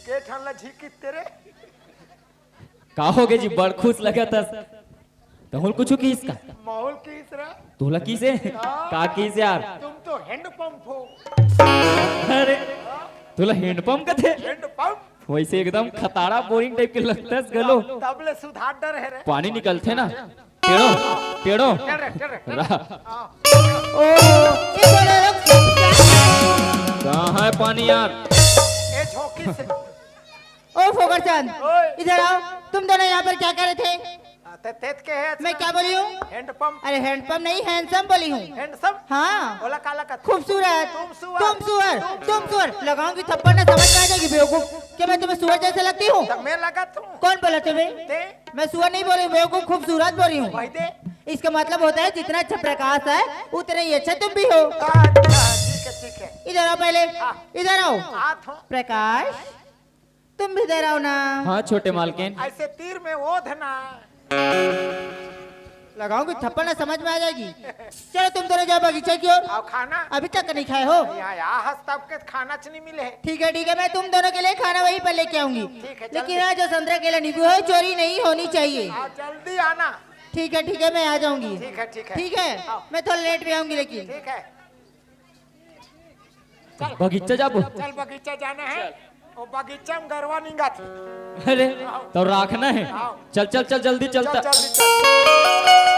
के ठन ला झिकिस तेरे। का हो गे जी, बड़ खुश लगत हस। तहुल कुछु किहिस का? महूँ ल किहिस रे। तोला किहिस हे? हाँ। का किहिस यार? तुम तो हैंडपंप हो। अरे, तोला हैंडपंप कथे? हैंडपंप। वैसे एकदम खताड़ा बोरिंग टाइप के लगता है घलो। तब ले सुधार डर है रे। पानी निकलथे ना। टेढ़ो, टेढ़ो। टेढ़ रे, टेढ़ रे। रा- ओहो, ये बोलो लोग। कहाँ है पानी यार? ए झोंकी से। ओ फोकरचंद, ओए। इधर आओ। तुम दोनों यहाँ पर क्या कर रहे थे? आ, ते, तेत के है मैं अच्छा? क्या बोली हूँ? हैंडपंप। अरे हैंडपंप नहीं, हैंडसम बोली हूँ। हैंडसम? हाँ। ओला काला कथे? खूबसूरत। तुम सुअर। तुम सुअर। तुम सुअर। लगाऊंगी थप्पड़ ना, समझ में आ जाएगी बेवकूफ। क्या मैं तुम्हें सुअर जैसे लगती हूँ? तब मैं लगा तू। कौन बोला तुम्हें? ते। मैं सुअर नहीं बोल रही हूँ, बेवकूफ, खूबसूरत बोल रही हूँ। वही दे। इसका मतलब होता है जितना अच्छा प्रकाश है उतना ही अच्छा तुम भी हो। अच्छा, ठीक है, ठीक है। इधर आओ पहले। हाँ। इधर आओ। हाथ हो। प्रकाश, तुम भी इधर आओ ना। हाँ छोटे मालकिन। ऐसे तीर में ओध ना। लगाऊंगी थप्पड़ ना, समझ में आ जाएगी। चलो तुम दोनों जाओ बगीचे की ओर। आओ खाना। अभी तक नहीं खाए हो? यहाँ, यहाँ हंस तब के खाना च नहीं मिले है। ठीक है, ठीक है, मैं तुम दोनों के लिए खाना वहीं पर लेके आऊंगी। ठीक है, लेकिन जल्दी। यहाँ जो संतरा केला नींबू है, चोरी नहीं होनी चाहिए। हाँ, जल्दी आना। ठीक है, ठीक है, मैं आ जाऊंगी। ठीक है, ठीक है। ठीक है, आओ। मैं थोड़ा लेट भी आऊंगी लेकिन। ठीक है। चल। बगीचा जाबो। चल, बगीचा जाना है। चल। वो बगीचा में गरवा निंगा थे। अरे, तो राखना है। आओ। चल, चल, चल, जल्दी चलता। चल, जल्दी चल।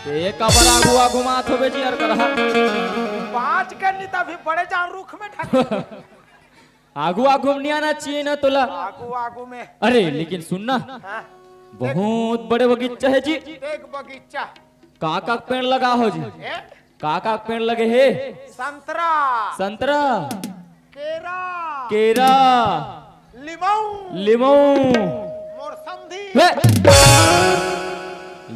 ते काबर आगू आगू मात होबे जी यार करहा। पाँच करनी तभी बड़े जान रुख में ठक। आगू आगू में नहीं आना चाहिए ना तोला। आगू आगू में। अरे लेकिन सुन ना, हाँ। बहुत बड़े बगीचा है जी। देख बगीचा। का का पेड़ लगा हो जी? ए? का का पेड़ लगे हे? संतरा। संतरा। केरा। केरा। लिमऊ। लिमऊ। मोर समधी। हे!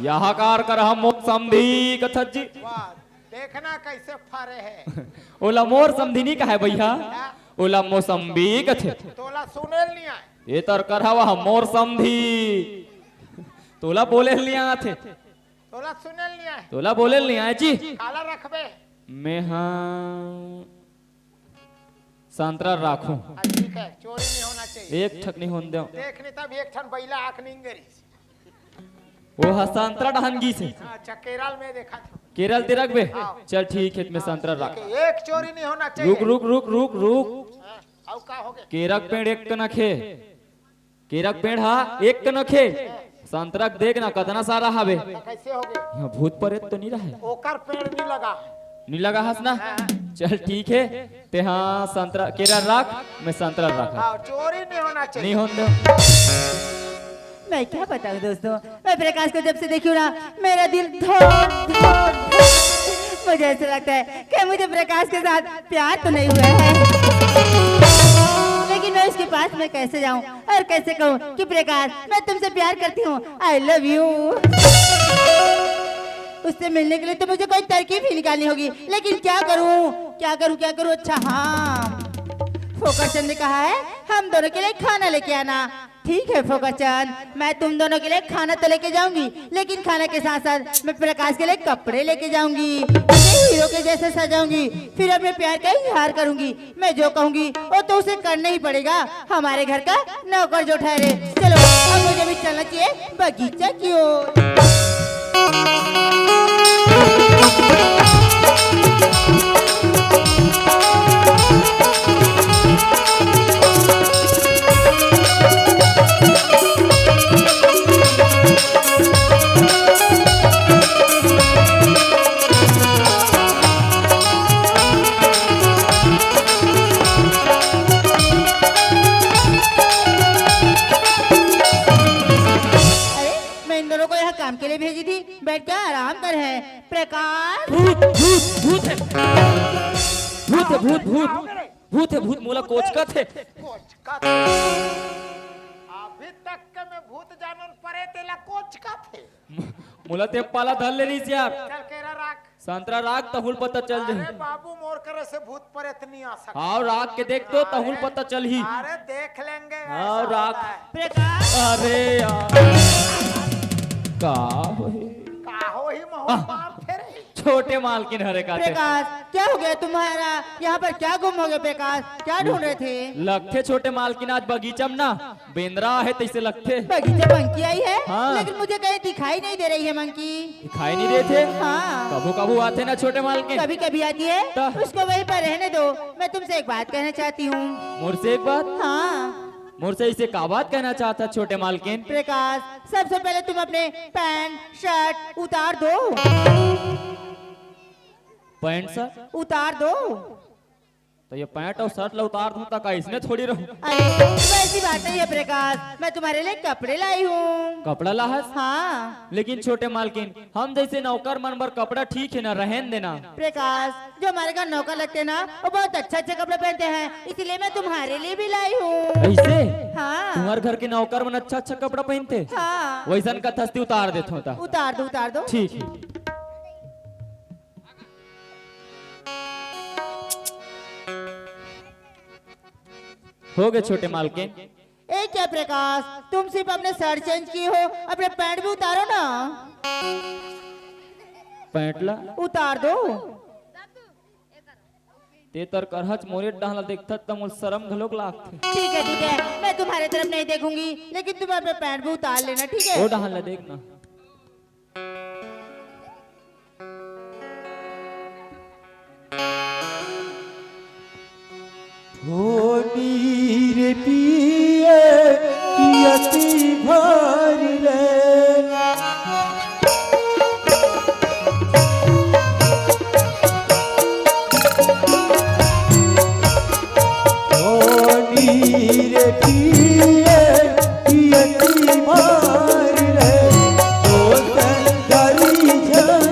यहाकार करहा मोर समधी कथत जी। वाह, देखना कैसे फरे है। ओला मोर समधी नहीं कहे भैया, हाँ। ओला मौसम्बी कथे। तोला सुनेल नहीं आए। ये तर करहा वह मोर समधी। तोला बोलेल नहीं आथे। तोला सुनेल नहीं आए। तोला बोलेल नहीं आए जी। काला रखबे। मैं हाँ संतरा राखूं। हाँ, ठीक है, चोरी नहीं होना चाहिए। एक ठक नहीं होन देव। देख नहीं तब एक ठन बैला आँख नहीं गरी। वो ह संतरा डहन गीस हे। अच्छा, केरल में देखा था। केरल ते रखबे? हाँ। चल ठीक हे, मैं संतरा रख। एक चोरी नहीं होना चाहिए। रुक, रुक, रुक, रुक, रुक। हाँ, अउ का हो गए? केरा के पेड़ एक कनक हे। केरा के पेड़ हा एक कनक हे। संतरा के देख ना, कतना सारा हावे। तो कैसे हो गए? यहाँ भूत प्रेत तो नहीं रहे? ओकर पेड़ नहीं लगा। नहीं लगा हस ना? हाँ। चल ठीक हे, ते हाँ संतरा, केरा रख, मैं संतरा रख। हाँ, चोरी नहीं होना चाहिए। नहीं होन दो। मैं क्या बताऊं दोस्तों, मैं प्रकाश को जब से देखी हूँ ना, मेरा दिल धक धक धक। मुझे ऐसा लगता है कि मुझे प्रकाश के साथ प्यार तो नहीं हुआ है, लेकिन मैं उसके पास में कैसे जाऊं और कैसे कहूं कि प्रकाश, मैं तुमसे प्यार करती हूँ, I love you। उससे मिलने के लिए तो मुझे कोई तरकीब ही निकालनी होगी, लेकिन क्या करूं, क्या करूं, क्या करूं? अच्छा हाँ, फोकस चंद ने कहा है हम दोनों के लिए खाना लेके आना। ठीक है फोकस चंद, मैं तुम दोनों के लिए खाना तो लेके जाऊंगी, लेकिन खाना के साथ साथ मैं प्रकाश के लिए कपड़े लेके जाऊंगी, उसे हीरो के जैसे सजाऊंगी, फिर अपने प्यार का इजहार करूंगी। मैं जो कहूंगी वो तो उसे करना ही पड़ेगा। हमारे घर का नौकर जो ठहरे। चलो अब मुझे भी चलना चाहिए बगीचा की ओर। अरे, मैं इन दोनों को यहाँ काम के लिए भेजी थी, बैठ के आराम कर है। प्रकाश। भूत, भूत, भूत है। भूत है, भूत, भूत। भूत है, भूत, मोला कोचकत हे। कोचकत हे। अभी तक के मैं भूत जानन परे तेला कोचकत हे। मोला ते पाला धर ले रहीस यार। चल केरा राख। संतरा राख, तहुल पता चल जाही। अरे बाबू, मोर करे से भूत प्रेत नहीं आ सकता। हाँ, राख के देख तो, तहुल पता चलही। अरे देख लेंगे, हाँ, ऐसा राख। होता है। प्रकाश। अरे यार। का होही? का होही, महू आह। मार फेरे। छोटे मालकिन हरे का ते। प्रकाश, क्या हो गया तुम्हारा? यहाँ पर क्या गुम हो गए प्रकाश? क्या ढूंढ रहे थे? लगथे छोटे मालकिन, आज बगीचा में ना बेंदरा आहे तइसे लगथे। बगीचा मंकी आई है? हाँ। लेकिन मुझे कहीं दिखाई नहीं दे रही है मंकी। दिखाई नहीं देथे? हाँ। कभू कभू आथे ना छोटे मालकिन। कभी कभी आती है, त? उसको वहीं पर रहने दो। मैं तुमसे एक बात कहना चाहती हूँ। मोर से एक बात? हाँ। मोर से इसे का बात कहना चाहत हस छोटे मालकिन? प्रकाश, सबसे पहले तुम अपने पैंट शर्ट उतार दो। Pant shirt? उतार दो। त ये पैंट अउ शर्ट ला उतार दूं त का इसने थोड़ी रहूं? अरे, वैसी बात नहीं है प्रकाश, मैं तुम्हारे लिए कपड़े लाई हूँ। कपड़ा लाहस? हाँ। लेकिन छोटे मालकिन, हम जइसे नौकर मन बर कपड़ा ठीक हे ना, रहेन देना। प्रकाश, जो हमारे घर नौकर लगते हैं ना, वो बहुत अच्छा अच्छा कपड़ा पहनते हैं, इसलिए मैं तुम्हारे लिए भी लाई हूँ। अइसे? हाँ। तुम्हर घर के नौकर मन अच्छा अच्छा कपड़ा पहिनथे? हाँ। वइसन कथस ते उतार देथों त। उतार दो, उतार दो। ठीक हे। हो गए छोटे मालकिन। ए क्या प्रकाश, तुम सिर्फ अपने शर्ट चेंज किए हो, अपने पैंट भी उतारो ना। पैंट ला? उतार दो। ते तर करहच मोरे डहन ला देखथस त मोर शरम घलोक लागथे। ठीक है, ठीक है, मैं तुम्हारे तरफ नहीं देखूंगी, लेकिन तुम अपने पैंट भी उतार लेना, ठीक है? ओ डहन ला देखना। धोनी रे पिए पियती भर ले। धोनी रे पिए पियती भर ले। तो संगरी झन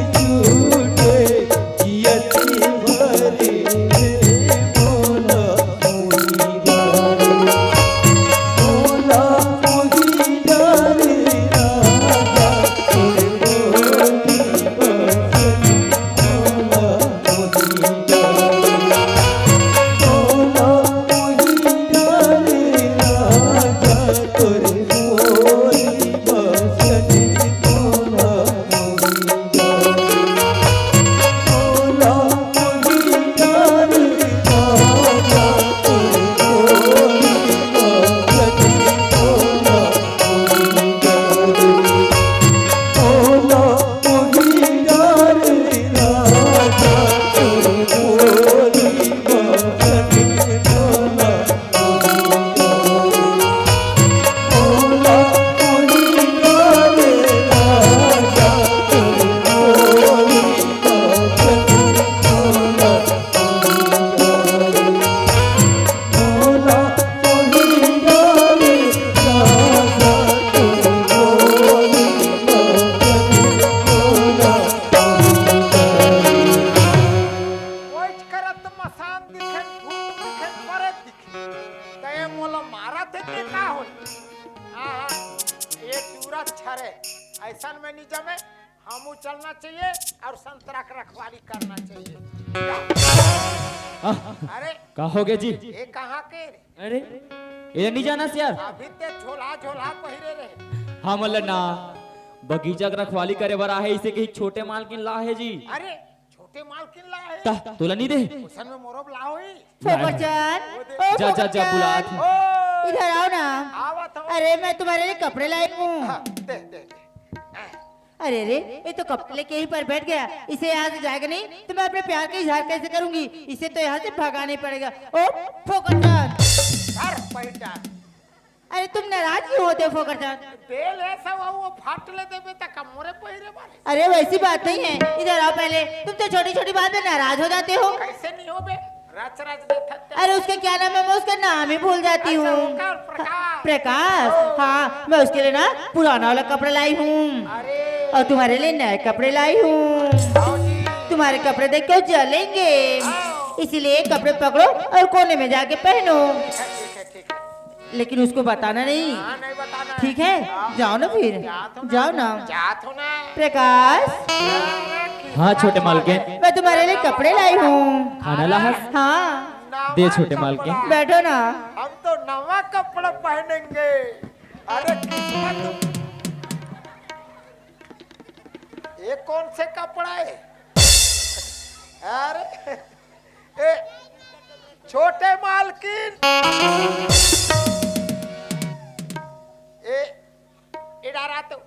छूटे। ओइच करत मसान दिखे, भूत दिखे, परेत दिखे। त ये मोला मारत हे के का होई? हाँ, हाँ, ये टूरा छरे, अइसन में नहीं जमे, हमू चलना चाहिए और संतरा के रखवाली करना चाहिए। आह, अरे, का हो गया जी? ये कहाँ के रे? अरे, ये नहीं जाना से यार। अभी ते झोला, झोला पहिरे रहे। हमन ल ना बगीचा के रखवाली करे बर आहे, इसे कही छोटे मालकिन ला हे जी। अरे, छोटे मालकिन ला हे। ता, तोला नहीं दे। उसन में मोरो ला होई। फोकट जान, ओ जा, जा, जा, फोकट बुला जान। ओ। इधर आओ ना। आवत हूँ। अरे, मैं तुम्हारे लिए कपड़े लाई हूँ। हाँ, दे, दे, दे। अरे रे, ये तो कपड़े लेके यहीं पर बैठ गया। इसे यहाँ से जाएगा नहीं तो मैं अपने प्यार का इजहार कैसे करूंगी? इसे तो यहाँ से भगाना ही पड़ेगा। ओ फोकट जान। सर, पहिचान। अरे तुम नाराज क्यों होते हो फोकट जान? बेल ऐसा हुआ वो फाट ले देबे त कमोरे पहिरे मारे। अरे वैसी बात नहीं है, इधर आओ पहले। तुम तो छोटी छोटी बात में नाराज हो जाते हो। कैसे नहीं हो बे? रच रच देथत। अरे उसका क्या नाम है, मैं उसका नाम ही भूल जाती हूँ। अच्छा, ओकर प्रकाश। प्रकाश, हाँ, मैं उसके लिए ना पुराना वाला कपड़ा लाई हूँ। अरे। और तुम्हारे लिए नए कपड़े लाई हूँ। आओ जी। तुम्हारे कपड़े देख के वो जलेंगे, आओ। इसीलिए कपड़े पकड़ो और कोने में जाके पहनो। ठीक है, ठीक है, ठीक है। लेकिन उसको बताना नहीं। हाँ, नहीं बताना है। ठीक है? हाँ। जाओ ना फिर। जाओ ना। जाओ ना। प्रकाश। अरे, हाँ, छोटे मालकिन। मैं तुम्हारे लिए कपड़े लाई हूँ। खाना लाहस? हाँ। दे छोटे मालकिन। बैठो ना। हम तो नवा कपड़ा पहनेंगे। अरे, किस्मत। ये कौन से कपड़ा है? अरे, ए, छोटे मालकिन। ए, ए, डरा तो।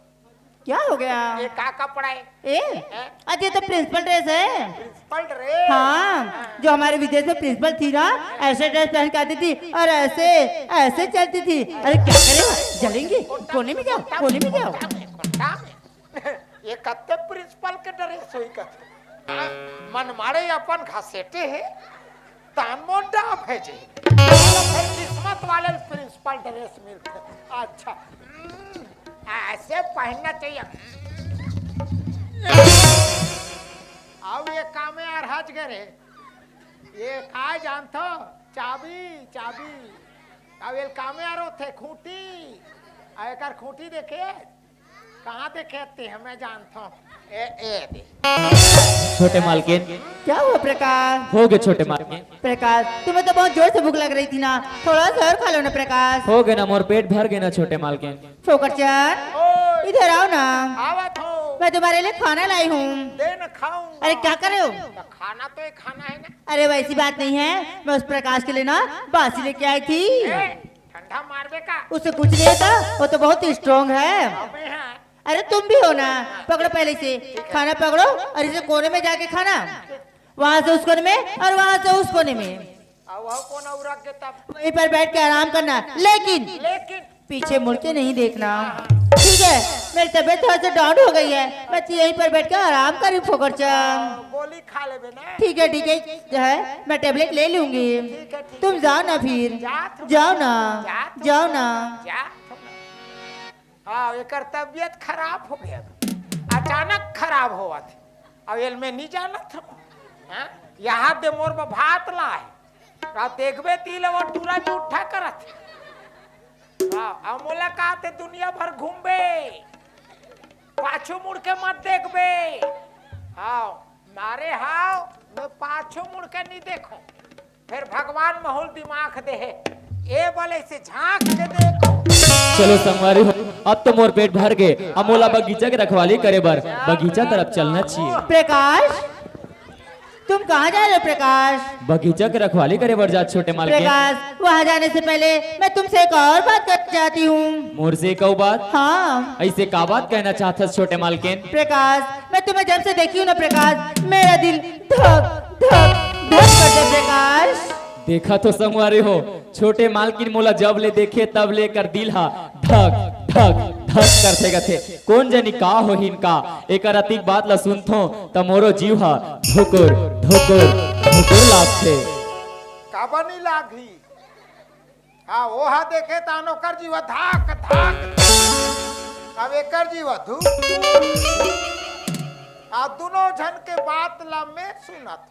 क्या हो गया? ये का कपड़ा है? ए, हैं? आज ये तो प्रिंसिपल ड्रेस है। Principal dress? हाँ, जो हमारे विदेश में प्रिंसिपल थी ना, ऐसे ड्रेस पहन के आती थी और ऐसे, ऐसे चलती थी। अरे क्या करे, जलेंगी। कोने में जाओ, कोने में जाओ। कोने में, कोने में। ये कत्ते प्रिंसिपल के ड्रेस होई कत्ते? मन मारे अपन घसेटे है, तान मोन डाम है जे। फिर किस्मत वाले प्रिंसिपल ड्रेस मिलते। अच्छा, हम्म, ऐसे पहनना चाहिए। अब ये कामे यार हज गए रे। ये का जानथो? चाबी, चाबी। अब ये कामे यार होथे खूंटी। आ एकर खूंटी देखे? कहाँ देखे ते हमें जानथो? ए, ए दे। छोटे मालकिन। क्या हुआ प्रकाश? हो गए छोटे मालकिन। प्रकाश, तुम्हें तो बहुत जोर से भूख लग रही थी ना, थोड़ा सा और खा लो ना प्रकाश। हो गए ना, मोर पेट भर गए ना छोटे मालकिन। फोकरचंद, ओए। इधर आओ ना। आवत हो। मैं तुम्हारे लिए खाना लाई हूँ। दे न खाऊं। अरे क्या कर रहे हो? तो खाना तो एक खाना है ना। अरे वैसी बात नहीं है, मैं उस प्रकाश के लिए ना बासी लेके आई थी। ए, ठंडा मारबे का? उसे कुछ नहीं होता, वो तो बहुत ही स्ट्रांग है। अबे हाँ। अरे तुम भी हो ना, पकड़ो पहले इसे, खाना पकड़ो और इसे कोने में जाके खाना, वहां से उस कोने में और वहां से उस कोने में। अब वो कौन और रख देता? वहीं पर बैठ के आराम करना, लेकिन लेकिन पीछे मुड़ के नहीं देखना, ठीक है? मेरी तबीयत थोड़ा सा डाउन हो गई है, मैं तो यहीं पर बैठ के आराम करी फोकरचंद। गोली खा लेबे ना। ठीक है, ठीक है, जो है मैं टेबलेट ले लूंगी। ठीक है, ठीक तुम है। जाओ ना फिर, जा तुम। जाओ ना, जा तुम। जाओ ना। जा तुम। हाँ, एकर तबीयत खराब हो गया, अचानक खराब होवत है। अब एल में नहीं जानत हम। हाँ? यहाँ दे मोर बर भात लाए। अब देखबे ती ले वो टूरा जूठा करत है। हाँ, अब मोला का ते दुनिया भर घूमबे, पाछू मुड़ के मत देखबे। हाँ, मारे हाव, मैं पाछू मुड़ के नहीं देखूं। फिर भगवान महूल दिमाग दे हे, ए बले से झांक के देखो। चलो संगवारी हो, अब तो मोर पेट भर गे, अब मोला बगीचा के रखवाली करे बर बगीचा तरफ चलना चाहिए। प्रकाश, तुम कहाँ जा रहे हो प्रकाश? बगीचा के रखवाली करे बर जा छोटे मालकिन। प्रकाश, वहाँ जाने से पहले मैं तुमसे एक और बात करना चाहती हूँ। मोर से एक और बात? हाँ। ऐसे का बात कहना चाहत हस छोटे मालकिन? प्रकाश, मैं तुम्हें जब से देखी हूँ ना प्रकाश, मेरा दिल धक धक धक करथे प्रकाश। देखा तो संगवारी हो, छोटे मालकिन मोला जब ले देखे तब ले एकर दिल हा धक धक धक करथे कथे। कोन जनी का होही इनका, एकर अतिक बात ला सुनथों त मोरो जीव हा धुकुर धुकुर धुकुर लागथे। काबर नी लागही? हाँ, ओहा देखे तान ओकर जीव धक धक। अब एकर जीव धुक। आ दुनो झन के बात ला मैं सुनत,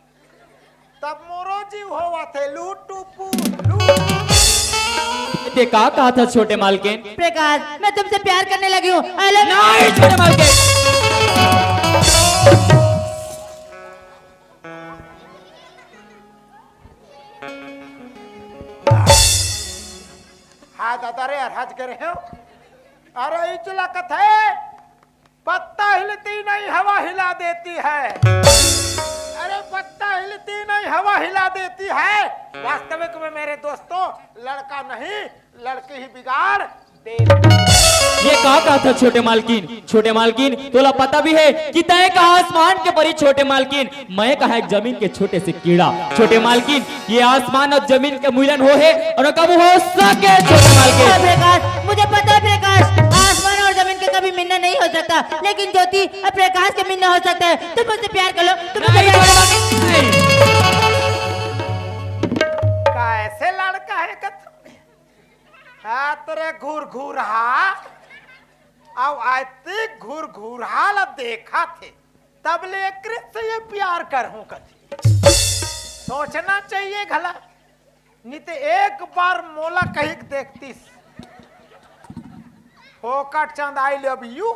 तब मोरो जीव होवत हे लूटू पू लू। ते का कहा था छोटे मालकिन? प्रकाश, मैं तुमसे प्यार करने लगी हूँ। I love you। नहीं छोटे मालकिन। हाँ दादा रे, हज करे हो। अरे इचला कथे, पत्ता हिलती नहीं हवा हिला देती है। अरे पत्ता हिलती नहीं हवा हिला देती है। वास्तविक में मेरे दोस्तों, लड़का नहीं, लड़की ही बिगाड़ देती है। ये का कहा था छोटे मालकिन? छोटे मालकिन, तोला पता भी है कि तय कहा आसमान के परी छोटे मालकिन, मैं कहा एक जमीन के छोटे से कीड़ा। छोटे मालकिन, ये आसमान और जमीन के मिलन हो हे और कब हो सके छोटे मालकिन। हाँ प्रकाश, मुझे पता है प्रकाश, आसमान और जमीन के कभी मिलना नहीं हो सकता, लेकिन ज्योति और प्रकाश के मिलना हो सकता है। तुम मुझसे प्यार कर लो, तुम मुझसे नहीं, प्यार कर लो। छोटे मालकिन, नहीं। कैसे लड़का है कत-, हाँ, तेरे घुरघुरहा। अब आती घुरघुरहा ला देखा थे, तब ले एकरे से ये प्यार करहूं कथी। सोचना चाहिए घला, नहीं तो एक बार मोला कही के देखतीस, फोकट चंद, I love you।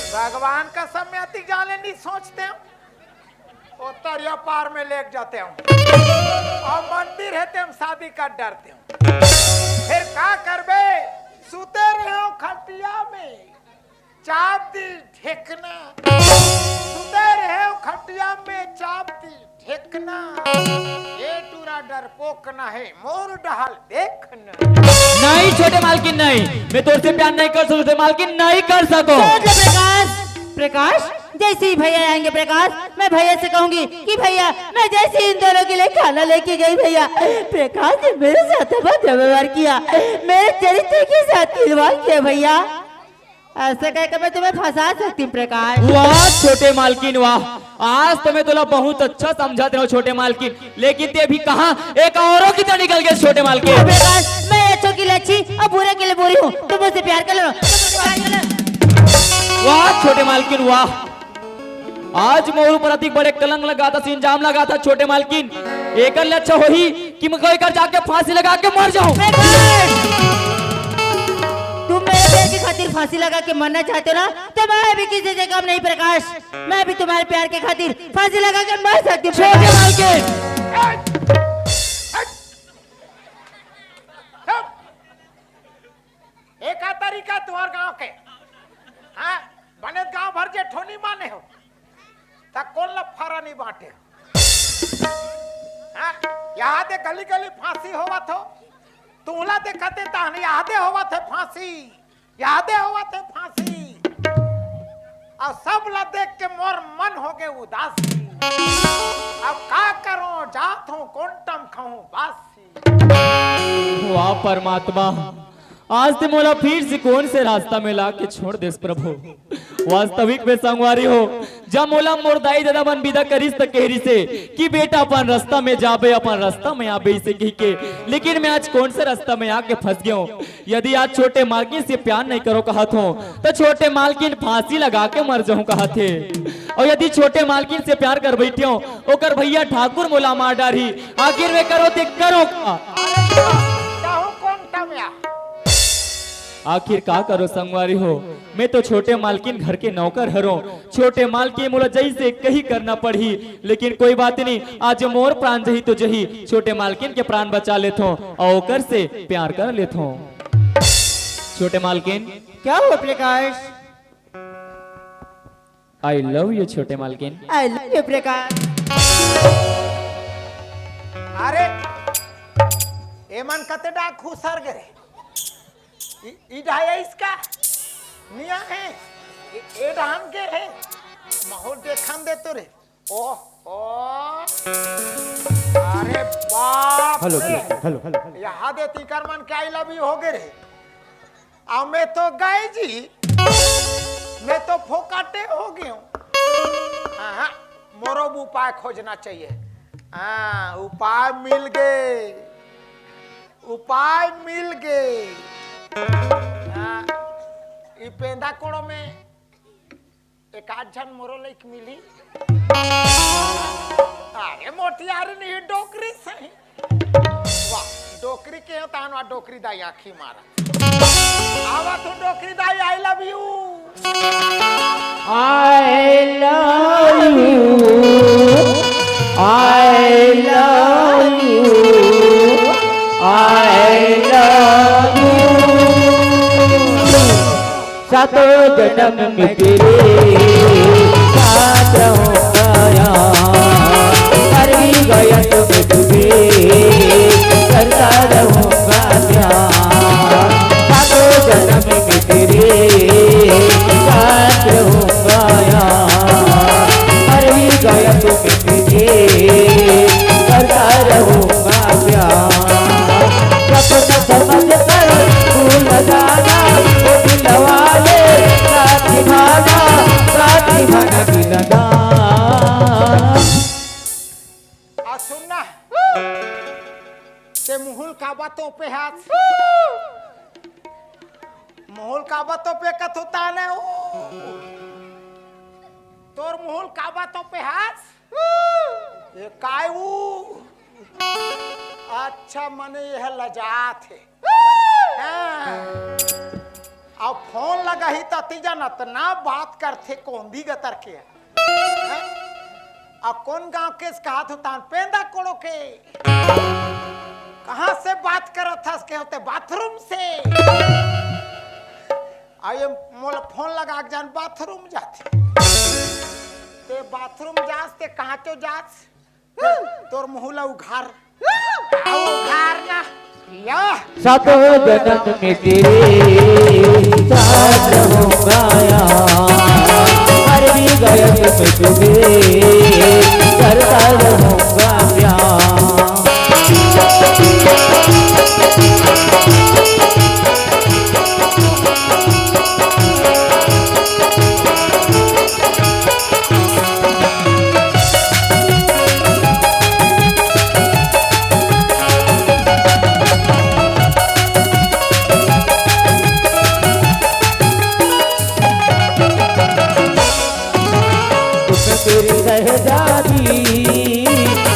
भगवान का समय अति जाने नहीं सोचते हो। वो तरिया पार में लेके जाते हो और मंदिर है ते हम शादी कर डरते हो। फिर का करबे, सुते रहे हो खटिया में। चाप दी ढेकना। सुते रहे खटिया में, चाप दी ढेकना। ये टूरा डरपोक ना है, मोर डहाल देखना। नहीं छोटे मालकिन, नहीं, मैं तोर से प्यार नहीं कर सकूं छोटे मालकिन, नहीं कर सको। सोच ले प्रकाश, प्रकाश, जैसे ही भैया आएंगे प्रकाश, मैं भैया से कहूंगी कि भैया, मैं जैसे ही इन दोनों के लिए खाना लेके गई भैया, प्रकाश ने मेरे साथ बहुत व्यवहार किया, मेरे चरित्र के साथ खिलवाड़ किया भैया। ऐसे कह के मैं तुम्हें फंसा सकती हूँ प्रकाश। वाह छोटे मालकिन वाह, आज तो मैं तोला बहुत अच्छा समझात रहे हूँ छोटे मालकिन, लेकिन ते भी कहाँ एक औरों की तरह निकल गए छोटे मालकिन। प्रकाश, मैं अच्छों के लिए अच्छी और बुरे के लिए बुरी हूँ। तुम मुझसे प्यार कर लो, तुम मुझसे प्यार कर लो। वाह छोटे मालकिन वाह, आज मोर ऊपर अतिक बड़े कलंक लगा था, इल्जाम लगा था छोटे मालकिन। एकर ले अच्छा होही कि मैं कोई कर जाके फांसी लगा के मर जाऊं। प्रकाश, तुम मेरे प्यार की खातिर फांसी लगा के मरना चाहते हो ना, तो मैं भी किसी से कम नहीं प्रकाश। मैं भी तुम्हारे प्यार की खातिर फांसी लगा के मर सकती हूँ छोटे प्रकाश। मालकिन। एक आ तरीका तुहर गांव के। हाँ, बने गांव भर जे ठोनी माने हो, त कोन ला फरा नहीं बांटे हो? हाँ, यहाँ दे गली गली फांसी होवत हो, तुहला देखते ताहन यहाँ दे होवत है फांसी, यहाँ दे होवत है फांसी। और सब ला देख के मोर मन हो गए उदासी। अब का करो, जात हूँ कोंटम खाऊं बासी। वाह परमात्मा, आज ते मोला फिर से कौन से रास्ता में ला के छोड़ देस प्रभु। वास्तविक में संगवारी हो, जब मोला मोर दाई ददा मन विदा करिस त कह रिसे कि बेटा अपन रास्ता में जाबे, अपन रास्ता में आबे इसे कह के, लेकिन मैं आज कौन से रास्ता में आके फंस गया हूँ। यदि आज छोटे मालकिन से प्यार नहीं करो कहत हो, तो छोटे मालकिन फांसी लगा के मर जाऊं कहत हे। और यदि छोटे मालकिन से प्यार कर बैठे हो, ओकर भैया ठाकुर मोला मार डारही। आखिर मैं करो ते करो का? कहूं कौन टमया? आखिर का करो संगवारी हो, मैं तो छोटे मालकिन घर के नौकर हरो। छोटे मालकिन मोला जैसे कही करना पड़ही, लेकिन कोई बात नहीं, आज मोर प्राण जही तो जही, छोटे मालकिन के प्राण बचा लेथो और ओकर से प्यार कर लेथो। छोटे मालकिन। क्या हुआ प्रकाश? I love you छोटे मालकिन। I love you प्रकाश। अरे, एमन कते डाक खुसर गे रे? ई, ई डाया इसका? निया है? ए, ए डान के है? माहौल देखन दे तो रे। ओह, ओह। अरे बाप हेलो, रे। Hello, hello, hello. यहाँ दे तीकर मन के I love you हो गे रे। आ मैं तो गए जी, मैं तो फोकाटे हो गए हूँ। हाँ, हाँ, मोरो उपाय खोजना चाहिए। हाँ, उपाय मिल गए, उपाय मिल गए। हाँ, ई पेंदा कोड़ो में एक आध झन मोरो लइक मिली। अरे मोटियारी नहीं, डोकरी सही। वाह, डोकरी के हो तान वा डोकरी दाई आँखी मारा। आवा तू डोकरी दाई, I love you। I love you, I love you, I love you। सातों जन्म में तेरे साथ रहूंगा यार, मर भी गया तो मैं तुझे करता रहूंगा प्यार। सातों जन्म में तेरे साथ रहूंगा यार, मर भी गया तो मैं तुझे करता रहूंगा प्यार। सपना समझ कर फूल लगाना, वो दिल वाले साथ निभाना, साथ निभाना दिल लगाना। आ सुन ना, ते मुहुल काबा तोपे हाथ, मुहुल काबा तोपे कथो ताने ओ, तोर मुहुल काबा तोपे हाथ। ए, काय ऊ? अच्छा, मने यह लजात हे। हाँ। अब फोन लगाही त तीजा नतना बात करथे कोंदी गतर के। हाँ? अब कौन गांव के कहा तू तान पेंदा कोड़ो के? कहाँ से बात करत हस के होते बाथरूम से? अउ ये मोला फोन लगा के जान बाथरूम जाथे। ते बाथरूम जास ते कहाँ तो जास? तोर मुँह ला उघार। आ उघार ना। या। सातों जन्म में तेरे साथ रहूंगा यार, मर भी गया तो मैं तुझे करता रहूंगा प्यार। उसमें तेरी शहजादी,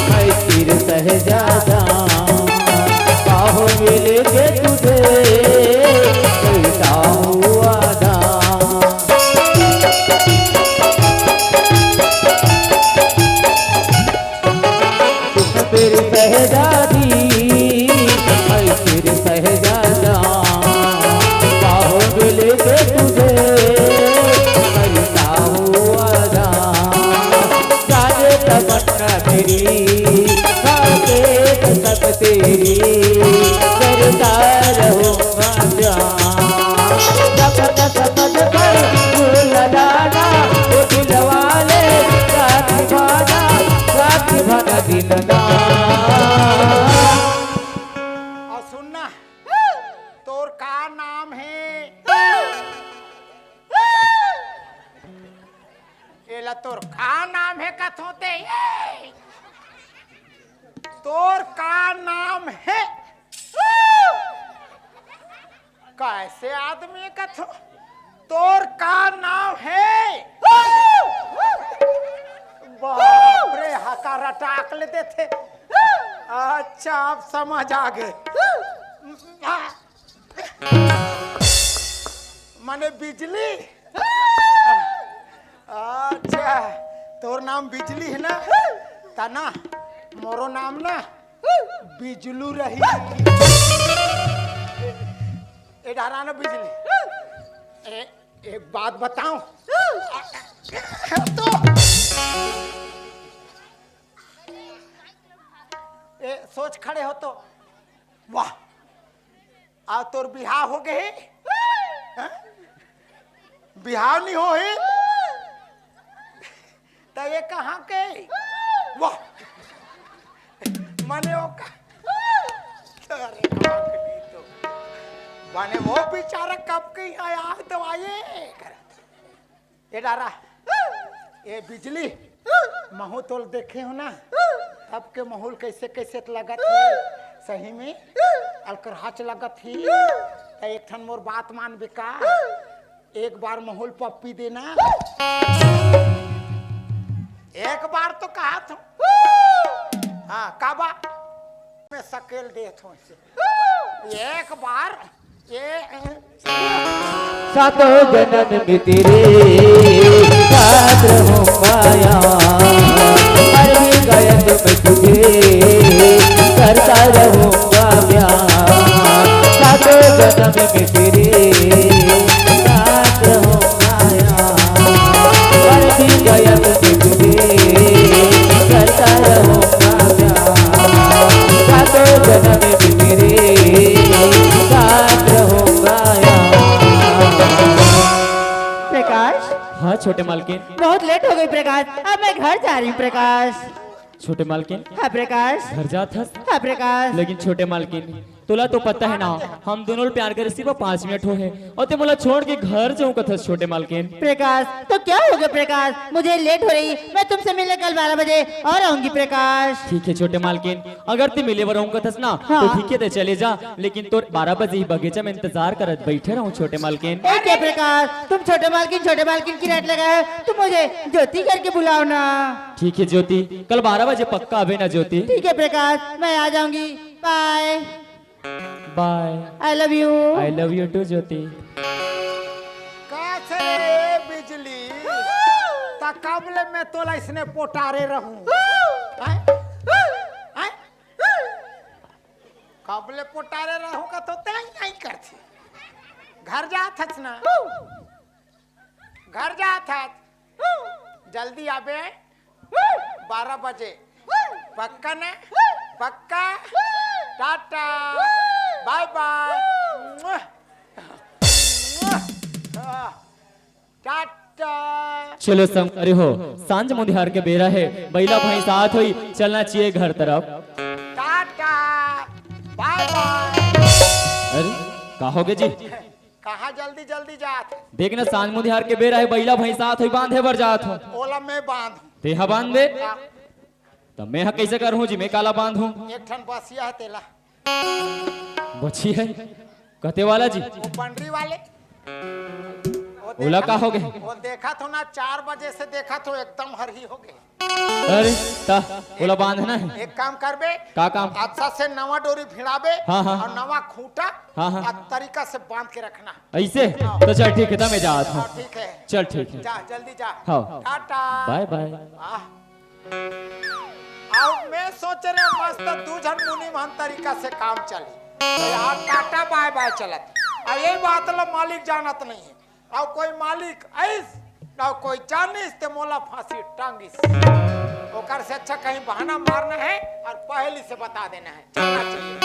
मैं तेरे शहजादा, बाहों में लेके तुझे करता हूँ वादा। तुम मेरी शहजादी, मैं तेरे शहजादा, बाहों में लेके तुझे करता हूँ वादा। जाने तमन्ना मेरी, खाके कसम तेरी, करता रहूँगा प्यार। सपन सपन कर फूल डाला, वो दिलवाले, रात भाना, रात भाना दिन ना। अउ सुन ना, तोर का नाम हे? एला तोर का नाम हे कथों ते? तोर का नाम हे? कैसे आदमी कथों? तोर का नाम हे? बाप रे, हका रटाक ले देथे। अच्छा, अब समझ आ गे। माने बिजली? अच्छा, तोर नाम बिजली हे ना? तना, मोरो नाम ना बिजलू रही। ए डहर आ ना बिजली। ए, एक बात बताओं? तो ए, सोच खड़े हो तो। वाह, अउ तोर बिहाव हो गे हे? हाँ? बिहाव नइ होही? त ये कहाँ के? वाह, माने वो का-, अरे, कहाँ के नहीं तो। माने वो बेचारा कब के यहाँ आग दवाई करत। ए डहर आ, ए बिजली, महूँ तोला देखे हों ना, तब के माहौल कैसे कैसे त लगत हे, सही में अलकरहाच लगत हे। त एक ठन मोर बात मानबे का? एक बार माहौल पप्पी देना। एक बार तो कहा था। हाँ, काबा? मैं सकेल देत हों इसे। एक बार, ये सातों जन्म में तेरे साथ रहूंगा यार, मर भी गया तो मैं तुझे करता रहूंगा प्यार। सातों जन्म में तेरे साथ रहूंगा यार, मर भी गया तो मैं तुझे करता रहूंगा प्यार। सातों जन्म में तेरे साथ रहूंगा यार। प्रकाश। हाँ छोटे मालकिन। बहुत लेट हो गई प्रकाश, अब मैं घर जा रही हूँ प्रकाश। छोटे मालकिन। हाँ प्रकाश। घर जात हस? हाँ प्रकाश। लेकिन छोटे मालकिन, तोला तो पता है ना, हम दोनों प्यार करे सिर्फ पाँच मिनट होहे, अउ ते मोला छोड़ के घर जाऊं कथस छोटे मालकिन। प्रकाश, तो क्या हो गया प्रकाश, मुझे लेट हो रही, मैं तुमसे मिलने कल बारह बजे और आऊंगी प्रकाश। ठीक है छोटे मालकिन, अगर ते मिले बर आऊं कथस ना, हाँ। तो ठीक है, ते चले जा, लेकिन तोर बारह बजे ही बगीचा में इंतजार करत बैठे रहूं छोटे मालकिन। ए क्या प्रकाश, तुम छोटे मालकिन, छोटे मालकिन की रट लगाए हो, तुम मुझे ज्योति करके बुलाओ ना। ठीक है ज्योति, कल बारह बजे पक्का आबे ना ज्योति। ठीक है प्रकाश, मैं आ जाऊंगी, बाय। बाय। I love you। I love you too ज्योति। का से रे बिजली, त कब ले मैं तोला इसने पोटारे रहूं? हैं? हैं? कब ले पोटारे रहूं का तो तैं नहीं करती। घर जात हस ना? घर जात हस? जल्दी आबे, बारह बजे। पक्का ना? पक्का? टाटा, बाय बाय। टाटा। चलो संगवारी हो, सांझ मुंधियार के बेरा हे, बइला भैंस आत होही, चलना चाहिए घर तरफ। टाटा, बाय बाय। अरे, का होगे जी? कहाँ जल्दी जल्दी जात? देख ना, सांझ मुंधियार के बेरा हे, बइला भैंस आत होही, बांधे बर जात हों। ओला मैं बांध। तेहा बांध दे। हाँ। त मैं ह कइसे करहूं जी, मैं काला बांधहूं? एक ठन बसिया हे तेला। बछिया हे? कते वाला जी? वो बंडरी वाले। वो ओला देखा, का होगे? वो देखत हों ना, चार बजे से देखत हों, एकदम हरही होगे। अरे, त ओला बांधना हे। एक काम करबे, का काम? अच्छा से नवा डोरी भिड़ाबे हाँ, हाँ। अउ नवा खूंटा हाँ, हाँ। आ तरीका से बांध के रखना। अइसे? हाँ। त चल ठीक हे, त मैं जात हों। हाँ, ठीक हे। चल ठीक हे। जा, जल्दी जा। हाँ। टाटा। बाय बाय। आह। अउ मैं सोचे रहेंव मस्त दू झन मुनीम हन तरीका से काम चलही। त यार टाटा बाय बाय चलत। अउ ये बात ल मालिक जानत नइ हे। अउ कोई मालिक आइस, अउ कोई जानिस ते मोला फांसी टांगिस। ओकर से अच्छा कहीं बहाना मारना हे अउ पहली से बता देना हे। चलना चाहिए।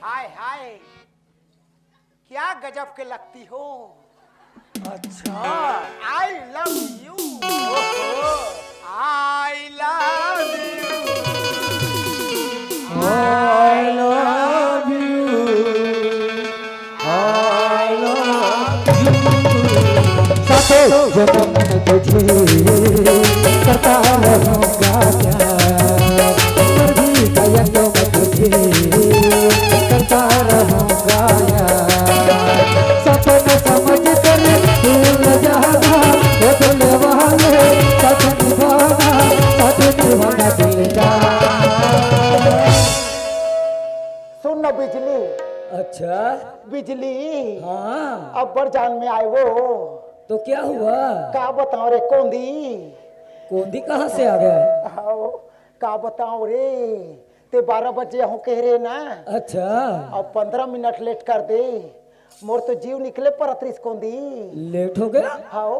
हाय, हाय, क्या गजब के लगती हो। अच्छा। I love you। I love you। I love you। I love you। सातों जन्म में तुझे करता रहूंगा प्यार। कभी गया तो मैं तुझे करता रहूंगा यार। सपना समझ कर भूल जाना, वो दिल वाले साथ निभाना, साथ निभाना दिल का। सुन ना बिजली। अच्छा। बिजली। हाँ। अब्बड़ जान में आए वो। तो क्या हुआ? का बताओं रे कोंदी। कोंदी कहाँ से आ गया? आओ, का बताओं रे, ते बारह बजे आहूं कहे रहे ना। अच्छा। अब पंद्रह मिनट लेट कर दे, मोर तो जीव निकले परत रिस कोंदी। लेट हो गया? हाओ,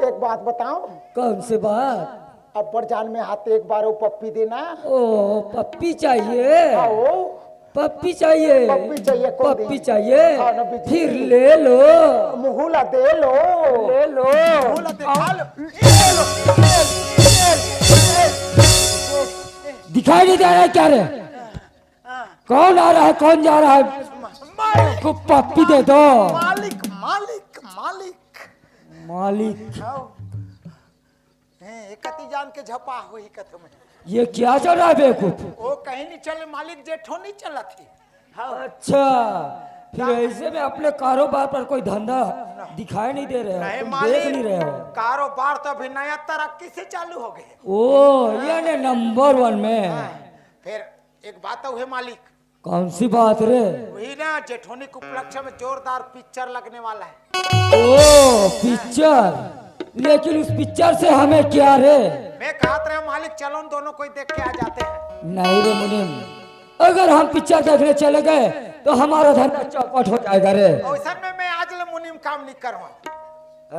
एक बात बताओं। कौन सी बात? अब्बड़ जान में हाथ एक बार वो पप्पी देना। ओ, पप्पी चाहिए? हाओ। पप्पी चाहिए? पप्पी चाहिए, कोंदी। पप्पी चाहिए? हाँ ना, बिजली। फिर ले लो। मुहूला दे लो। ले लो। मुहूला दे, खा लो। ले लो। ले लो। ले लो। दिखाई नहीं दे रहा है क्या रे? हाँ। कौन आ रहा है, कौन जा रहा है? मालिक। को पप्पी दे दो। मालिक, मालिक, मालिक। मालिक। आओ। हैं, एकती जान के झपा होही कथों में। ये क्या चल रहा है बेवकूफ? वो कहीं नहीं चले मालिक, जेठो नहीं चलत हे। हाँ। अच्छा, फिर ऐसे में अपने कारोबार पर कोई धंधा दिखाई नहीं दे रहे हो, नहीं तुम मालिक, देख नहीं रहे हो। कारोबार तो अभी नया तरक्की से चालू हो गए। ओ, यानी नंबर वन में। हाँ, फिर एक बात अउ हे मालिक। कौन सी बात रे? वही ना, जेठोनी के उपलक्ष्य में जोरदार पिक्चर लगने वाला है। ओ, पिक्चर? लेकिन उस पिक्चर से हमें क्या रे? मैं कहत रहे मालिक, चलो न दोनों कोई देख के आ जाते हैं। नहीं रे मुनीम, अगर हम पिक्चर देखने चले गए तो हमारा धंधा चौपट हो जाएगा रे। अइसन में मैं आज ले मुनीम काम नहीं करूँगा।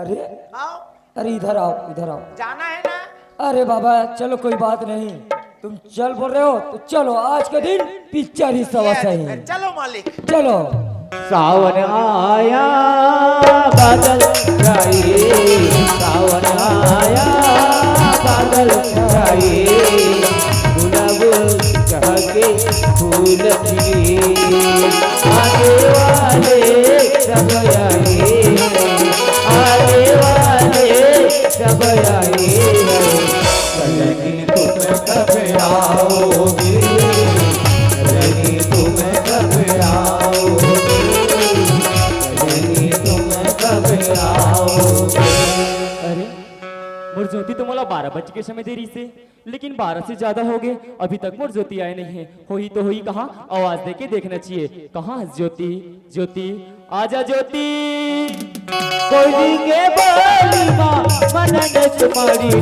अरे, आओ। अरे इधर आओ, इधर आओ। जाना है ना? अरे बाबा, चलो कोई बात नहीं, तुम चल बोल रहे हो तो चलो, आज के दिन पिक्चर ही सवा ये, सही। चलो मालिक। चलो। सावन आया, बादल छाए, सावन आया, बादल छाए, गुलाब चहके फूल खिले, आने वाले सब आए हैं, आने वाले सब आए हैं। रजनी तुम कब आओगे, रजनी तुम कब आओगे, रजनी तुम कब आओगे। अरे, मोर ज्योति तो मोला बारह बजे के समय दे रहिसे, लेकिन बारह से ज्यादा हो गए, अभी तक मोर ज्योति आए नहीं है। होही तो होही कहाँ? आवाज दे के देखना चाहिए। कहाँ है ज्योति? ज्योति, आजा ज्योति। कोयली के बोली मा मनन सुपारी री,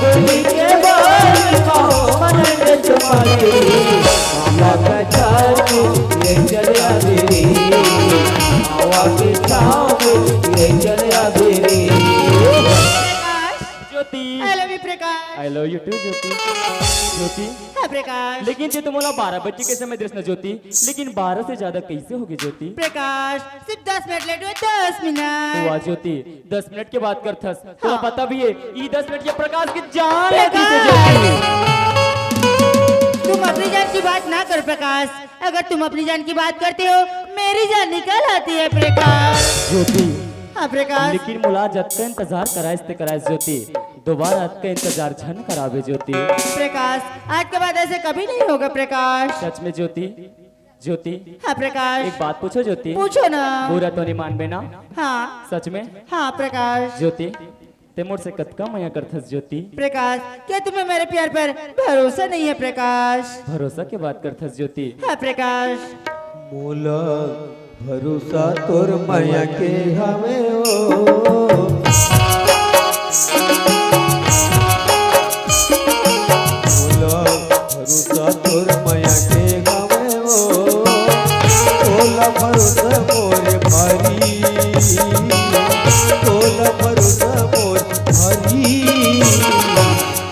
कोयली के बोली मा मनन सुपारी री। आवा के छाँव में ये चले आवे री, आवा के छाँव में ये चले आवे री। ज्योति। I love you, Prakash. I love you too, ज्योति। ज्योति। हाँ, प्रकाश। लेकिन जे तो मोला बारह बजे के समय दे रहिस ना, ज्योति, लेकिन बारह से ज्यादा कैसे हो गे, ज्योति? प्रकाश, सिर्फ दस मिनट लेट हुए, दस मिनट। वाह, ज्योति, दस मिनट के बात करथस। तोला हाँ। पता भी है, ई दस मिनट के प्रकाश की जान लेती से, प्रकाश। ज्योति। तुम अपनी जान की बात ना करो, प्रकाश। अगर तुम अपनी जान की बात करते हो, मेरी जान निकल आती है, प्रकाश। ज्योति। हाँ, प्रकाश। लेकिन मोला जतका इंतजार कराइस ते कराइस, ज्योति। दोबारा अतका इंतजार झन कराबे, ज्योति। प्रकाश, आज के बाद ऐसे कभी नहीं होगा, प्रकाश। सच में, ज्योति? ज्योति, हाँ, प्रकाश। एक बात पूछों, ज्योति? पूछो ना। बुरा तो नहीं मानबे ना? हाँ। सच में? हाँ, प्रकाश। ज्योति, ते मोर से कतका मया करथस, ज्योति? प्रकाश, क्या तुम्हें मेरे प्यार पर भरोसा नहीं है, प्रकाश? भरोसा के बात करथस, ज्योति? हाँ, प्रकाश। मोला भरोसा तोर मया के हवे ओ। मोला भरोसा तोर मया के हवे ओ। तोला भरोसा मोरे भारी। तोला भरोसा मोर भारी।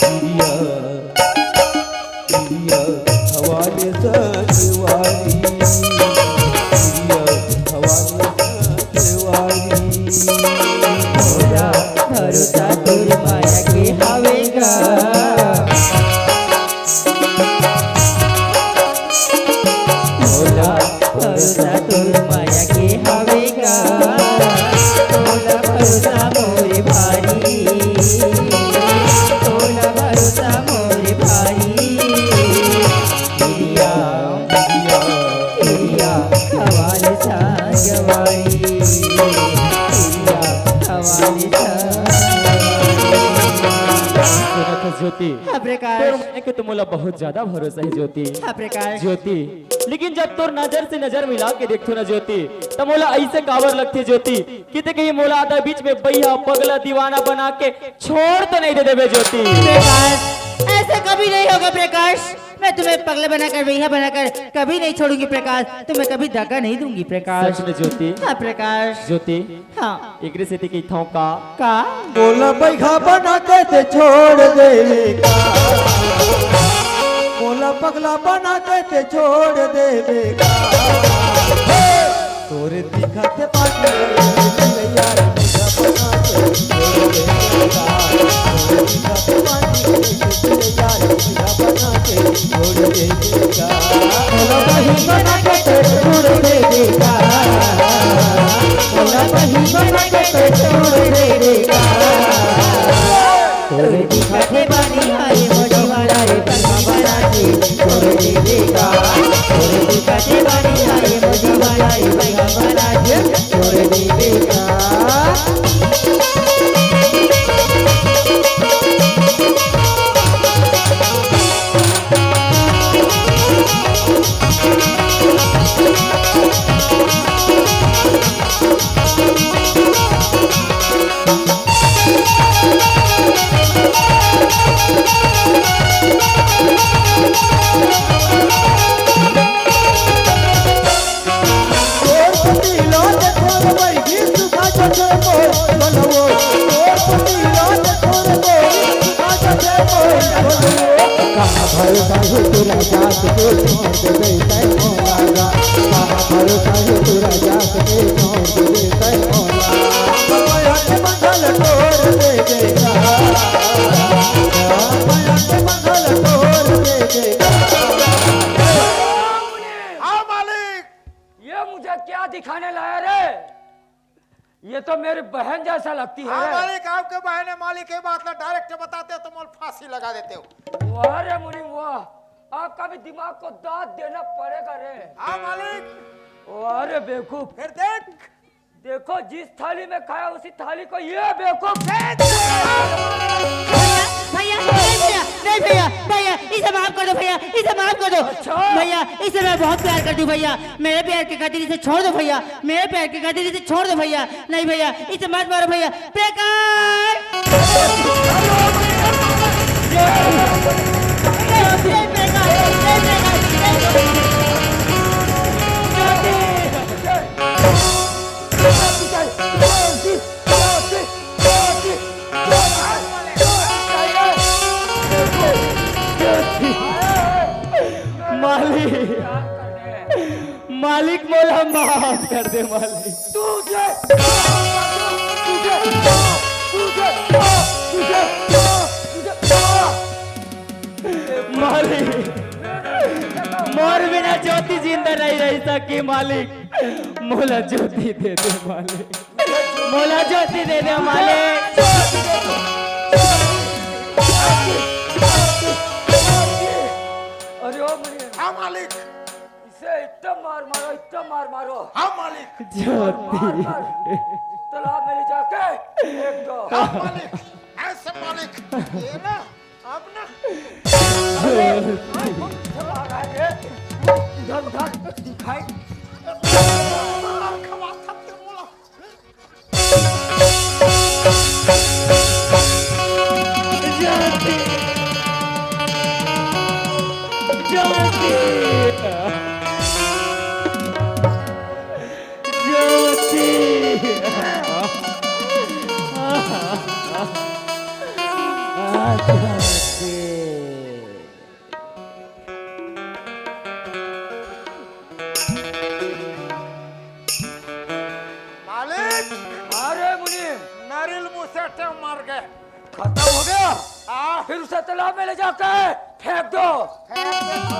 प्रिया, प्रिया, हवाले संगवारी। प्रिया, हवाले संगवारी। मोला भरोसा तोर मया के हवे गा। मोला भरोसा तोर मया के हवे गा। मोला भरोसा मोरे भारी। मोला भरोसा मोरे भारी। प्रिया, प्रिया, हवाले संगवारी। प्रिया, हवाले संगवारी। सुनत हस ज्योति? हाँ, प्रकाश। तोर मन के तो मोला बहुत ज्यादा भरोसा है, ज्योति। हाँ, प्रकाश। ज्योति, लेकिन जब तोर नजर से नजर मिला के देखथों ना, ज्योति, त मोला ऐसे काबर लगथे, ज्योति, कि ते कहीं मोला आधा बीच में बइहा पगला दीवाना बना के छोड़ तो नहीं दे देबे, ज्योति। प्रकाश, ऐसा कभी नहीं होगा, प्रकाश। मैं तुम्हें पगला बनाकर, बइहा बनाकर कभी नहीं छोड़ूंगी, प्रकाश। तुम्हें कभी धक्का नहीं दूंगी, प्रकाश। सच में, ज्योति? हाँ, प्रकाश। ज्योति, हाँ। एकरे सेती कहिथंव का? का? मोला बइहा बना के ते छोड़ देबे का? मोला पगला बना के ते छोड़ देबे का? तोरे दिखत बानी यार, मुझे बना के छोड़ देबे का? तोरे दिखत बानी यार, मुझे बना के छोड़ देबे का? मोला बहिन बना के ते छोड़ देबे का? मोला बहिन बना के ते छोड़ देबे का? तोरे दिखत बानी आए मोजी वाला रे, बहिन बना के छोड़ देबे का? तोरे दिखत बानी आए मोजी वाला रे, बहिन बना के छोड़ देबे का? कहाँ भरोसा है तेरा जात के छोड़ दे तै मोला गा। कहाँ भरोसा है तेरा जात के छोड़ दे तै मोला। मैं हाथ बंधल तोड़ दे बेटा। मैं हाथ बंधल तोड़ दे बेटा। हाँ मालिक। ये मुझे क्या दिखाने लाया रे? ये तो मेरी बहन जैसा लगती है। हाँ मालिक, आपके बहन है मालिक, ये बात ना direct बताते हो तो मोल फांसी लगा देते हो। वाह रे मुनीम वाह, आपका भी दिमाग को दांत देना पड़ेगा रे। हाँ मालिक। वाह रे बेवकूफ। फिर देख। देखो, जिस थाली में खाया उसी थाली को ये बेवकूफ फेंक दे। भैया, भैया, नहीं भैया, नहीं भैया, भैया, इसे माफ कर दो भैया, इसे माफ कर दो। अच्छा। भैया, इसे मैं बहुत प्यार करती हूँ भैया, मेरे प्यार की खातिर इसे छोड़ दो भैया, मेरे प्यार की खातिर इसे छोड़ दो भैया। नहीं भैया, इसे मत मारो भैया। प्रकाश। मालिक, मालिक, मोला माफ कर दे, मालिक। तुझे, तुझे, तुझे, तुझे, मालिक, मोर बिना ज्योति जिंदा नहीं रह सकी, मालिक, मोला ज्योति दे दे, मालिक, मोला ज्योति दे दे, मालिक। अरे ओ भैया। हाँ मालिक। इसे इतना मार मारो, इतना मार मारो। हाँ मालिक। ज्योति। मार, मार। तालाब में ले जाके फेंक दो। हाँ मालिक। ऐसे मालिक। ये ना, अब ना। अरे, चला रहा है रे। इधर, उधर दिखाई। मार खवा था तेरे को। ज्योति, ज्योति, ज्योति। मालिक! अरे मुनीम! नरिल मुसेटे मर गए। खत्म हो गया? हाँ। फिर उसे तालाब में ले जाकर फेंक दो। फेंक दो।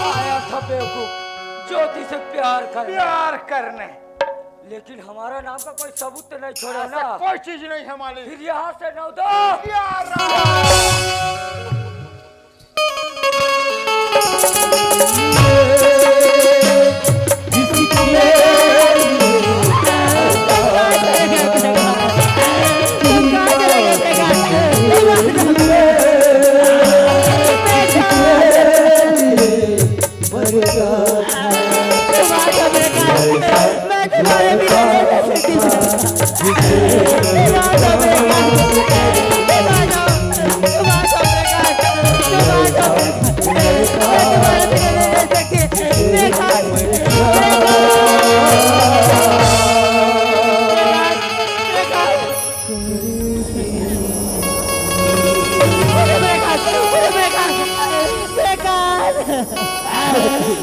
आया था बेवकूफ, ज्योति से प्यार करने। प्यार करने। लेकिन हमारा नाम का कोई सबूत तो नहीं छोड़ा ऐसा ना? कोई चीज नहीं है मालिक। फिर यहाँ से नौ दो। यार।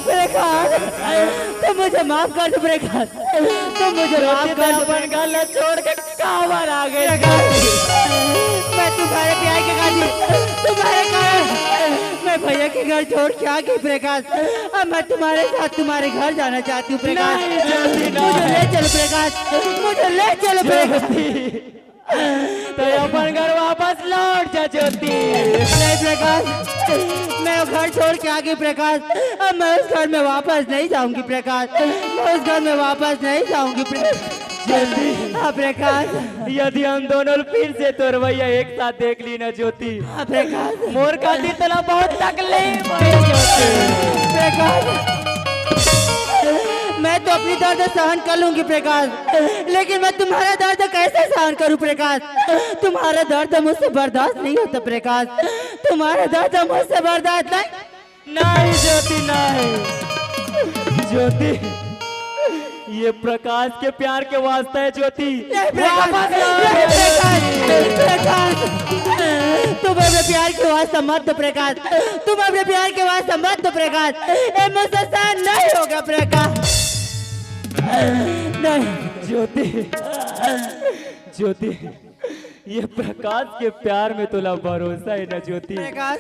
प्रकाश, तुम मुझे माफ कर दो प्रकाश, तुम मुझे माफ कर दो। अपन घर ला छोड़ के काबर आ गए? प्रकाश, मैं तुम्हारे प्यार के खातिर, तुम्हारे कारण मैं भैया के घर छोड़ के आ गई प्रकाश। अब मैं तुम्हारे साथ तुम्हारे घर जाना चाहती हूँ प्रकाश। नहीं, ज्योति, मुझे नहीं। ले चलो प्रकाश, मुझे ले चलो प्रकाश। ज्योति, तो अपन घर वापस लौट जा ज्योति। नहीं प्रकाश, मैं वो घर छोड़ के आ गई प्रकाश। अब मैं उस घर में वापस नहीं जाऊंगी प्रकाश, मैं उस घर में वापस नहीं जाऊंगी प्रकाश। ज्योति, हाँ प्रकाश। यदि हम दोनों फिर से तो रवैया एक साथ देख ली ना ज्योति, हाँ प्रकाश। मोर खातिर तोला बहुत तकलीफ होई ज्योति। प्रकाश, मैं तो अपनी दर्द सहन कर लूंगी प्रकाश, लेकिन मैं तुम्हारा दर्द कैसे सहन करूं प्रकाश? तुम्हारा दर्द मुझसे बर्दाश्त नहीं होता प्रकाश, तुम्हारा दर्द मुझसे बर्दाश्त नहीं। नहीं ज्योति, नहीं। ज्योति, ये प्रकाश के प्यार के वास्ता है ज्योति। नहीं प्रकाश, वापस आ नहीं जा। प्रकाश, प्रकाश, तुम अपने प्यार के वास्ता मत दो प्रकाश, तुम अपने प्यार के वास्ता मत दो प्रकाश। ये मुझसे सहन नहीं होगा प्रकाश। नहीं। ज्योति, ज्योति, ये प्रकाश के प्यार में तोला भरोसा है ना ज्योति? प्रकाश,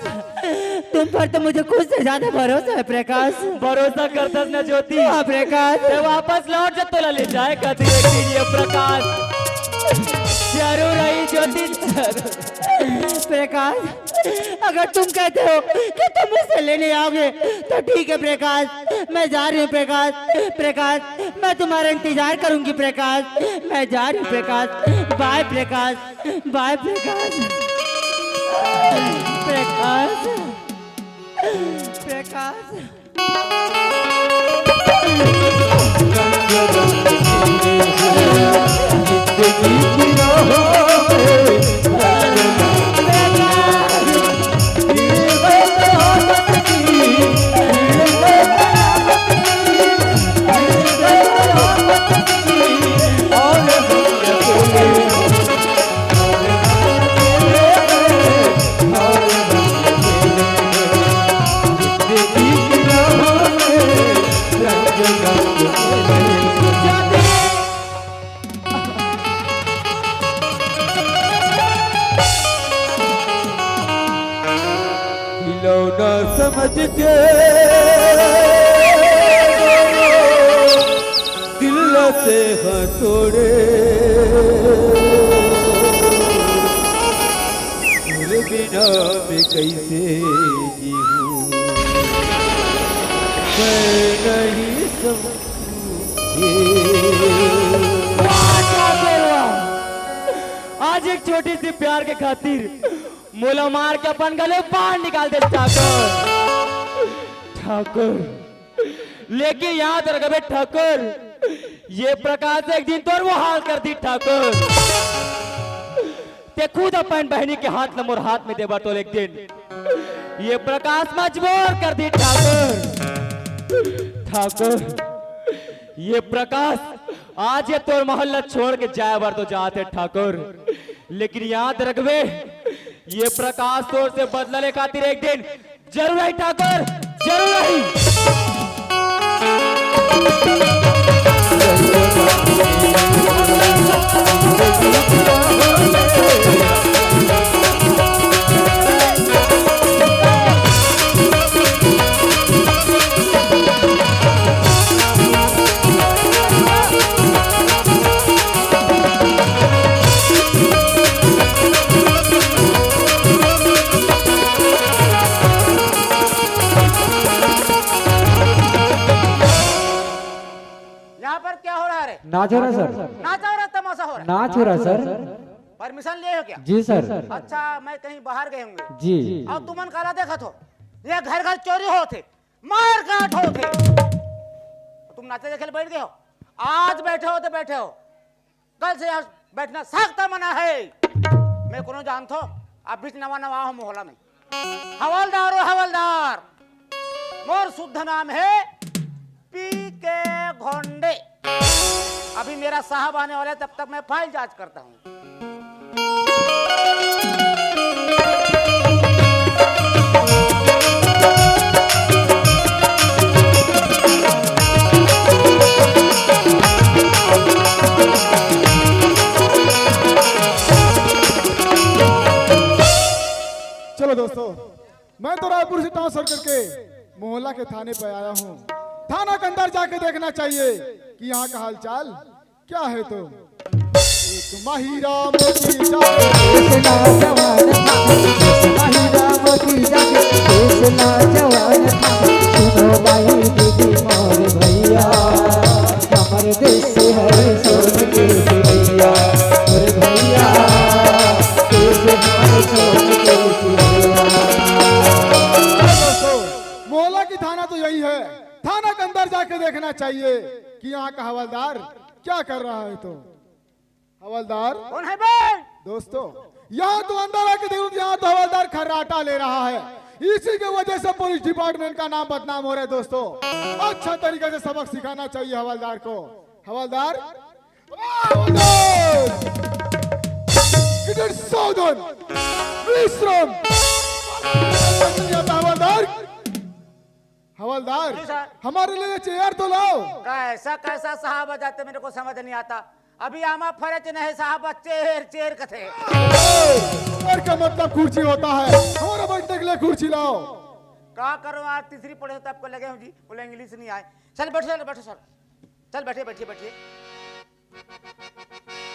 तुम पर तो मुझे खुद से ज्यादा भरोसा है प्रकाश। भरोसा करतस ना ज्योति? हाँ प्रकाश। ते वापस लौट जा, तोला ले जाए कदी एक दिन ये प्रकाश। जरूर आई ज्योति, जरूर। प्रकाश, अगर तुम कहते हो कि तुम मुझसे लेने आओगे तो ठीक है प्रकाश, मैं जा रही हूँ प्रकाश। प्रकाश, मैं तुम्हारा इंतजार करूंगी प्रकाश, मैं जा रही हूँ प्रकाश। बाय प्रकाश, बाय प्रकाश। प्रकाश, प्रकाश। खिलौना समझ के दिल से हाँ तोड़े, तेरे बिना मैं कैसे जीऊं, मैं नहीं समझूं। वाह, क्या बोल रहा हूँ। आज एक छोटी सी प्यार के खातिर मोला मार के अपन गले बाहर निकाल दे ठाकुर। ठाकुर, लेकिन याद रखबे ठाकुर, ये प्रकाश एक दिन तोर वो हाल कर दी ठाकुर। ते खुद अपन बहनी के हाथ ल मोर हाथ में देबा तो एक दिन ये प्रकाश मजबूर कर दी ठाकुर। ठाकुर, ये प्रकाश आज ये तोर महल ल छोड़ के जाए बर तो जात हे ठाकुर, लेकिन याद रखबे, ये प्रकाश तोर से बदला ले खातिर एक दिन जरूर आई ठाकुर, जरूर आई। यहाँ पर क्या हो रहा है रे? नाच हो रहा सर। नाच हो रहा, तमाशा हो रहा है? नाच हो रहा सर। परमिशन लिए हो क्या? जी सर। अच्छा, मैं कहीं बाहर गए होंगे। जी। और तुमन काला देखत हो, ये घर घर चोरी होत हे, मार काट होत हे, तुम नाचे देखे बैठ गए हो। आज बैठे हो तो बैठे हो, कल से यहाँ बैठना सख्त मना है। मैं कोनो जानथो, आप बीच नवा नवा हो मोहल्ला में। हवलदार हो हवलदार, मोर शुद्ध नाम है पी के घोंडे। अभी मेरा साहब आने वाला है, तब तक मैं फाइल जांच करता हूँ। चलो दोस्तों, मैं तो रायपुर से ट्रांसफर करके मोहल्ला के थाने पे आया हूँ। थाना के अंदर जाके देखना चाहिए कि यहाँ का हालचाल क्या है। तो एक माही राम की जय। कृष्णा जवान था, कृष्णा ही राम की जय। कृष्णा जवान था, सुनो भाई दीदी मोर भैया, हमर देश से है सोन के भैया, मोर भैया, देश हमारे सोन के भैया। दोस्तों, मोहल्ला की थाना तो यही है। थाना के अंदर जाके देखना चाहिए कि यहाँ का हवलदार क्या कर रहा है। तो हवलदार, कौन है बे? दोस्तों, यहाँ तो अंदर आके देखो, यहाँ तो हवलदार खर्राटा ले रहा है। इसी के वजह से पुलिस डिपार्टमेंट का नाम बदनाम हो रहा है। दोस्तों, अच्छा तरीके से सबक सिखाना चाहिए हवलदार को। हवलदार, हवलदार, किधर सावधान, विश्राम। हवलदार, हवलदार, जी सर। हमारे लिए चेयर तो लाओ। कैसा कैसा साहब आ जाते, मेरे को समझ नहीं आता। अभी आमा फरज नहीं साहब, चेयर चेयर कथे। चेयर का मतलब कुर्सी होता है, हमारा बैठने के लिए कुर्सी लाओ। का करो, आज तीसरी पढ़े हो तो आपको लगे हो जी, बोले इंग्लिश नहीं आए। चल बैठो, चल बैठो सर, चल बैठिए, बैठिए, बैठिए।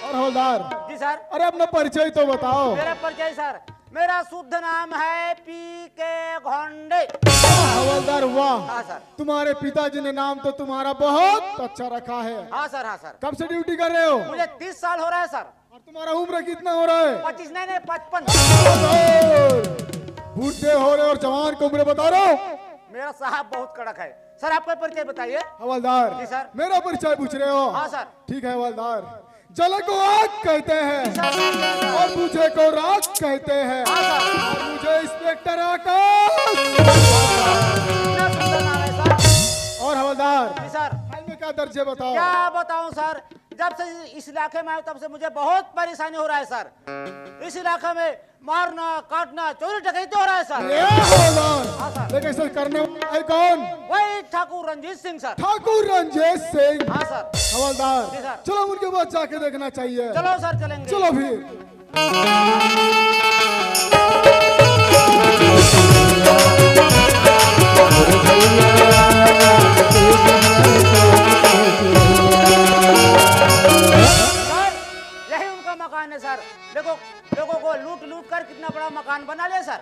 और हवलदार, जी सर। अरे अपना परिचय तो बताओ। मेरा परिचय सर, मेरा शुद्ध नाम है पी के घोंडे। हवलदार, वाह। हाँ सर। तुम्हारे पिताजी ने नाम तो तुम्हारा बहुत अच्छा रखा है। हाँ सर, हाँ सर। कब से ड्यूटी कर रहे हो? मुझे तीस साल हो रहा है सर। और तुम्हारा उम्र कितना हो रहा है? पच्चीस नहीं, नहीं, पचपन। बूढ़े हो रहे हो और जवान को उम्र बता रहे हो? मेरा साहब बहुत कड़क है। सर, आपका परिचय बताइए। हवलदार, जी सर। मेरा परिचय पूछ रहे हो? हाँ सर। ठीक है हवलदार, जले को आग कहते हैं और बूझे को राख कहते हैं। हाँ सर। और मुझे इंस्पेक्टर आकाश। इतना सुंदर नाम है सर। और हवलदार, जी सर। फाइल में क्या दर्ज है बताओ? क्या बताऊं सर, जब से इस इलाके में आया तब से मुझे बहुत परेशानी हो रहा है सर। इस इलाके में मारना, काटना, चोरी डकैती हो रहा है सर। ये हवलदार, हाँ सर। लेकिन इसे करने वाला है कौन? वही ठाकुर रंजीत सिंह सर। ठाकुर रंजीत सिंह। हाँ सर। हवलदार, जी सर। चलो उनके पास जाके देखना चाहिए। चलो सर, चलेंगे। चलो फिर। सर, यही उनका मकान है सर। देखो, लोगों को लूट लूट कर कितना बड़ा मकान बना लिया सर।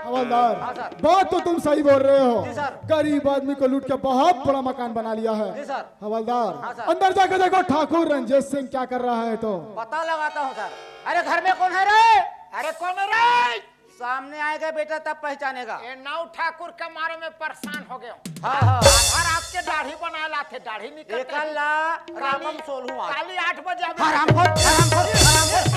हवलदार, हाँ सर। बात तो तुम सही बोल रहे हो। जी सर। गरीब आदमी को लूट के बहुत बड़ा मकान बना लिया है। जी सर। हवलदार, हाँ सर। अंदर जाके देखो ठाकुर रंजीत सिंह क्या कर रहा है तो। पता लगाता हूँ सर। अरे घर में कौन है रे? अरे कौन है रे? सामने आएगा बेटा, तब पहचानेगा। ए नाव ठाकुर के मारे में परेशान हो गए हूँ। हाँ, हाँ। आधार आपके दाढ़ी बनाए लाथे, दाढ़ी निकल एकल ला रामम सोलहू आज। काली आठ बजे अभी हरामखोर, हरामखोर, हरामखोर।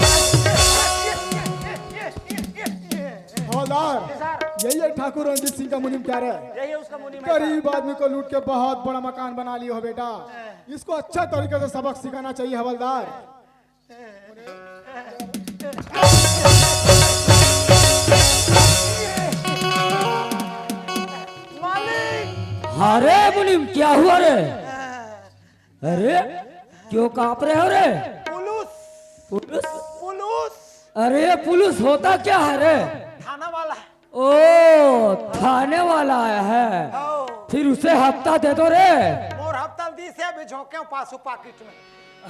हवलदार, सर, यही है ठाकुर रंजीत सिंह का मुनीम, क्या रहे? यही उसका मुनीम है सर। गरीब आदमी को लूट के बहुत बड़ा मकान बना लियो हो बेटा। इसको अच्छा तरीके से सबक सिखाना चाहिए हवलदार। मालिक। अरे मुनीम, क्या हुआ रे? अरे, क्यों कांप रहे हो रे? पुलिस। पुलिस? पुलिस। अरे, पुलिस होता क्या है रे? थाना वाला। ओ, थाने वाला आया है। हाँ। फिर उसे हफ्ता दे दो रे। मोर हफ्ता दी से अभी झोंके हूँ पासू पाकिट में।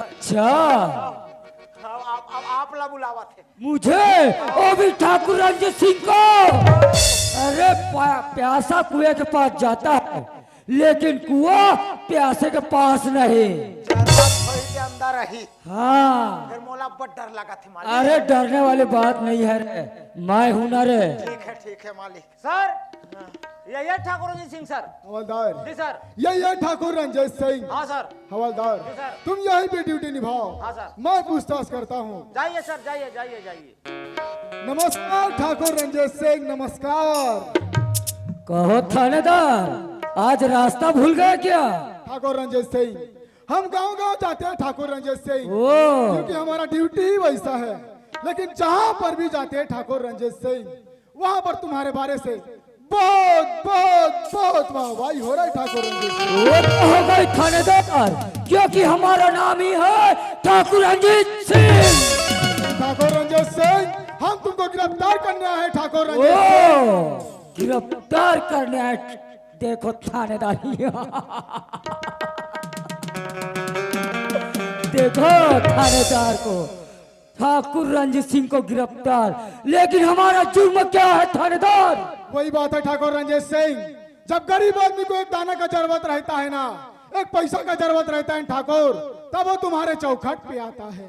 अच्छा, अब आप, अब आप ला बुलावा थे। मुझे, ओ भी ठाकुर रंजीत सिंह को। अरे, पा- प्यासा कुएं के पास जाता है, लेकिन कुआं प्यासे के पास नहीं। जरूरत होई के अंदर रही। हाँ। फिर मोला बहुत डर लगा थे मालिक। अरे, डरने वाली बात नहीं है रे, मैं हूं ना रे। ठीक है, ठीक है मालिक। सर, यही है ठाकुर रंजीत सिंह सर। हवलदार, जी सर। यही है ठाकुर रंजीत सिंह। हाँ सर। हवलदार, जी सर। तुम यहीं पे ड्यूटी निभाओ। हाँ सर। मैं पूछताछ करता हूँ। जाइए सर, जाइए, जाइए, जाइए। नमस्कार ठाकुर रंजीत सिंह, नमस्कार। कहो थानेदार, आज रास्ता भूल गए क्या? ठाकुर रंजीत सिंह, हम गांव गांव जाते हैं ठाकुर रंजीत सिंह, ओ। क्योंकि हमारा ड्यूटी ही वैसा है। लेकिन जहां पर भी जाते हैं ठाकुर रंजीत सिंह, वहां पर तुम्हारे बारे से बहुत, बहुत, बहुत वाहवाही हो रहा है ठाकुर रंजीत सिंह। वो तो हो गई थानेदार, क्योंकि हमारा नाम ही है ठाकुर रंजीत सिंह। ठाकुर रंजीत सिंह, हम तुमको गिरफ्तार करने आए हैं ठाकुर रंजीत सिंह। ओ, गिरफ्तार करने आए। देखो थानेदार, देखो थानेदार को, ठाकुर रंजीत सिंह को गिरफ्तार। लेकिन हमारा जुर्म क्या है थानेदार? वही बात है ठाकुर रंजीत सिंह, जब गरीब आदमी को एक दाना का जरूरत रहता है ना, एक पैसा का जरूरत रहता है ठाकुर, तब वो तुम्हारे चौखट पे आता है।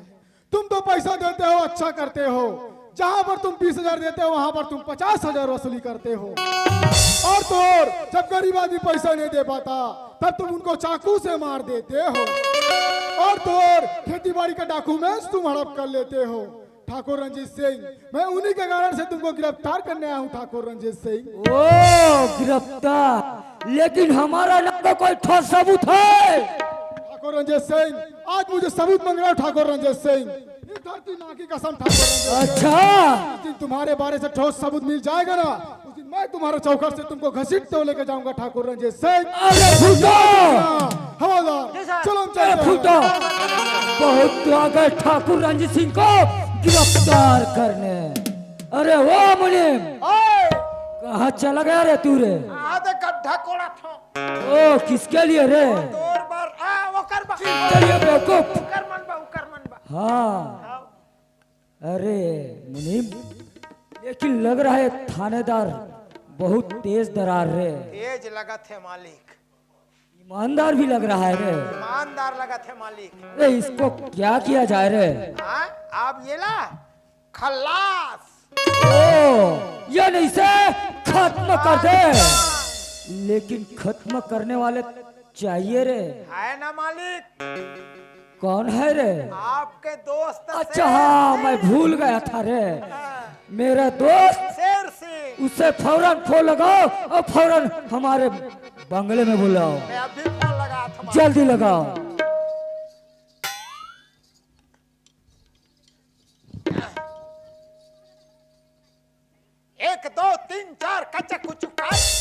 तुम तो पैसा देते हो, अच्छा करते हो, जहां पर तुम बीस हजार देते हो वहां पर तुम पचास हजार वसूली करते हो। और तो और, जब गरीब आदमी पैसा नहीं दे पाता तब तुम उनको चाकू से मार देते हो। और तो और, खेती बाड़ी का डॉक्यूमेंट्स तुम हड़प कर लेते हो। ठाकुर रंजीत सिंह, मैं उन्हीं के कारण से तुमको गिरफ्तार करने आया हूँ ठाकुर रंजीत सिंह। ओ, गिरफ्तार, लेकिन हमारा ना तो कोई ठोस सबूत है। ठाकुर रंजीत सिंह, आज मुझे सबूत मांग रहे हो ठाकुर रंजीत सिंह? इस धरती माँ की कसम ठाकुर रंजीत सिंह। अच्छा। जिस दिन तुम्हारे बारे से ठोस सबूत मिल जाएगा ना, उस दिन मैं तुम्हारे चौखट से तुमको घसीटते हुए लेके जाऊंगा ठाकुर रंजीत सिंह। अरे फूटो। हवलदार, चलो हम अरे चलते हैं। फूटो। बहुत तो आ गए ठाकुर रंजीत सिंह को गिरफ्तार करने। अरे वो मुनीम, कहाँ चला गया रे तू रे? आधे गड्ढा कोड़ा था। ओ, किसके लिए रे? तोर बार, आ, ओकर बा। चलिए बेवकूफ। ओकर मन बा, ओकर मन बा। हाँ। अरे मुनीम, लेकिन लग रहा है थानेदार बहुत तेज दरार रे। तेज लगत है मालिक। ईमानदार भी लग रहा है रे। ईमानदार लगत है मालिक। अरे इसको क्या किया जाए रे? हाँ, आप ये ला खल्लास। ओ, ये नहीं से खत्म कर दे। लेकिन खत्म करने वाले चाहिए रे। है ना मालिक? कौन है रे? आपके दोस्त अच्छा, शेर हाँ, सिंह। मैं भूल गया था रे। हाँ। मेरा दोस्त शेर सिंह। उसे फौरन फोन लगाओ और फौरन हमारे बंगले में बुलाओ। मैं अभी फोन लगा था। जल्दी लगाओ। एक, दो, तीन, चार, कच्चा कुचू काच।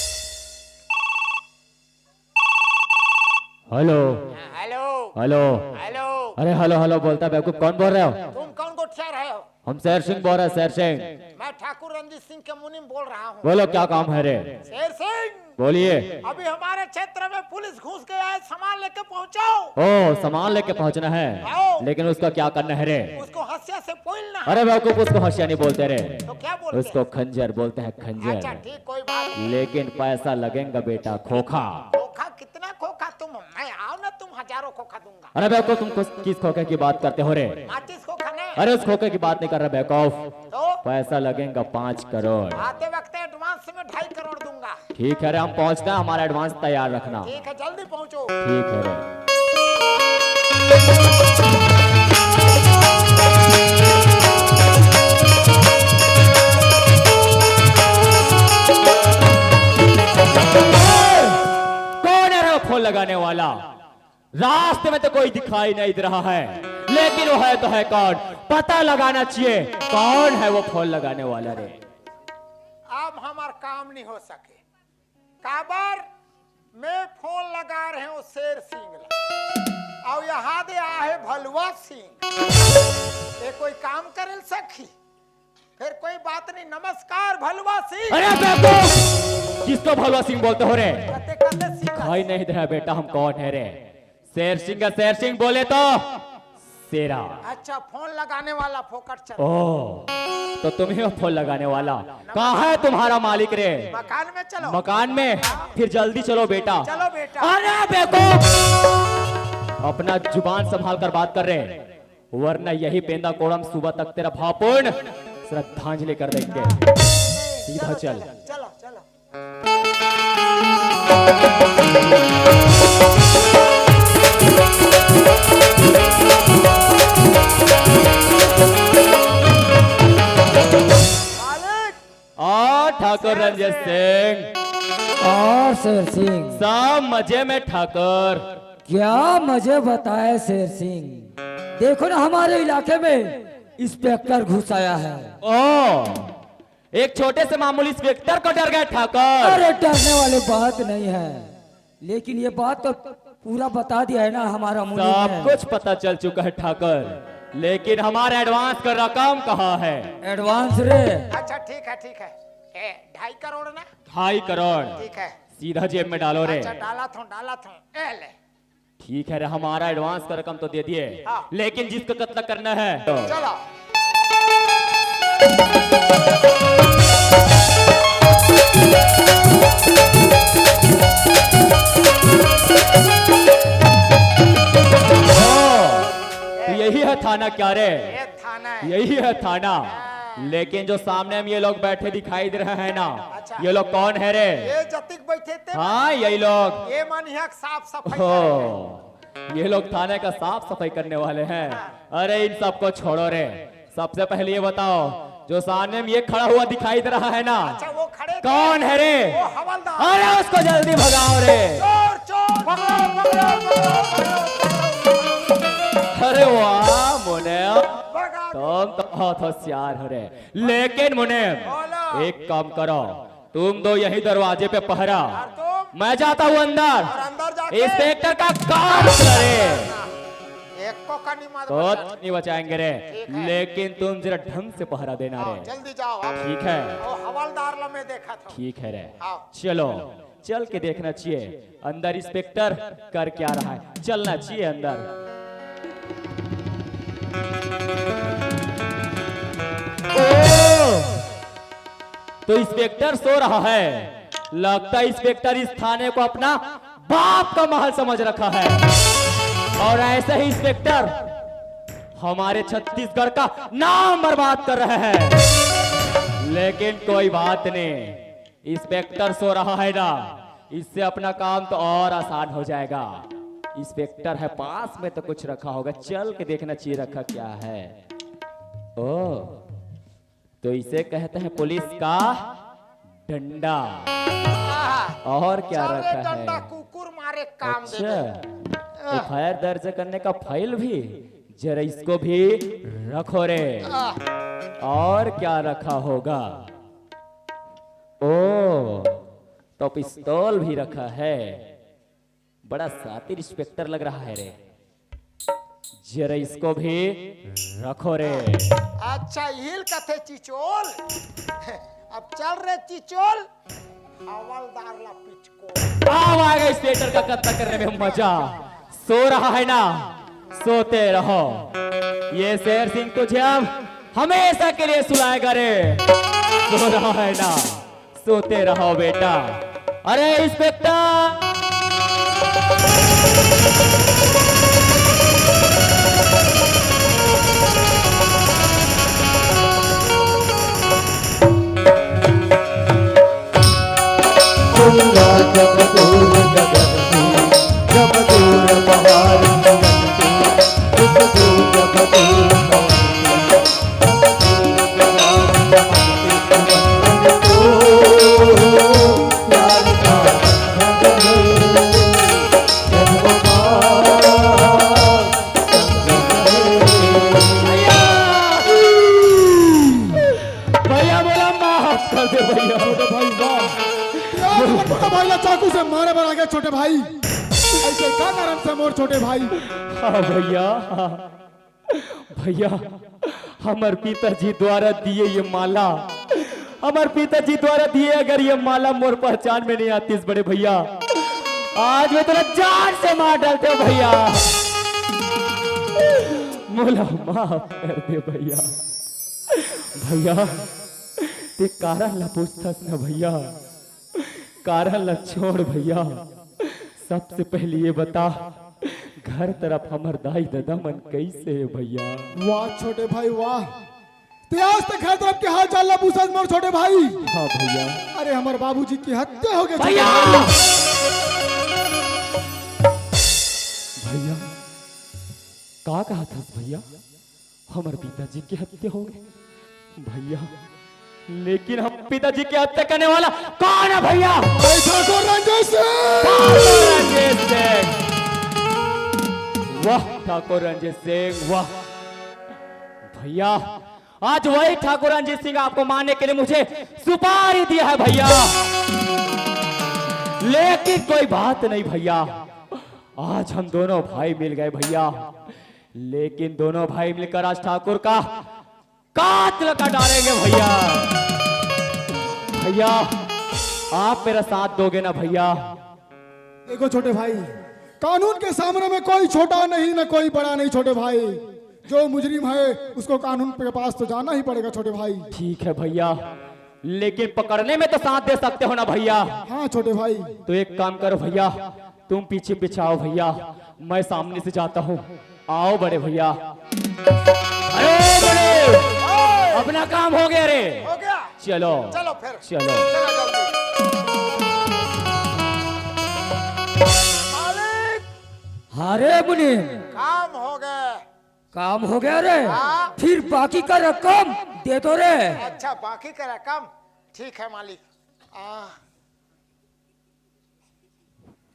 हेलो। हाँ, हेलो। हेलो। हेलो। अरे हेलो हेलो बोलता बेवकूफ, कौन बोल रहे हो? तुम कौन गोठिया रहे हो? हम शेर सिंह बोल रहे हैं, शेर सिंह। मैं ठाकुर रणजीत सिंह के मुनीम बोल रहा हूँ। बोलो क्या काम है रे? शेर सिंह। बोलिए। अभी हमारे क्षेत्र में पुलिस घुस गया है, सामान लेके पहुँचो। ओ, सामान लेके पहुँचना है। आओ। लेकिन उसका क्या करना है रे? उसको हंसिया से पोलना है। अरे बेवकूफ, उसको हंसिया नहीं बोलते रे। तो क्या बोलते उसको हैं? खंजर बोलते हैं, खंजर। अच्छा, ठीक, कोई बात नहीं। लेकिन पैसा लगेगा बेटा, खोखा। खोखा? कितना खोखा? तुम, मैं आओ ना, तुम हजारों खोखा दूंगा। अरे बेवकूफ, तुम किस, किस खोखे की बात करते हो रे? माचिस खोखा नहीं। अरे उस खोखे की बात नहीं कर रहा बेवकूफ। तो? पैसा लगेगा पाँच करोड़। आते वक्त एडवांस में ढाई करोड़ दूंगा। ठीक है रे, हम पहुंचते हैं, हमारा एडवांस तैयार रखना। ठीक है, जल्दी पहुंचो। ठीक है रे। कौन है रे वो फोन लगाने वाला? रास्ते में तो कोई दिखाई नहीं दे रहा है, लेकिन वो है तो है कौन? पता लगाना चाहिए, कौन है वो फोन लगाने वाला रे? अब हमार काम नहीं हो सके। काबर? मैं फोन लगा रहे हूँ शेर सिंह ला, और यहाँ दे आहे भलुआ सिंह। ये कोई काम करे सखी? फिर कोई बात नहीं। नमस्कार भलुआ सिंह। अरे बेवकूफ, किसको भलुआ सिंह बोलते हो रे? कते कते सिंह। दिखाई नहीं दे रहा बेटा, हम कौन है रे? शेर सिंह का शेर सिंह बोले तो शेरा। अच्छा, फोन लगाने वाला फोकट चल। ओ, तो तुम ही हो फोन लगाने वाला। कहाँ है तुम्हारा मालिक रे? मकान में चलो। मकान में? फिर जल्दी चलो बेटा। चलो बेटा। अरे बेवकूफ, अपना जुबान संभाल कर बात कर रे, वरना यही पेंदा कोड़म सुबह तक तेरा भावपूर्ण श्रद्धांजलि कर देंगे। सीधा चलो, चल। चलो, चलो, चलो। मालिक। और ठाकुर शेर रंजीत सिंह। सिंह। और शेर सिंह। सब मजे में ठाकुर। क्या मजे बताए शेर सिंह। देखो ना, हमारे इलाके में इंस्पेक्टर घुस आया है। ओ, एक छोटे से मामूली इंस्पेक्टर को डर गए ठाकुर। अरे, डरने वाली बात नहीं है, लेकिन ये बात तो पूरा बता दिया है ना हमारा मुनीम सब ने। कुछ पता चल चुका है ठाकुर, लेकिन हमारा एडवांस का रकम कहाँ है? एडवांस रे? अच्छा, ठीक है, ठीक है। ए, ढाई करोड़ ना? ढाई करोड़। ठीक है। सीधा जेब में डालो रे। अच्छा, डाला था, डाला था। ए ले। ठीक है रे, हमारा एडवांस का रकम तो दे दिए, हाँ। लेकिन जिसको कत्ल करना है तो चलो। ओ, तो यही है थाना क्या रे? ये थाना है। यही है थाना। हाँ। लेकिन जो सामने में ये लोग बैठे दिखाई दे रहे हैं ना, अच्छा। ये लोग कौन है रे? ये जतिक बैठे थे हाँ, ना? यही लोग। ये मन यहाँ साफ सफाई हो। करेंगे। ये लोग थाने का साफ सफाई करने वाले हैं। हाँ। अरे इन सबको छोड़ो रे, सबसे पहले ये बताओ, जो सामने में ये खड़ा हुआ दिखाई दे रहा है ना, अच्छा, वो खड़े थे। कौन है रे? वो हवलदार। अरे उसको जल्दी भगाओ रे। चोर, चोर, पकड़ो, पकड़ो, पकड़ो, पकड़ो। अरे वाह मुने, भगा दो। तुम तो बहुत होशियार हो रे। लेकिन मुने, बोलो। एक काम करो, तुम दो यही दरवाजे पे पहरा, और तुम? मैं जाता हूँ अंदर। और अंदर जाके? इंस्पेक्टर का काम करे। एको कनी मत तो बचा। नहीं बचाएंगे रे, ठीक है। लेकिन तुम जरा ढंग से पहरा देना आओ, रे। जल्दी जाओ आप। ठीक है। ओ हवलदार ला मैं देखा था। ठीक है रे। आओ। चलो, चल के देखना चाहिए अंदर इंस्पेक्टर कर क्या रहा है। चलना चाहिए अंदर। ओ! तो इंस्पेक्टर सो रहा है। लगता है इंस्पेक्टर इस थाने को अपना बाप का महल समझ रखा है। और ऐसे ही इंस्पेक्टर हमारे छत्तीसगढ़ का नाम बर्बाद कर रहे हैं। लेकिन कोई बात नहीं, इंस्पेक्टर सो रहा है ना, इससे अपना काम तो और आसान हो जाएगा। इंस्पेक्टर है पास में, तो कुछ रखा होगा, चल के देखना चाहिए रखा क्या है। ओ, तो इसे कहते हैं पुलिस का डंडा। और क्या चल रे रखा डंडा, है? कुकुर मारे काम अच्छा, देवे। एफआईआर दर्ज करने का फाइल भी, जरा इसको भी रखो रे। आह। और क्या रखा होगा? ओ, तो पिस्तौल भी रखा है। बड़ा शातिर इंस्पेक्टर लग रहा है रे। जरा इसको भी रखो रे। अच्छा, हिल कथे चिचोल। अब चल रे चिचोल, हवलदार ला पिचकोल। अब आ गए इंस्पेक्टर का कत्ल करने में मजा। सो रहा है ना, सोते रहो। ये शेर सिंह तुझे अब हमेशा के लिए सुलाएगा रे। सो रहा है ना, सोते रहो बेटा। अरे इंस्पेक्टर। भैया बोला, माफ कर दे भैया। छोटे भाई, वाह। यार, छोटे भाई ला चाकू से मारे बर आ गया, छोटे भाई। ऐसे का कारण से मोर छोटे भाई? हाँ भैया, हाँ। भैया, हमर पिताजी द्वारा दिए ये माला, हमर पिताजी द्वारा दिए अगर ये माला मोर पहचान में नहीं आतीस बड़े भैया, आज मैं तोला जान से मार डालते हो भैया। मोला माफ कर दे भैया। भैया, ते कारण ला पूछथस ना भैया, कारण ला छोड़ भैया, सबसे पहले ये बता, घर तरफ हमर दाई ददा मन कैसे हे भैया? वाह छोटे भाई वाह, ते आज तक घर तरफ के हाल चाल ला पूछत मोर छोटे भाई। हाँ भैया। अरे हमर बाबूजी की हत्या हो गई भैया। भैया, का कहा था भैया? हमर पिताजी के हत्या हो गए भैया, लेकिन हम पिताजी के हत्या करने वाला कौन है भैया? भाई ठाकुर रंजीत सिंह। ठाकुर रंजीत सिंह। वाह ठाकुर रंजीत सिंह, वाह। भैया, आज वही ठाकुर रंजीत सिंह आपको मारने के लिए मुझे सुपारी दिया है भैया, लेकिन कोई बात नहीं भैया, आज हम दोनों भाई मिल गए भैया। लेकिन दोनों भाई मिलकर आज ठाकुर का कातल कर डालेंगे भैया। भैया, आप मेरा साथ दोगे ना भैया? देखो छोटे भाई, कानून के सामने में कोई छोटा नहीं ना कोई बड़ा नहीं छोटे भाई। जो मुजरिम है उसको कानून के पास तो जाना ही पड़ेगा छोटे भाई। ठीक है भैया, लेकिन पकड़ने में तो साथ दे सकते हो ना भैया? हाँ छोटे भाई। तो एक काम करो भैया, तुम पीछे पीछे आओ भैया, मैं सामने से जाता हूँ। आओ बड़े भैया। अरे बड़े, अपना काम हो गया रे। हो गया। चलो। चलो फिर। चलो। चलो जल्दी। मालिक। हाँ रे मुनीम। काम हो गया। काम हो गया रे। हाँ। फिर बाकी का रकम दे दो रे। अच्छा, बाकी का रकम। ठीक है मालिक। आ,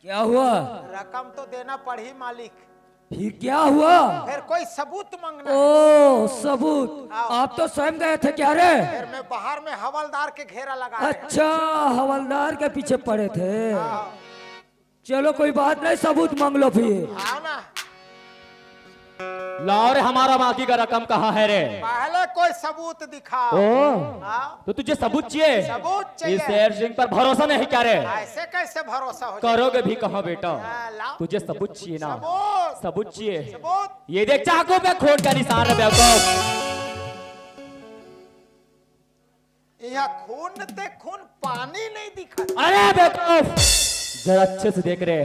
क्या हुआ? रकम तो देना पड़ही मालिक। फिर क्या हुआ? फिर कोई सबूत मांगना है। ओ, सबूत। आओ। आप तो स्वयं गए थे क्या रे? फिर मैं बाहर में हवलदार के घेरा लगा रहे हैं। अच्छा, हवलदार के पीछे पड़े थे। हाँ। चलो कोई बात नहीं, सबूत मांग लो फिर। आओ ना। लाओ रे, हमारा बाकी का रकम कहाँ है रे? पहले कोई सबूत दिखाओ। ओ, हाँ? तो तुझे सबूत चाहिए? सबूत चाहिए। इस शेर सिंह पर भरोसा नहीं क्या रे? ऐसे कैसे भरोसा हो जाए? करोगे भी कहाँ बेटा? हाँ, लाओ। तुझे सबूत चाहिए ना? सबूत। सबूत चाहिए? सबूत। ये देख, चाकू पे खून का निशान है बेवकूफ। ये खून ते खून, पानी नहीं दिखा। अरे बेवकूफ, जरा अच्छे से देख रे,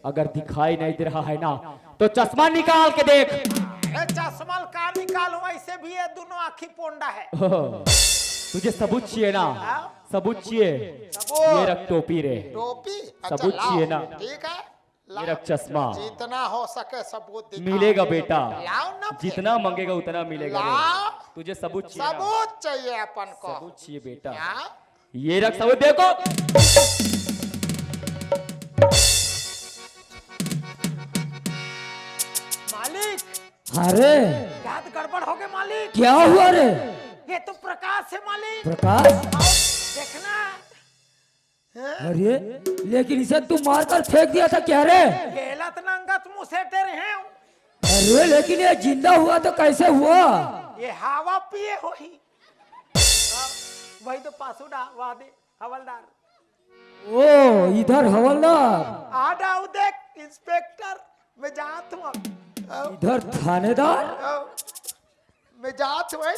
अगर दिखाई नहीं दे रहा है ना तो चश्मा निकाल के देख। ए, चश्मा का निकालूं, ऐसे भी ये दोनों आँखी पोंडा है। ओह, तुझे सबूत चाहिए ना? हाँ? सबूत चाहिए? सबूत। ये रख टोपी रे। टोपी? अच्छा, सबूत लाओ। चाहिए ना? ठीक है, ये लाओ। रख चश्मा। जितना हो सके सबूत दिखाओ। मिलेगा बेटा। लाओ ना फिर। जितना मांगेगा उतना मिलेगा रे। लाओ। तुझे सबूत चाहिए ना? सबूत चाहिए अपन को। सबूत चाहिए बेटा। हाँ? ये रख सबूत, देखो। मालिक, अरे, क्या गड़बड़ हो गए मालिक? क्या हुआ रे? ये तो प्रकाश है मालिक। प्रकाश? आओ, देखना। अरे, लेकिन इसे तू मारकर फेंक दिया था क्या रे? गेलत नंगत मुँह से डरे हैं। अरे, लेकिन ये जिंदा हुआ तो कैसे हुआ? ये हवा पिए होही। वही तो पासुड़ा वादे हवलदार। ओ, इधर हवलदार। आ जाओ देख, इंस्पेक्टर, मैं जात हूँ अब। इधर थानेदार। आओ, मैं जात हूँ, हैं?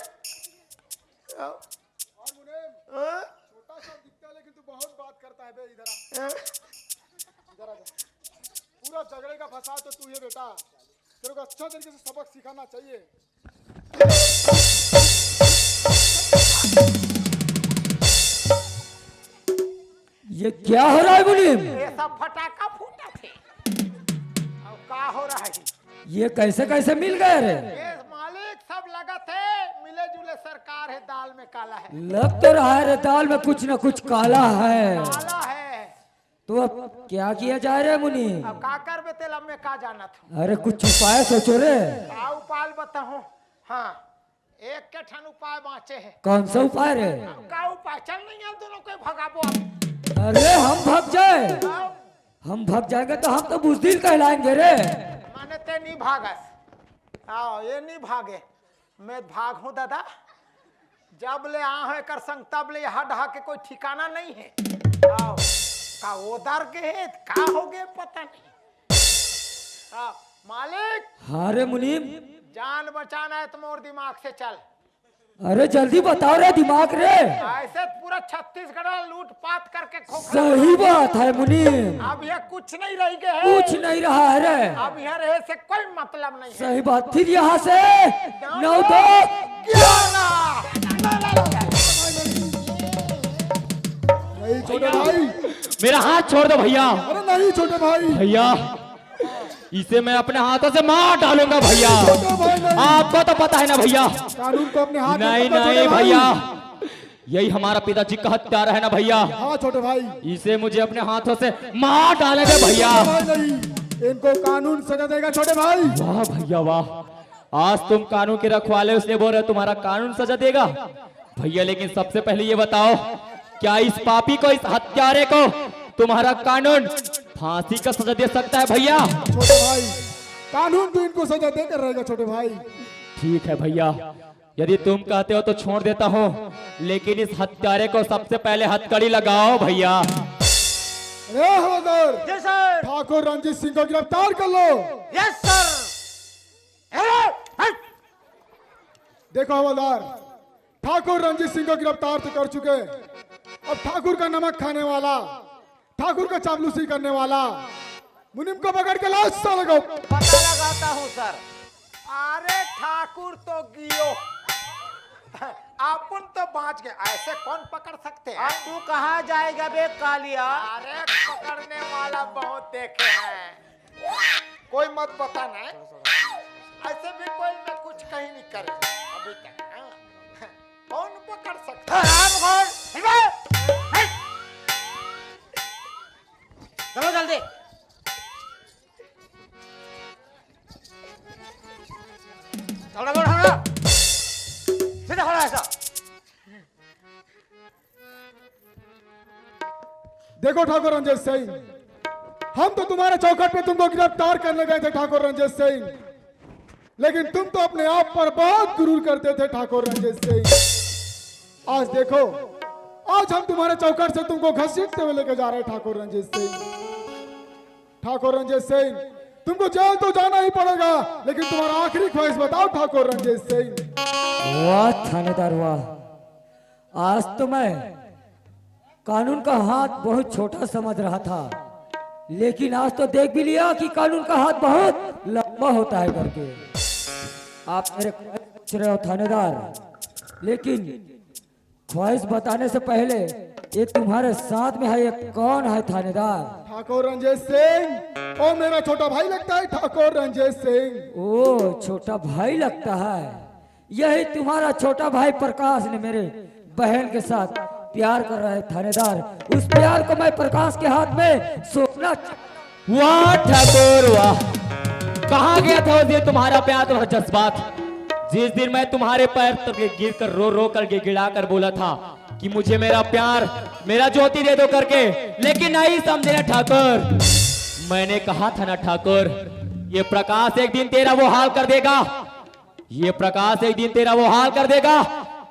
आओ। और मुनीम, हाँ? छोटा सा दिखता है, लेकिन तू बहुत बात करता है बे। इधर आ। हाँ? इधर आ जा। पूरा झगड़े का फसाद तो तू ही है बेटा। तेरे को अच्छा तरीके से सबक सिखाना चाहिए। ये क्या हो रहा है मुनीम? ये सब फटाका फूटा थे। अब का हो रहा है? ये कैसे कैसे मिल गए रे? ये मालिक सब लगा थे, मिले जुले सरकार है, दाल में काला है। लग तो रहा है रे, दाल में कुछ ना कुछ काला है। काला है। तो अब क्या किया जाए रे मुनीम? अब का करबे तेला, मैं का जानत हूँ। अरे कुछ उपाय सोचो रे। का उपाय बताऊँ? हाँ, एक के ठन उपाय बाँचे है। कौन सा उपाय रे? अब का उपाय? चल नहीं, हम दोनों को भगाबो अब। अरे हम भाग जाए? आओ। हम भाग जाएंगे तो हम तो बुजदिल कहलाएंगे रे। माने ते नहीं भागस। आओ, ये नहीं भागे। मैं भाग हूँ दादा। जब ले आ हूँ एकर संग, तब ले यहाँ डहा के कोई ठिकाना नहीं है। आओ, का ओदर के है, का हो गए पता नहीं। हाँ, मालिक। हाँ रे मुनीम। जान बचाना है तो मोर दिमाग से चल। अरे जल्दी बताओ रे दिमाग रे। ऐसे पूरा छत्तीसगढ़ लूटपाट करके खोखला सही बना दिया। बात है मुनीम। अब ये कुछ नहीं रह गए है। कुछ नहीं रहा है रे। अब यहाँ रहे से कोई मतलब नहीं है। सही बात। फिर यहाँ से नौ नौ दो दो ग्यारह। नहीं छोटे भाई। मेरा हाथ छोड़ दो भैया। अरे नहीं छोटे भाई। भैया, इसे मैं अपने हाथों से मार डालूंगा भैया। छोटे भाई नहीं। आपको तो पता है ना भैया। कानून को अपने हाथ में नहीं, पकड़, छोटे नहीं भाई। भैया, यही हमारा पिताजी का हत्यारा है ना भैया। हाँ छोटे भाई। इसे मुझे अपने हाथों से मार डालेंगे भैया। छोटे भाई नहीं, इनको कानून सजा देगा छोटे भाई। वाह भैया वाह, आज तुम कानून के रखवाले हो, इसलिए बोल रहे हो तुम्हारा कानून सजा देगा भैया। लेकिन सबसे पहले ये बताओ, क्या इस पापी को, इस हत्यारे को तुम्हारा कानून फांसी का सजा दे सकता है भैया? छोटे भाई, कानून तो इनको सजा देकर रहेगा छोटे भाई। ठीक है भैया, यदि तुम कहते हो तो छोड़ देता हूँ, लेकिन इस हत्यारे को सबसे पहले हथकड़ी लगाओ भैया। अरे हवलदार, जी सर। ठाकुर रणजीत सिंह को गिरफ्तार कर लो। Yes sir. अरे, हट। देखो हवलदार, ठाकुर रणजीत सिंह को गिरफ्तार तो कर चुके, अब ठाकुर का नमक खाने वाला, ठाकुर का चापलूसी करने वाला मुनीम को पकड़ के लाओ साले को। पता लगाता हूँ सर। अरे ठाकुर तो गियो, अपन तो बाँच गए, ऐसे कौन पकड़ सकते हैं? अब तू कहाँ जाएगा बे कालिया? अरे पकड़ने वाला बहुत देखे हैं, कोई मत पता ना। ऐसे भी कोई मैं कुछ कहीं नहीं करे अभी तक, हाँ? कौन पकड़ सकता है? हरामखोर! चलो जल्दी। खड़ा, खड़ा, खड़ा। सीधा खड़ा ऐसा। देखो ठाकुर रणजीत सिंह, हम तो तुम्हारे चौखट पे तुमको गिरफ्तार करने गए थे ठाकुर रणजीत सिंह, लेकिन तुम तो अपने आप पर बहुत गुरूर करते थे ठाकुर रणजीत सिंह। आज देखो, आज हम तुम्हारे चौखट से तुमको घसीटते हुए लेके जा रहे हैं ठाकुर रणजीत सिंह। ठाकुर रणजीत सिंह, तुमको जेल तो जाना ही पड़ेगा, लेकिन तुम्हारा आखिरी ख्वाहिश बताओ ठाकुर रणजीत सिंह। वाह थानेदार वाह, आज तो मैं कानून का हाथ बहुत छोटा समझ रहा था, लेकिन आज तो देख भी लिया कि कानून का हाथ बहुत लंबा होता है करके। आप मेरे पूछ रहे हो थानेदार, लेकिन ख्वाहिश बताने से पहले, ये तुम्हारे साथ में है, ये कौन है थानेदार? ठाकुर रंजीत सिंह, ओ मेरा छोटा भाई लगता है ठाकुर रंजीत सिंह। ओ, छोटा भाई लगता है। यही तुम्हारा छोटा भाई प्रकाश ने मेरे बहन के साथ प्यार कर रहा है थानेदार। उस प्यार को मैं प्रकाश के हाथ में सौंपना चाहता हूँ। वाह ठाकुर वाह, कहाँ गया था उस दिन तुम्हारा प्यार, तुम्हारा जज्बात, जिस दिन मैं तुम्हारे पैर तले गिर कर, रो रो कर, गिड़गिड़ा कर बोला था कि मुझे मेरा प्यार, मेरा ज्योति दे दो करके, लेकिन नहीं समझे ना ठाकुर। मैंने कहा था ना ठाकुर, ये प्रकाश एक दिन तेरा वो हाल कर देगा, ये प्रकाश एक दिन तेरा वो हाल कर देगा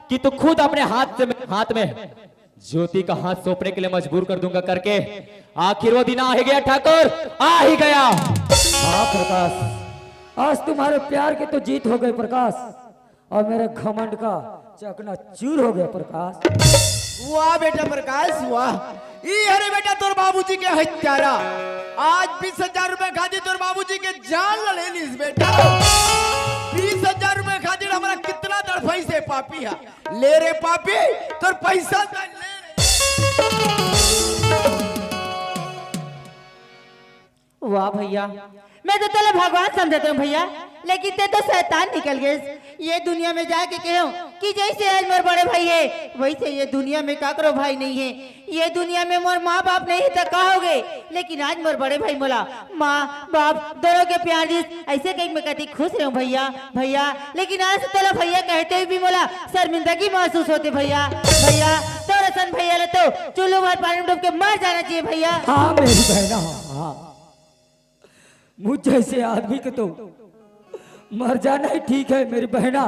कि तू खुद अपने हाथ से, हाथ में ज्योति का हाथ सौंपने के लिए मजबूर कर दूंगा करके। आखिर वो दिन आ ही गया ठाकुर, आ ही गया। हाँ प्रकाश, आज तुम्हारे प्यार की तो जीत हो गई प्रकाश, और मेरे घमंड का चकनाचूर हो गया प्रकाश। वाह बेटा प्रकाश वाह। ई हरे बेटा तोर बाबूजी के हत्यारा। आज बीस हजार रुपए खातिर तोर बाबूजी के जान ल ले लीस बेटा। बीस हजार रुपए खातिर हमरा कितना तड़फइस हे पापी हा। ले रे पापी, तोर पैसा त ले रे। वाह भैया, मैं तो तोला भगवान समझत रहूं भैया, लेकिन ते तो शैतान निकल गेस। ये दुनिया में जाके कहेंव कि जइसे आज मोर बड़े भाई हे, वइसे ये दुनिया में काकरो भाई नइ हे। ये दुनिया में मोर माँ बाप नइ हे त का होगे, लेकिन आज मोर बड़े भाई मोला माँ बाप दोनों के प्यार दिस, अइसे कहिके मैं कति खुश रहेंव भैया। भैया, लेकिन आज तोला भैया कहते हुए भी मोला शर्मिंदगी महसूस होथे भैया। भैया, तोर असन भैया ल तो चुल्लू भर पानी में डूब के मर जाना चाहिए भैया। हाँ मेरी बहना, हाँ, हाँ। मुझ जैसे आदमी के तो मर जाना ही ठीक है मेरी बहना,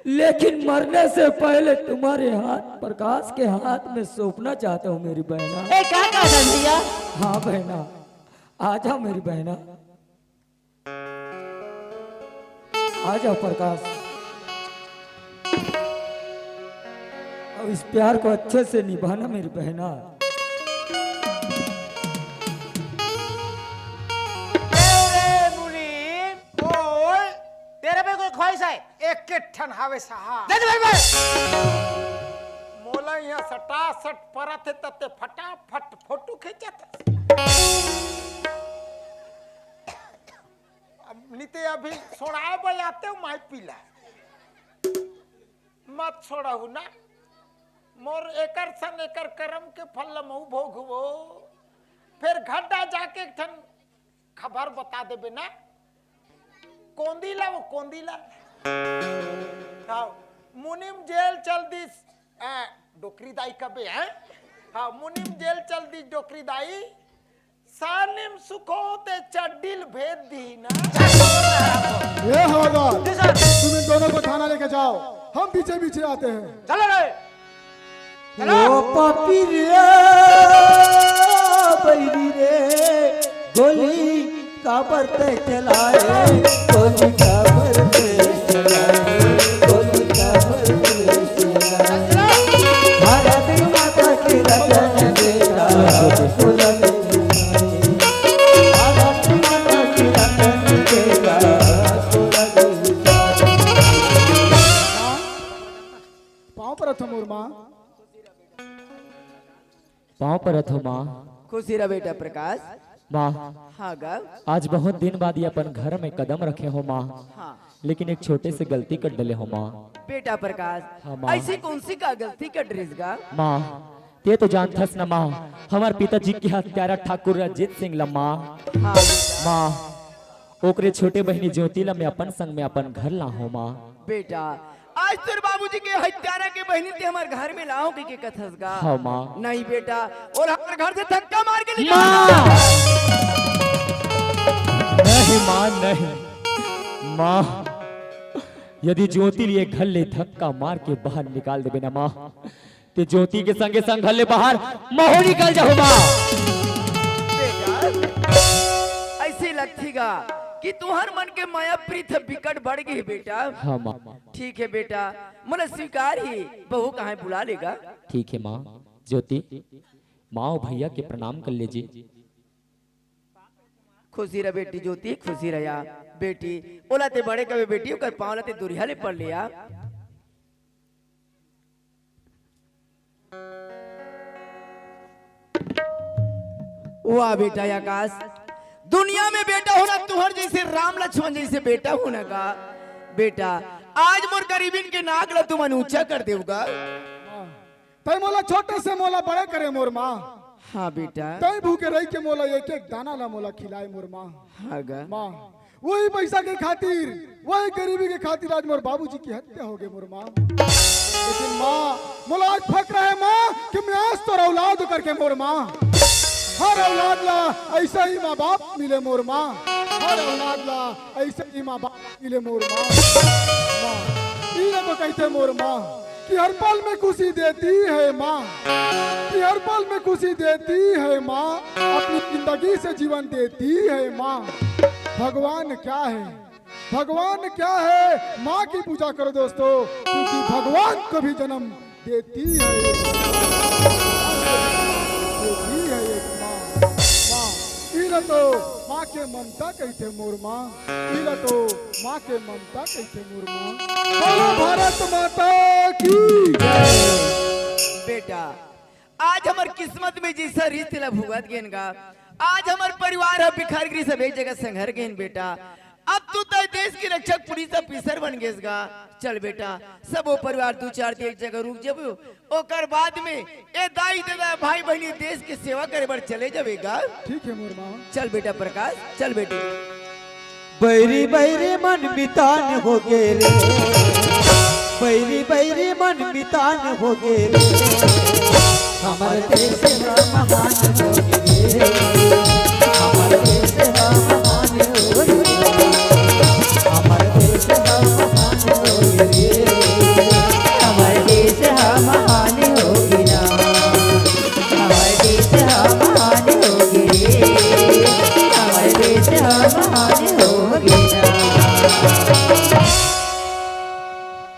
लेकिन मरने से पहले तुम्हारे हाथ प्रकाश के हाथ में सौंपना चाहता हूँ मेरी बहना। ए, का कहत हस भैया? हाँ बहना, आ जाओ मेरी बहना, आ जाओ प्रकाश। अब इस प्यार को अच्छे से निभाना मेरी बहना। अरे मुनीम, बोल, तेरे में कोई ख्वाहिश है? एक के ठन हावे साहब। दे दे भाई, भाई। मोला यहाँ सटासट परत हे, तते फटाफट फोटो खींचत हे। अब निते अभी सोड़ाए बजाते हो माई पीला। मत छोड़हु ना। मोर एकर सन एकर करम के फल ल महू भोगबो। फेर घर डा जाके एक ठन खबर बता देबे ना। कोंदी ला वो कोंदी ला। हाँ, मुनीम जेल चल दिस। आ, डोकरी दाई कबे, हैं? हाँ, मुनीम जेल चल दिस डोकरी दाई। सानिम सुखो ते चड्डिल भेद दी ना। ये होगा, तुम इन दोनों को थाना लेके जाओ, हम पीछे पीछे आते हैं। चलो रे। ओ पापी रे, बैरी रे, गोली काबर ते चलाए, गोली काबर ते चलाए, गोली काबर ते चलाए। भारत माता की रतन बेटा, भारत माता की रतन बेटा, पाँव परत हो मोर माँ। पाँव परत हो माँ। खुशी रह बेटा प्रकाश। माँ, हाँ गा। आज बहुत दिन बाद ये अपन घर में कदम रखे हो माँ, हाँ लेकिन एक छोटे से गलती कर डले हो माँ। बेटा प्रकाश, हाँ, माँ। ऐसी कौन सी का गलती कर डरिस गा? माँ, ते तो जानथस न माँ, हमर पिताजी के हत्यारा ठाकुर रंजीत सिंह ल माँ। हाँ माँ, ओकरे छोटे बहिनी ज्योति ल मैं अपन संग में अपन घर लाहूँ माँ। बेटा, आज तोर बाबूजी के हत्यारा के बहिनी ते हमर घर में लाओ के, के कथस गा? हाँ माँ। नहीं बेटा, और हमर घर से धक्का मार के निकाल माँ! नहीं माँ, नहीं। माँ, यदि ज्योति ल ये घर ले धक्का मार के बाहर निकाल देबे ना माँ, ते ज्योति के संगे संग घर ले बाहर महू निकल जाहूँ माँ। बेटा, ऐसे लगथी गा, कि तुंहर मन के मया प्रीत ह बिकट बढ़ गे हे बेटा। हाँ माँ। ठीक हे बेटा, मोला स्वीकार हे, बहू कहाँ हे बुला लेगा। ठीक हे माँ। ज्योति, माँ अउ भैया के प्रणाम कर लेजे। खुशी रह बेटी ज्योति, खुशी रह या। बेटी, ओला ते बड़े कबे बेटी, ओकर पाँव ला ते दुरिहा ले पड़ ले या। वाह बेटा आकाश, दुनिया में बेटा होना तुंहर जइसे राम लक्ष्मण जइसे बेटा होना का। बेटा, आज मोर गरीबिन के नाक ला तुमन ऊंचा कर देव गा। तैं मोला छोटे से मोला बड़े करे मोर माँ। हाँ बेटा। तैं भूखे रहि के मोला एक एक दाना ला मोला खिलाए मोर माँ। हाँ गा। माँ, वही पैसा के खातिर, वही गरीबी के खातिर आज मोर बाबूजी के हत्या हो गे मोर माँ। लेकिन माँ, मोला आज फक्र हे माँ कि मैं आज तोर औलाद करके मोर माँ। हर औलाद ला अइसे ही माँ बाप मिले मोर माँ। हर औलाद ला अइसे ही माँ बाप मिले मोर माँ। माँ, इही ला तो कहिथे मोर माँ कि हर पल में खुशी देती है माँ, कि हर पल में खुशी देती है माँ, अपनी जिंदगी से जीवन देती है माँ। भगवान क्या है, भगवान क्या है, माँ की पूजा करो दोस्तों, क्योंकि भगवान को भी जन्म देती है एक माँ। देती है एक माँ। माँ, इही ला तो माँ के ममता कहिथे मोर माँ। इही ला तो माँ के ममता कहिथे मोर माँ। बोलो भारत माता की जय। बेटा, आज हमर किस्मत में जइसे रिश्ते ला भुगत गेन गा, आज हमर परिवार ह बिखर गिस, सब एक जगह संघर गेन बेटा। अब तू तो देश के रक्षक पुलिस ऑफिसर बन गेस गा। चल बेटा, सबो परिवार दू चार दिन एक जगह रुक जबो, ओकर बाद में ए दाई ददा भाई बहिनी देश के सेवा करे बर चले जबे गा। ठीक हे मोर माँ। चल बेटा प्रकाश, चल बेटी। बैरी बैरी मन मितान हो गे रे, बैरी बैरी मन मितान हो गे रे, हमर देश ह महान हो गे रे।